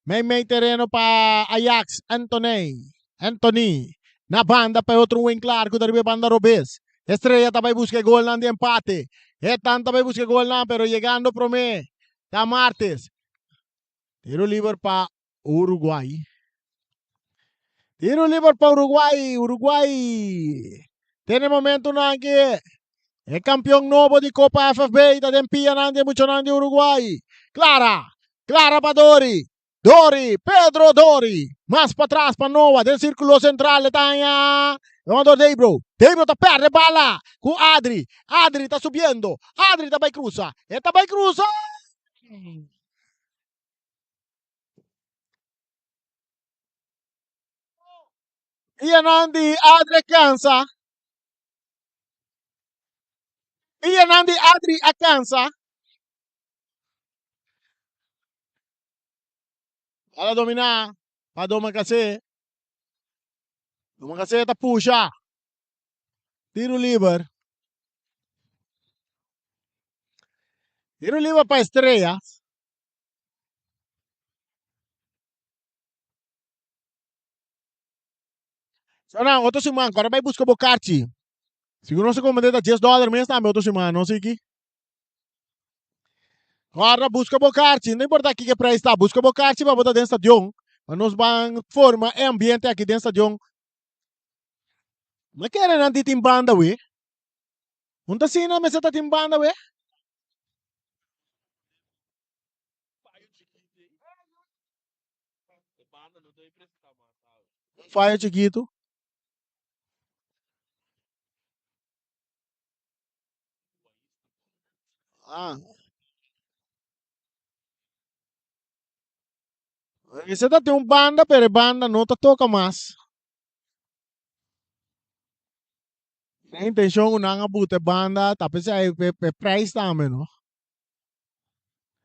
Mei mei tereno pa Ajax. Anthony. Anthony. Na banda pa e otro Winklar cu ta riba e banda robes. Estrella ta bay busca e golnan di empate. E tan ta bay busca e golnan pero yegando prome ta Martes. Tiro liber pa Uruguay. Tiro liber pa Uruguay. Uruguay tene momentonan ki e kampeon nobo di Copa FFB ta den pianan di e muchanan di Uruguay. Clara, Clara pa Dori. Dori, Pedro Dori. Mas patras pa Noah den sirkulo sentral e ta haña jugador Debro. Debro ta perde bala ku Adri. Adri ta subiendo. Adri ta bai krusa. E ta bai krusa. Pianan di Adri a cansa. Pianan di Adri a cansa. Bala dominá pa Domacassé. Domacassé ta pusha. Tiro liber. Tiro liber pa Estrellas. So nan, otro siman, kora bai buska bo karchi. Sigur nos a komprende ta dies dòler mes tambe otro siman, no Siki? Kora buska bo karchi, no importa kiko e preis ta, buska bo karchi pa bo ta den stadion, pa nos ban forma e ambiente aki den stadion. Ma kere nan di tin banda we? Un ta asina mester ta tin banda we? Un fayo chikitu. Ah. Mester ta tin un banda, pero e banda no ta toca mas. E intencion cu nan a buta e banda ta p'esei e prijs tambe, no?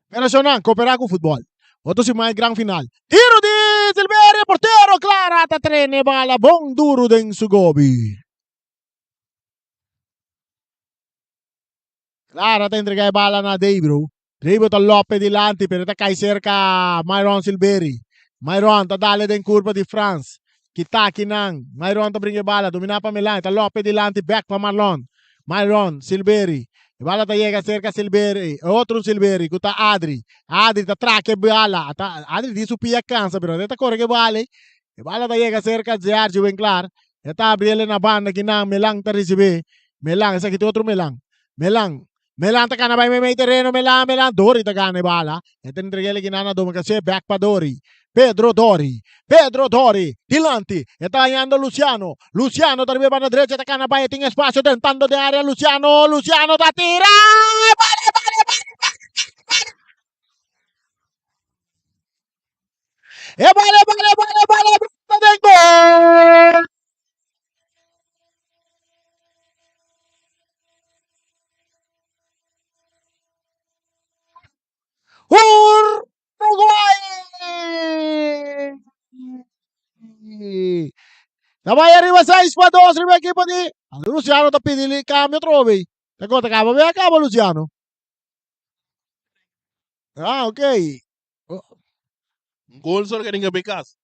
Pero shownan, coopera cu futbol. Otro siman e gran final. Tiro di Silverio, portero Clara ta trene bala bon duro den su gobi. Clara ta entrega e bala na Debro. Debro ta lope dilanti pero ta kai cerca Myron Silveri. Myron ta dale den curva di Frans. Kita akinan. Myron ta bringa e bala, domina pa Milan. Ta lope dilanti back pa Marlon. Myron Silveri. E bala ta yega cerca Silveri. E otro Silveri cu ta Adri. Adri ta traka e bala. Ta, Adri di su pia cansa pero ta core ke bala. E bala ta yega cerca Zearji Winklar. E ta abri ele na banda kinan. Milan ta ricibi. Milan, esaki ta otro Milan. Milan. Milan ta gana bai meimei tereno, Milan, Milan, Dori ta gana e bala. E ta entrega el kinan na Domacassé, bek pa Dori. Pedro Dori, Pedro Dori, dilanti, e ta hañando Luciano. Luciano ta riba e banda drecha, ta gana bai, e tin espacio tentando den area Luciano, Luciano ta tira! E bala, e bala, e bala, e bala, e bala! E bala, e bala, e bala, e bala, e bala den gol! Uruguay! Ta bai ariba 6 pa 2 riba ekipo di Luciano ta pidi li cambio atrobe. Ta kota kaba be a kaba Luciano. Ah, ok. Un gol solo ke ringa be kas.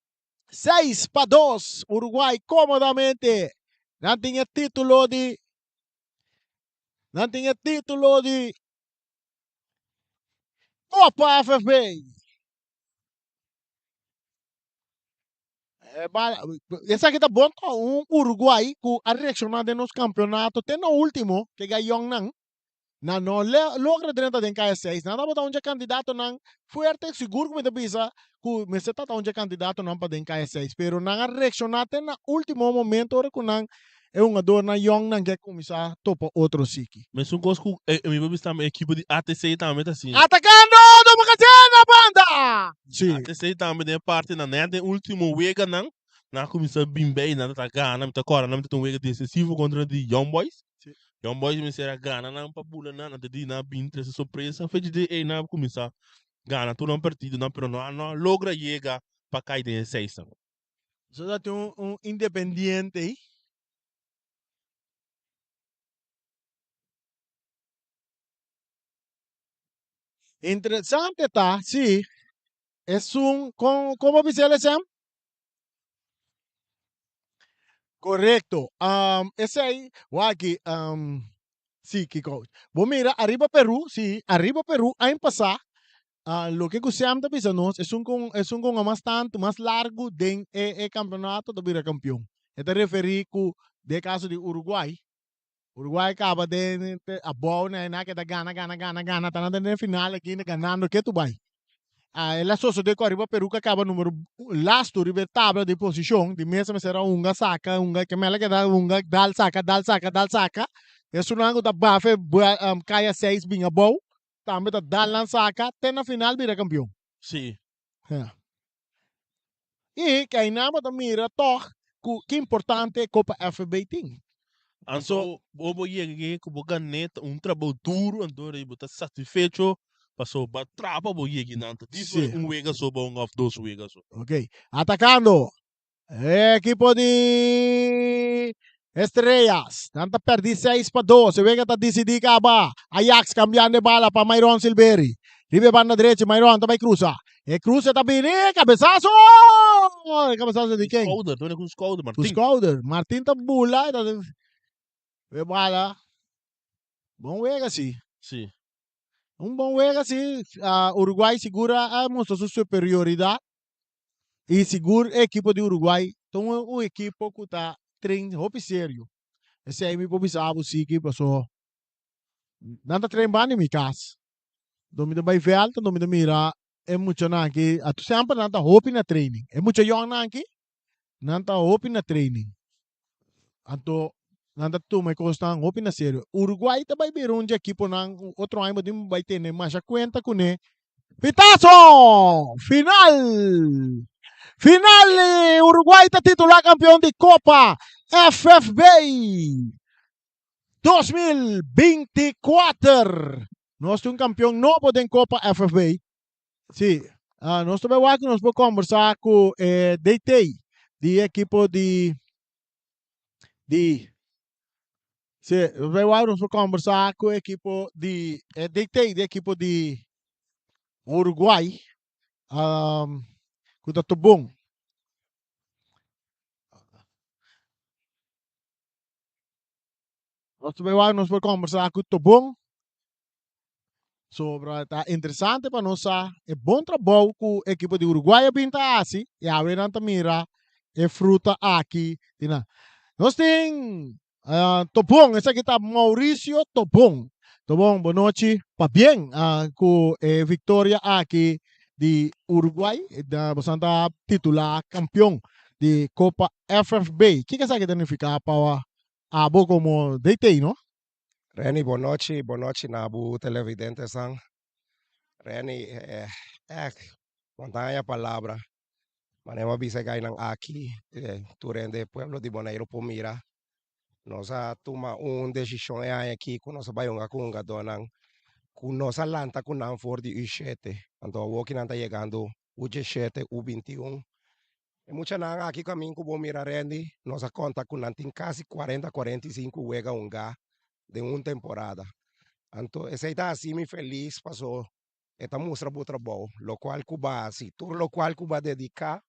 6 pa 2 Uruguay komodamente. Nan tin e titulo di Nan tin e titulo di Copa FFB. Eh, esaki ta bon ta un Uruguay ku a reakshoná den nos kampeonato te na último ke gayònnan nan no logra drenta den kaya seis. Nan tabata un dje kandidatonan fuerte, sigur ku mi ta bisa ku mester tabata un dje kandidatonan pa den kaya seis, pero nan a reakshoná te na último momento ora ku nan e hungadornan yòngnan ke kuminsá topa otro siki. Mesun kos ku mi por bisa tambe e ekipo di ATC tambe ta asina. Atakando Domocaten na banda! Si. ATC tambe den e partinan net den ultimo weganan nan a kuminsá bin bei nan ta gana mi ta kòrda nan mi ta tin un wega desisivo kontra di Young Boys. Young Boys mester a gana nan pa bula nan antes di nan a bin trese sorpresa fecha di ei nan a kuminsá gana tur nan partidonan pero no a no a logra yega pa kai den e seisnan. So ta tin un independiente ei. Interesante ta, si, esun, kon, kon bo bisa el Sam? Korekto. Um, esei, waki, um, si, kiko. Bo mira ariba Peru, si, ariba Peru, aña pasá, Ah, loke ku Sam ta bisa nos, esun ku esun ku mas tantu, mas largu den e e kampeonato ta bira kampeon. E ta referí ku den e kaso di Uruguay, Uruguay kaba den abou na nan ke ta gana gana gana gana ta nan den e final aki ganando ke tu bai. Ah, el a sosodé ku ariba Peru ku a kaba numero lastu riba e tabla di posishon, di mesa mester a hunga saka hunga ke mela keda hunga dal saka dal saka dal saka, esunnan ku ta bafe kaya seis bin abou Tambe ta dal nan saka te na final bira kampion. Sí. Ja. I keinan bo ta mira tog ku ki importante Kopa FB tin. Anto bo bo yega ke ku bo gané ta un trabou duru anto rei bo ta satisfecho paso bo a trapa bo yega nan ta Sí. un wega so bo hunga of dos wega so. Ok. Atakando. Ekipo di Estrellas. Nan ta perdí 6 pa 2. E wega ta disidí kaba. Ajax kambiando e bala pa Myron Silveri. Riba e banda drechi Myron ta bai krusa. E kruse ta bini. Kabesaso! E kabesaso di ken? Skouder, ta bini ku skouder, Ku Martin. skouder. Martin ta bula. E bala. Bon wega si. Si. Un bon wega si. Uruguay sigur a mustra su superioridat. Y sigur e ekipo di Uruguay ta un ekipo cu ta train hopi serio. Esey mi por bisa bo Siki paso nan ta train banda di mi cas. Don mi ta bay veld don mi ta mira e muchanan aki semper nan ta hopi na training. E mucha yongnan aki nan ta hopi na training. Anto nan ta tuma e kosnan hopi na serio. Uruguay ta bai bira un dje ekiponan otro aña bo tin bai tene masha kuenta kuné. Pitazo! Final! Final! Uruguay ta titulá kampeon di Kopa FFB 2024. Nos tin un kampeon nobo den Kopa FFB. Sí, nos ta bai wak nos por kombersá ku e DT di ekipo di di Sí, nos bai wak nos por kombersá ku ekipo di e DT di ekipo di Uruguay ku ta Tobon. Nos ta bai wak nos por kombersá ku Tobon. Sobra ta interesante pa nos sa e bon trabou ku ekipo di Uruguay a bin ta hasi i awe nan ta mira e fruta aki di nan. Nos tin Tobon, esaki ta Mauricio Tobon. Tobon, bonochi. Pabien ku e viktoria aki di Uruguay. Boso ta titulá kampion di Kopa FFB. Kiko esaki ta nifiká pa abo komo DT, no? Renny bon nochi, bon nochi na bo televidentesan. Renny, eh, eh, montaña palabra. Manera bo a bisa e gainan aki, eh, tur hende pueblo di Boneiru por mira. Nos a tuma un desishon e aña aki ku nos a bai hunga ku hungadónan ku nos a lanta ku nan for di U shete. Anto awoki nan ta yegando U diesshete, U bintiun. E muchanan aki kaminda ku bo mira, Randy, nos a konta ku nan tin kasi 40, 45 wega hungá den un temporada. Anto, esei ta hasi mi felis, paso e ta mustra bo trabou, lokual ku bo a hasi, tur lokual ku bo a dediká.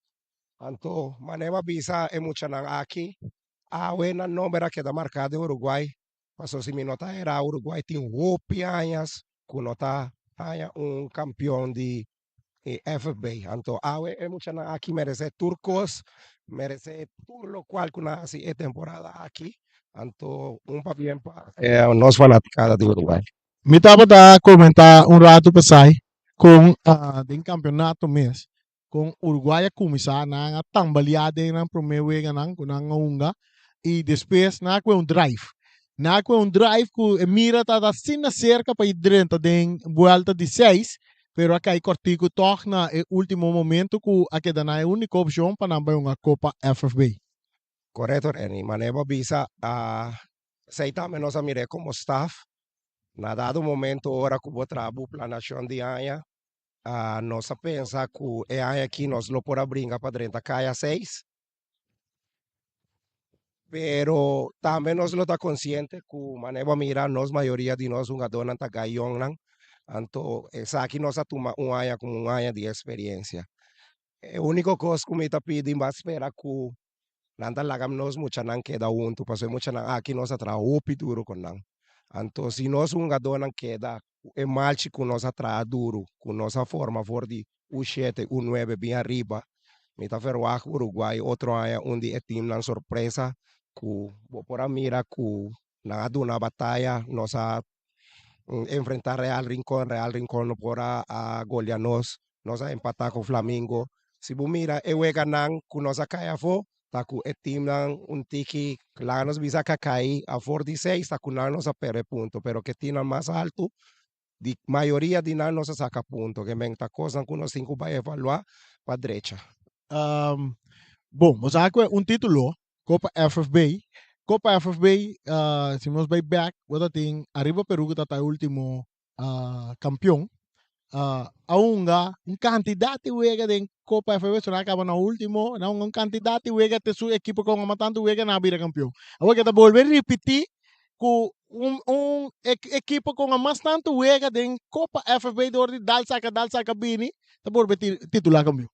Anto, manera bisa e muchanan aki, awe nan nòmber a keda marká den Uruguay, paso si mi no ta era, Uruguay tin hopi aña ku no ta haña un kampeon di FFB. Anto, awe e muchanan aki meresé tur kos, meresé tur lokual ku nan a hasi e temporada aki. Anto, un pabien pa nos fanatikada di Uruguay. Mi tabata komentá un ratu pasá ku den kampeonato mes, ku Uruguay a kuminsá nan a tambaleá den nan promé weganan ku nan a hunga i despues nan a kue un drive. Nan a kue un drive ku e mira tabata asina serka pa drenta den buelta di 6, pero a kai kòrtiku tòg na e último momento ku a keda nan e úniko opshon pa nan bai hunga Kopa FFB. Korekto, Reni. Manera bisa, esei tambe nos a mir'é komo staff. Na dado momento ora ku bo traha bo planeashon di aña, nos a pensa ku e aña aki nos lo por a bringa pa drenta kaya 6. Pero tambe nos lo ta konsiente ku manera mira nos mayoria di nos hungadónan ta gayonnan. Anto esaki nos a tuma un aña komo un aña di eksperensia. E úniko kos ku mi ta pidi mi spera ku nan ta laga nos muchanan keda huntu, pasobra e muchanan aki nos a traha hopi duru ku nan. Anto si nos hungadónan keda e malchi ku nos a traha duru, ku nos a forma for di U7, U9 bin ariba, mi ta verwacht Uruguay otro aña un di e teamnan sorpresa ku bo por a mira ku nan a duna bataya, nos a enfrentá Real Rincón, Real Rincón no por a goleá nos, nos a empatá ku Flamingo. Si bo mira e weganan ku nos a kai afó, ta ku e teamnan un tiki, laga nos bisa ku a kai afor di 6, ta ku nan nos a pèrdè punto, pero ku e teamnan mas altu, di mayoria di nan nos a saka punto, ke men ta kosnan ku nos tin ku bai evaluá pa drecha. Bon, nos a un título, Kopa FFB. Kopa FFB, si nos bai back, bo tin Arriba Peru ku ta e último kampeon. A hunga un kantidat di wega den Kopa FFB, so nan a kaba na último, nan a hunga un kantidat di wega te su ekipo ku a tantu wega nan a bira kampeon. Awor ku ta bolbe ripití ku un ekipo ku mas tantu wega den Kopa FFB dor di dal saka bini, ta bolbe titulá kampeon.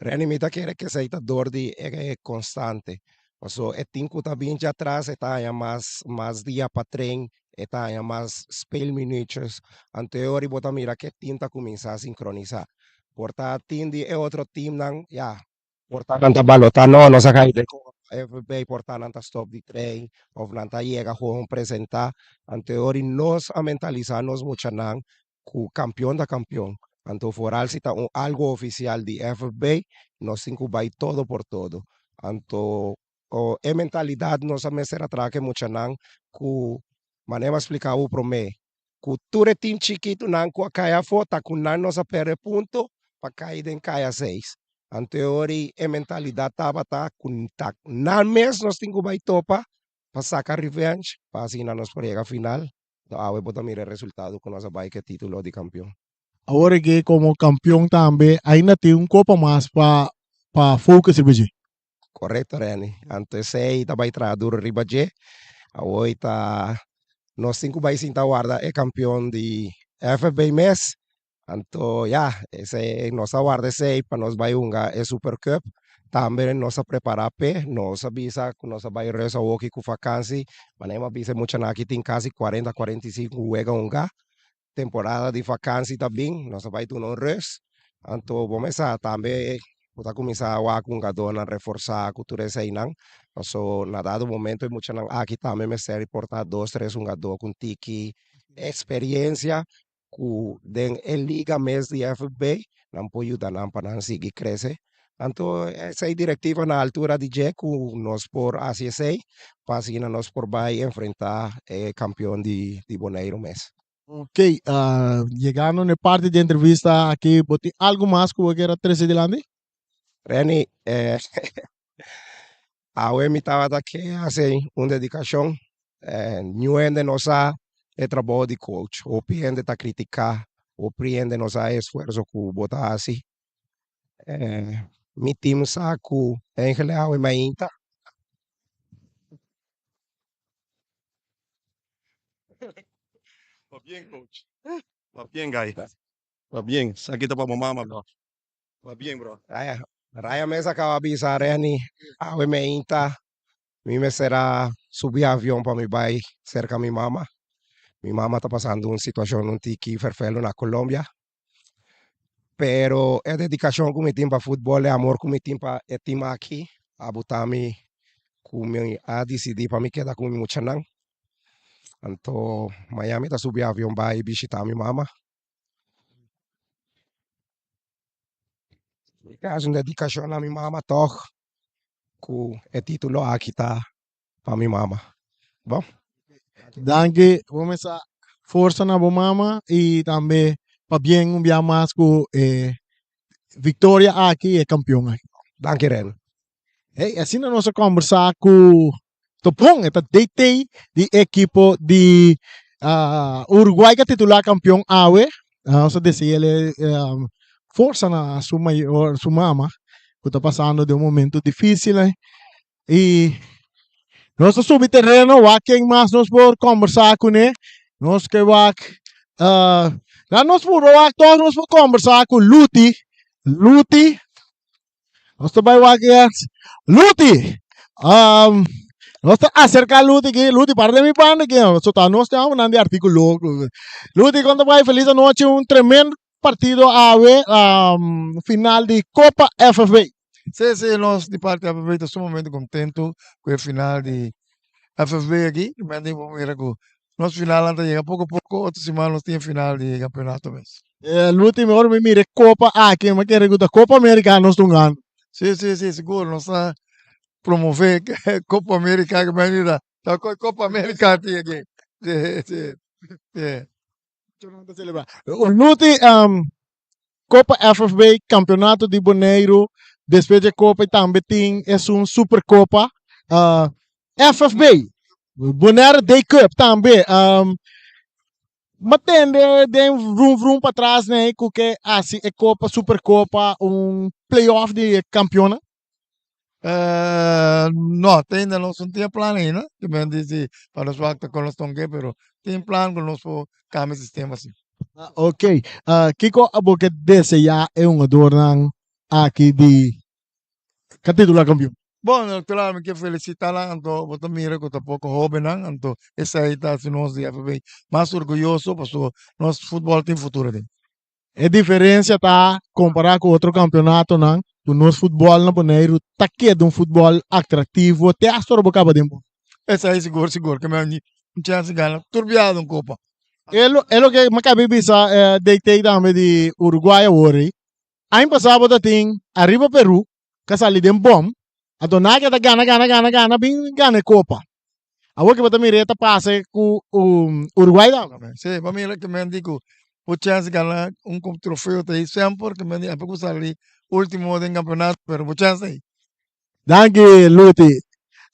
Reni, mi ta kere ku esei ta dor di e konstante. Paso e team ku ta bin atras e ta haña mas dia pa train, e ta haña mas speelminuutjes. Anto ora bo ta mira ku e team ta kuminsá sinkronisá. Por ta team di e otro teamnan, ya, por ta nan ta balotá, no, nos a kai den FFB, por ta nan ta stop di train, òf nan ta yega gewoon presentá. Anto ora nos a mentalisá nos muchanan ku kampeon ta kampeon. Anto vooral si ta un algu ofisial di FFB, nos tin ku bai todo por todo. Anto e mentalidat nos a mester a traha ku e muchanan ku manera mi a splika bo promé, ku tur e team chikitunan ku a kai afó ta ku nan nos a pèrdè punto pa kai den kaya 6. Anto ora e mentalidat tabata ku ta nan mes nos tin ku bai topa pa saka revenge pa asina nos por yega final. Awe bo ta mira e resultado ku nos a bai ku e título di kampeon. Awor ku komo kampeon tambe ainda tin un kopa mas pa focus riba dje. Korekto, Reni. Anto esei ta bai traha duru riba dje. Awor ta nos tin ku bai sinta warda e kampeon di FFB mes. Anto ya, esei nos a warda esei pa nos bai hunga e Super Cup. Tambe nos a prepará p'e, nos a bisa ku nos a bai rust awoki ku vakansi. Manera mi a bisa e muchanan aki tin kasi 40, 45 wega hungá. Temporada di vakansi ta bin, nos a bai duna un rust. Anto bo mes sa tambe bo ta kuminsá wak hungadónan reforsá ku tur eseinan. Paso na dado momento e muchanan aki tambe mester por ta dos, tres hungadó ku un tiki eksperensia ku den e liga mes di FFB nan por yuda nan pa nan sigui krese. Anto esei direktiva na altura di dje ku nos por hasi esei pa asina nos por bai enfrentá e kampeon di Boneiru mes. Ok, yegando na e parti di entrevista aki, bo tin algu mas ku bo kier a trese dilanti? Reni, awe mi tabata ke hasi un dedikashon. Niun hende no sa e trabou di coach. Hopi hende ta kritiká, hopi hende no sa e esfuerso ku bo ta hasi. Mi team sa ku eigenlijk awe mainta. Pabien coach. Pabien guy. Pabien. Esaki ta pa bo mama bro. Pabien bro. Raya, Raya mes a kaba bisa Renny awe mainta mi mester a subi avion pa mi bai serka mi mama. Mi mama ta pasando un situacion un tiki ferfelu na Colombia. Pero e dedicacion cu mi tin pa futbol, e amor cu mi tin pa e team aki, a buta mi cu mi a dicidi pa mi keda cu mi muchanan. Anto maña mi ta subi avion bai bishita mi mama. Mi ta haci un dedicacion na mi mama tog cu e titulo aki ta pa mi mama. Bon. Danki bo mesa forsa na bo mama y tambe pabien un bia mas cu e victoria aki y e campeon aki. Danki Ren. Hey, asina nos a conversa cu Topon, e ta DT di ekipo di Uruguay cu a titula campeon awe. Nos a deseale forsa na su mayor, su mama cu ta pasando den un momento dificil. Y nos a subi tereno, wak ken mas nos por conversa cune. Nos ke wak, uh, na nos por wak toch nos por conversa cu Luti. Luti, nos ta bai wak eerst. Luti, um, nos ta acerca Luti aquí. Luti, para de mi banda aquí. So ta nos te amo nan di artículo. Luti, con ta bai? Feliz anochi, un tremendo partido awe, um, final di Copa FFB. Sí, sí, nos di parti FFB ta sumamente contento cu e final di FFB aki. Men tin por mira cu nos finalnan ta yega poco poco, otro siman nos tin e final di campeonato mes. E ultimo ora mi mira e copa aki, mi kere cu ta Copa America nos ta hungando. Sí, sí, sí, sigur, nos ta promove Copa America aki, men ta ta Copa America tin aki. Sí, sí, sí. Luti, um, Copa FFB, Campeonato di Boneiru, despues di Copa tambe tin esun Supercopa. Uh, FFB, Bonaire Day Cup tambe. Um, ma tende den vroom vroom pa tras nee ku ke hasi e Copa Supercopa un playoff di campeonan. Eh, no, te ainda nos no tin plan ainda. Te men dici pa nos wak ta con nos tonke, pero tin plan cu nos por cambia sistema si. Ah, ok. Ah, kiko abo ke desea e hungadornan aki di ka titula campeon? Bon, claro, mi ke felicita nan, anto bo ta mira cu ta poco hobennan, anto esey ta haci nos di FB mas orguyoso, pasobra nos futbol tin futuro den. E diferencia ta compara cu otro campeonatonan cu nos futbol na Boneiru ta keda un futbol atractivo te hasta ora bo caba den Boneiru. Esai sigur sigur ke mi a un chance gana tur biaha un copa. E lo e loke mi a caba di bisa DT tambe di Uruguay awor ei. Aña pasa bo ta tin ariba Peru ka sali den bom anto nan a keda gana gana gana gana bin gana e copa. Awor ke bo ta mira e ta pasa ku Uruguay tambe. Sí, bo mira ke men di ku bo chèns di gana un trofeo ta ei semper, ke men di ape ku sali ultimo den kampeonato, pero bo chèns ta ei. Danki Luti.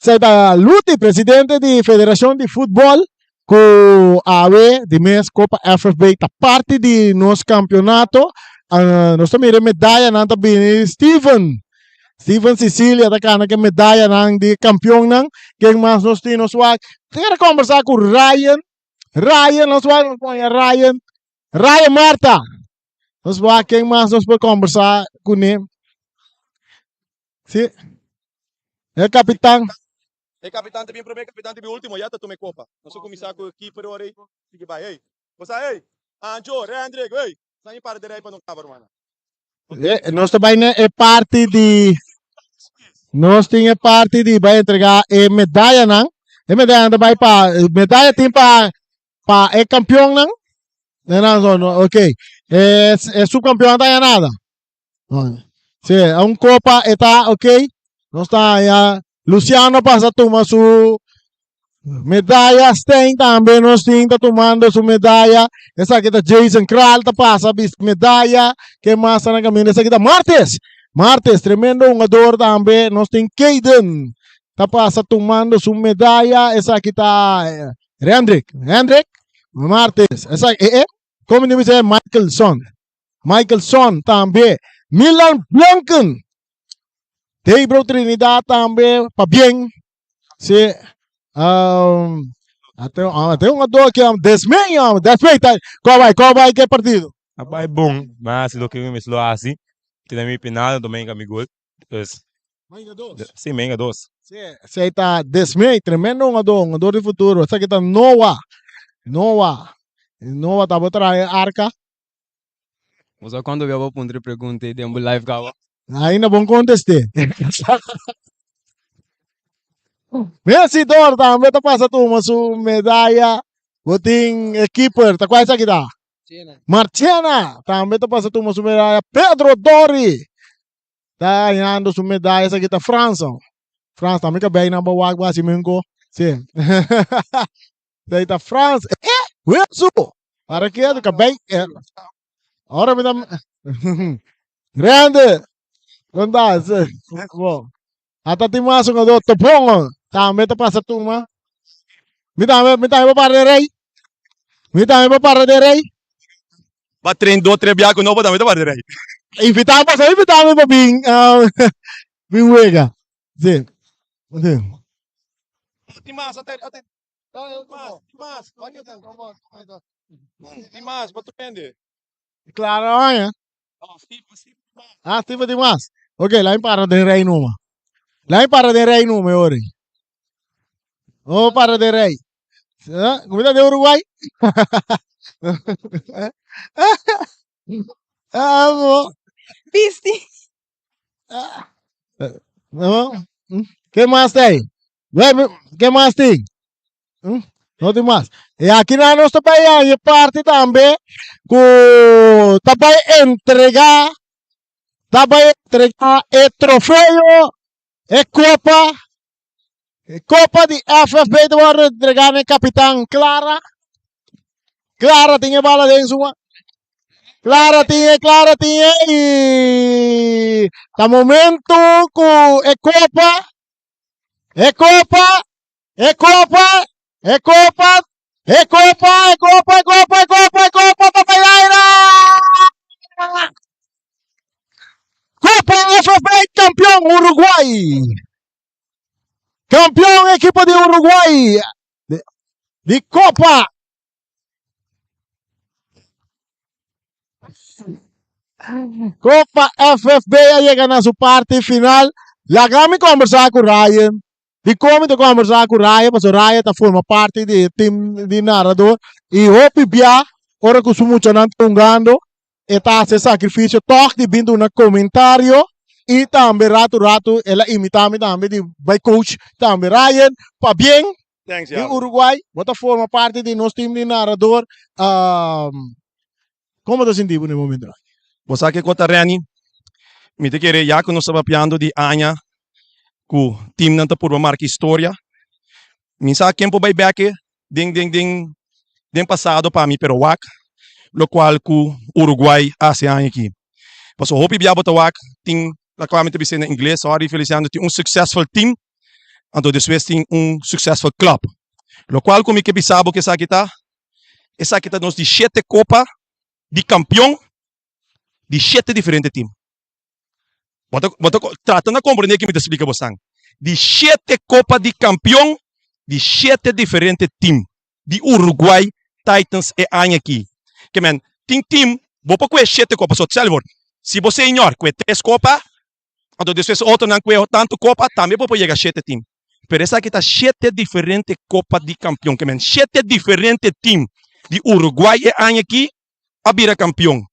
Esei ta Luti, presidente di Federashon di Futbòl, ku awe di mes Kopa FFB ta parti di nos kampeonato. Nos ta mira e medayanan ta bini Steven. Steven Cecilia ta kana ke medayanan di kampionnan. Ken mas nos tin? Nos wak ta kombersá ku Ryan. Ryan, nos wak nos poña Ryan. Ryan Marta. Nos wak ken mas nos por kombersá kuné. Sí. E kapitan. E kapitan ta bin promé, kapitan ta bin último, ya ta tuma e kopa. Nos a kuminsá ku e keeper ora ei, sigui bai. Ey, bo sa ey, Anjo, Rendrick, ey, sa mi para derei pa no kaba, rumannan. E, nos ta bai na e parti di nos tin e parti di bai entregá e medayanan. E medayanan ta bai pa medaya tin pa pa e kampionnan. No, no, no, ok. E, e subkampeon ta haña nada. Sí, un copa está ok. No está ya. Luciano pasa toma su medalla. Stein también nos está tomando su medalla. Esa aquí está Jason Kral ta pasa bis medalla. ¿Qué más está en el camino? Esa aquí está Martes. Martes, tremendo jugador también. Nos tiene Kaden. Ta pasa tomando su medalla. Esa aquí está eh, Hendrik. Hendrik. Martes. Esa, eh, eh. ¿Cómo dice Michaelson? Michaelson tambe. Milan Blanken. Debro Trinidad tambe pabien. Si um, ate ate un ado aki Desmey Desmey ta ko bai ko bai ke partido. A bai bon, ma hasi loke mi mester lo hasi. Tira mi penal, anto menga mi gol. Dus, Menga dos. si, menga dos. Si, esei ta Desmey, tremendo hungador, hungador di futuro. Esaki ta Noah. Noah. Noah tabata traha e arka. Bo sa cuando bia bo puntra e pregunta ei den bo live caba? Ainda bon contesté. Vencedor tambe ta pasa tuma su medaya. Bo tin e keeper, ta cual esaki ta? Marchena tambe ta pasa tuma su medaya. Pedro Dori ta hañando su medaya. Esaki ta Frans. Frans tambe ka bay nan bo wak bo hasi menko. Si. Esaki ta Frans. Eh, Wilsu! Para ketu ka bay. Ora mi ta Grande! Kon ta? Bon. Ata tin mas un ado Topon tambe ta pasa tuma. Mi tambe, mi tambe por para de rey. Mi tambe por para de rey. Ba train do tres bia ku no bo tambe ta para de rey. Invita pasa invita mi pa bin bin wega. Si. Si. Tin mas, ate, ate. Mas, mas, tin mas, bo ta prende. Claro, aña. Ah, Steve tin mas. Ok, laat me para den rij numa. Laat me para den rij numa, ori. Oh, para den rij. Ah, como está de Uruguay? Ah, bo. Bisti. Ah. No. Ke mas tem? Ke mas tin? No tin mas. E aki nan nos ta bai haña parti tambe ku ta bai entregá ta bai entregá e trofeo, e kopa, e kopa di FFB ta wòrdu entregá na e kapitan Clara. Clara tin e bala den su man. Clara tin e, Clara tin e i ta momento ku e kopa, e kopa E kopa, e kopa, e kopa, e kopa, e kopa, e kopa, e kopa ta bai aire! Kopa FFA kampion Uruguay! Kampion ekipo di Uruguay di kopa. Kopa FFB a yega na su parti final. Laga mi kombersá ku Ryan. Dikon mi ta kombersá ku Ryan? Pasobra Ryan ta forma parti di e tim di narador i hopi bia ora ku su muchanan ta hungando e ta hasi e sakrifisio tòg di bin duna komentario i tambe ratu ratu el a imitá mi tambe di bai coach tambe. Ryan, pabien Thanks, di Javi. Uruguay, bo ta forma parti di nos tim di narador. Kon bo ta sinti bo na e momento aki? Bo sa kiko ta Renny? Mi ta kere ya ku nos ta papiando di aña ku timnan ta purba marka historia. Mi sa ken por bai bek den den den den pasado pa mi pero wak lokual ku Uruguay a hasi aña aki. Pasobra hopi bia bo ta wak tin lokual mi ta bisa na ingles, sorry Feliciano, tin un successful team anto despues tin un successful club. Lokual ku mi ke bisa bo ku esaki ta Esaki ta nos di shete kopa di kampion di shete diferente tim. Bo ta, bo ta trata na komprendé ke mi ta splika bosan. Di shete kopa di kampion di shete diferente tim di Uruguay Titans e aña aki. Ke men, tin tim bo por kue shete kopa, so sel si bo señor kue tres kopa, Anto despues otronan ku e tantu kopa tambe por por yega shete tim. Pero esaki ta shete diferente kopa di kampion. Ke men shete diferente tim di Uruguay e aña aki a bira kampion.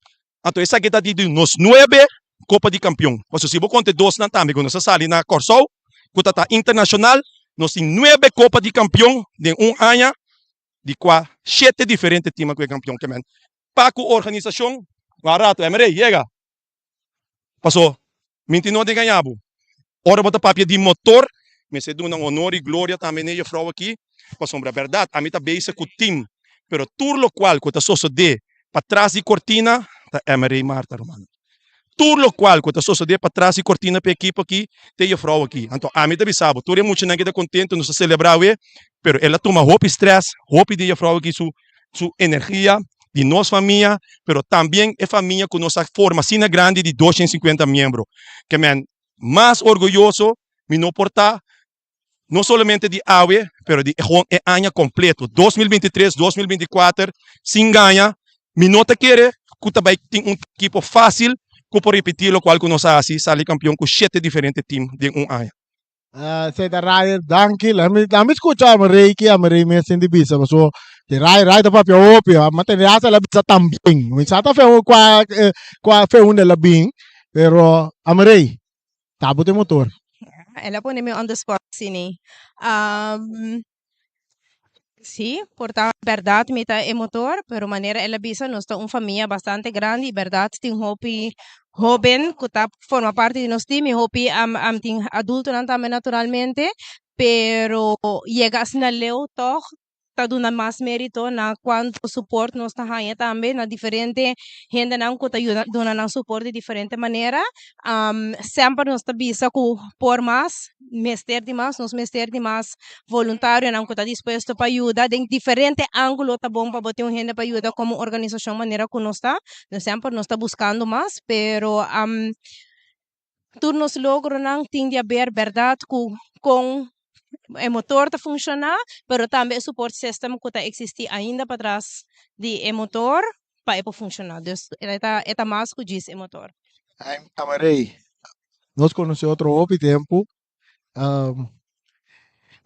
Anto esaki ta di nos nuebe kopa di kampion. Pasobra si bo konta e dosnan tambe ku nos a sali na Kòrsou ku ta ta internashonal, nos tin nuebe kopa di kampion den un aña di kua shete diferente tim a kue kampion. Ke men pa ku organisashon, un rato, MRE, yega. Paso, mi tin no ta engañá bo. Ora bo ta papia di motor, mester duna honor i gloria tambe n'e jefrou aki, pasobra bèrdat ami ta bezig ku tim, pero tur lokual ku ta sosodé patras di kortina ta MRE Marta rumannan. Tur lokual ku ta sosodé patras di kortina pa e ekipo aki ta e jefrou aki. Anto ami ta bisa bo, tur e muchanan ki ta kontentu, nos ta selebrá awe, pero el a tuma hopi strès, hopi di e jefrou aki su su energia di nos famia, pero tambien e famia ku nos a forma asina grandi di 250 miembro. Ke men. Mas orguyoso mi no por ta, no solamente di awe, pero di e aña completo, 2023, 2024, sin gaña, mi no ta kere cu ta bay tin un ekipo facil cu por ripiti locual cu nos a haci, sali campeon cu shete diferente team den un aña. Seta Ryan, danki. Laat mi, laat mi escucha Amarey ki Amarey mes tin di bisa. Paso, de Ryan, Ryan ta papia hopi. Ma tende hasta la bisa tambien. Mi sa ta fe un kwa, eh, kwa fe un de la bin. Pero, Amarey, tabo te motor. El a pone mi on the spot, Sini. Um, sí, por ta berdad mi ta e motor, pero manera el a bisa, nos ta un famia bastante grandi y berdad tin hopi hoben cu ta forma parti di nos team y hopi um, um, tin adultonan tambe naturalmente, pero yega asina leu toch ta duna mas merito na cuanto support nos ta haya tambe na diferente hendenan cu ta yuda duna nan support di diferente manera. Semper nos ta bisa cu por mas mester di mas, nos mester di mas voluntarionan cu ta dispuesto pa yuda den diferente angulo. Ta bon pa bo tin un hende pa yuda como organisacion manera cu nos ta. Nos semper nos ta buscando mas, pero tur nos logronan tin di haber berdad cu con e motor ta funciona, pero tambe e support system cu ta existi ainda patras di e motor pa e por funciona. Dus e ta e ta mas cu djis e motor. Amarey, nos conoce otro hopi tempo.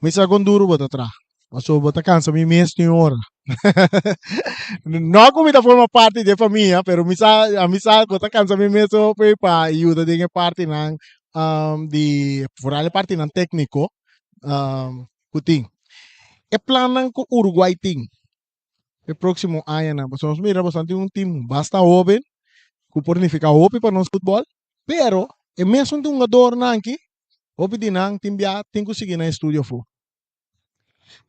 Mi sa con duro bo ta traha, pasobra bo ta cansa mi mes tin ora. No cu mi ta forma parti di e famia, pero mi sa, ami sa bo ta cansa mi mes hopi pa yuda den e partinan di, foral e partinan tecnico cu tin. E plannan cu Uruguay tin e proximo añanan, pasobra nos mira boso tin un team basta hoben cu por nifica hopi pa nos futbol, pero e mesun hungadornan aki, hopi di nan tin bia tin cu sigui nan estudio afo.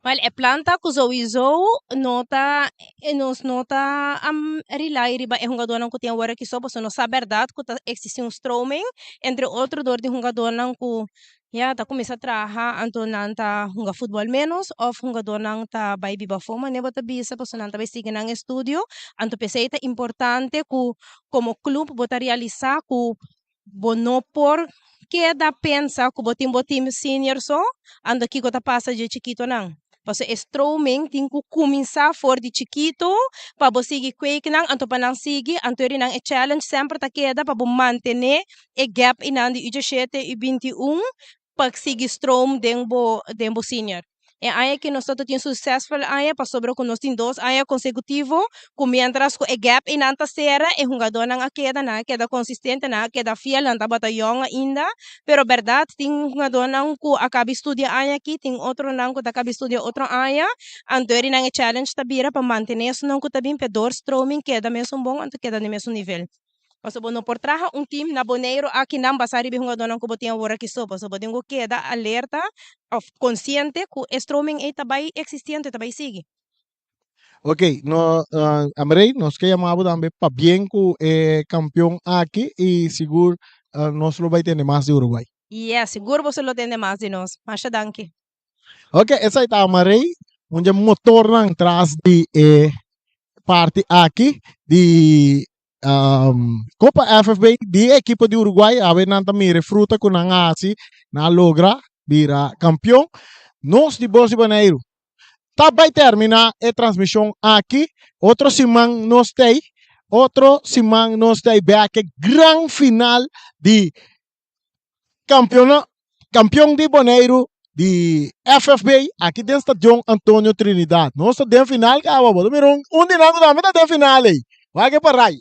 Wel, e plan ta cu souiso no ta, nos no ta rely riba e hungadornan cu tin awor aki so, pasobra nos sa berdad cu ta existi un stroming, entre otro dor di hungadornan cu ya ta cuminsa traha anto nan ta hunga futbol menos of hungadornan ta bay biba afo manera bo ta bisa pasobra nan ta bay sigui nan estudio. Anto p'esey ta importante cu como club bo ta realisa cu Bo no por keda pensa ku bo tin bo team senior so, anto kiko ta pasa dje chikitonan? Pasobra e stroming tin ku kuminsá for di chikito pa bo sigui kweek nan, anto pa nan sigui, anto eri nan e challenge semper ta keda pa bo mantené e gap einan di u djeshete, u 21 pa sigui stroom den bo den bo senior. E aña aki nos ta tin succesful aña pasobra cu nos tin dos aña consecutivo cu mientras cu e gap eynan ta cera e hungadornan a keda, nan a keda consistente, nan a keda fiel, nan tabata yong ainda, pero berdad tin hungadornan cu a cabi studia aña aki, tin otronan cu ta cabi studia otro aña, anto eri nan e challenge ta bira pa mantene esunnan cu ta bin p'e doorstroming keda mesun bon anto keda den mesun nivel. Pasobra bo no por traha un team na Boneiru aki nan basá riba e hungadónan ku bo tin awor aki so. Pasobra bo tin ku keda alerta òf konsiente ku e stroming ei ta bai eksistí anto e ta bai sigui. Ok, no, Amrey, nos ke yama bo tambe pabien ku e kampion aki i sigur nos lo bai tende mas di Uruguay. Yes, sigur boso lo tende mas di nos. Masha danki. Ok, esei ta Amarey, un dje motornan tras di e parti aki di Copa FFB di e ekipo di Uruguay. Awe nan ta mira e fruta ku nan a hasi, nan a logra bira kampion. Nos di Bos di Boneiru ta bai terminá e transmishon aki. Otro siman nos t'ei, otro siman nos t'ei bek e gran final di Campeona, campeon di Boneiru di FFB aki den Stadion Antonio Trinidad. Nos ta den final caba. Bo ta mira un, un di nan cu tambe ta den final ey. Wak e paray.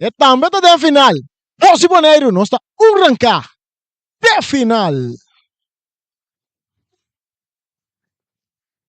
E tambe ta den final. Bos di Boneiru, nos ta un ranca te final.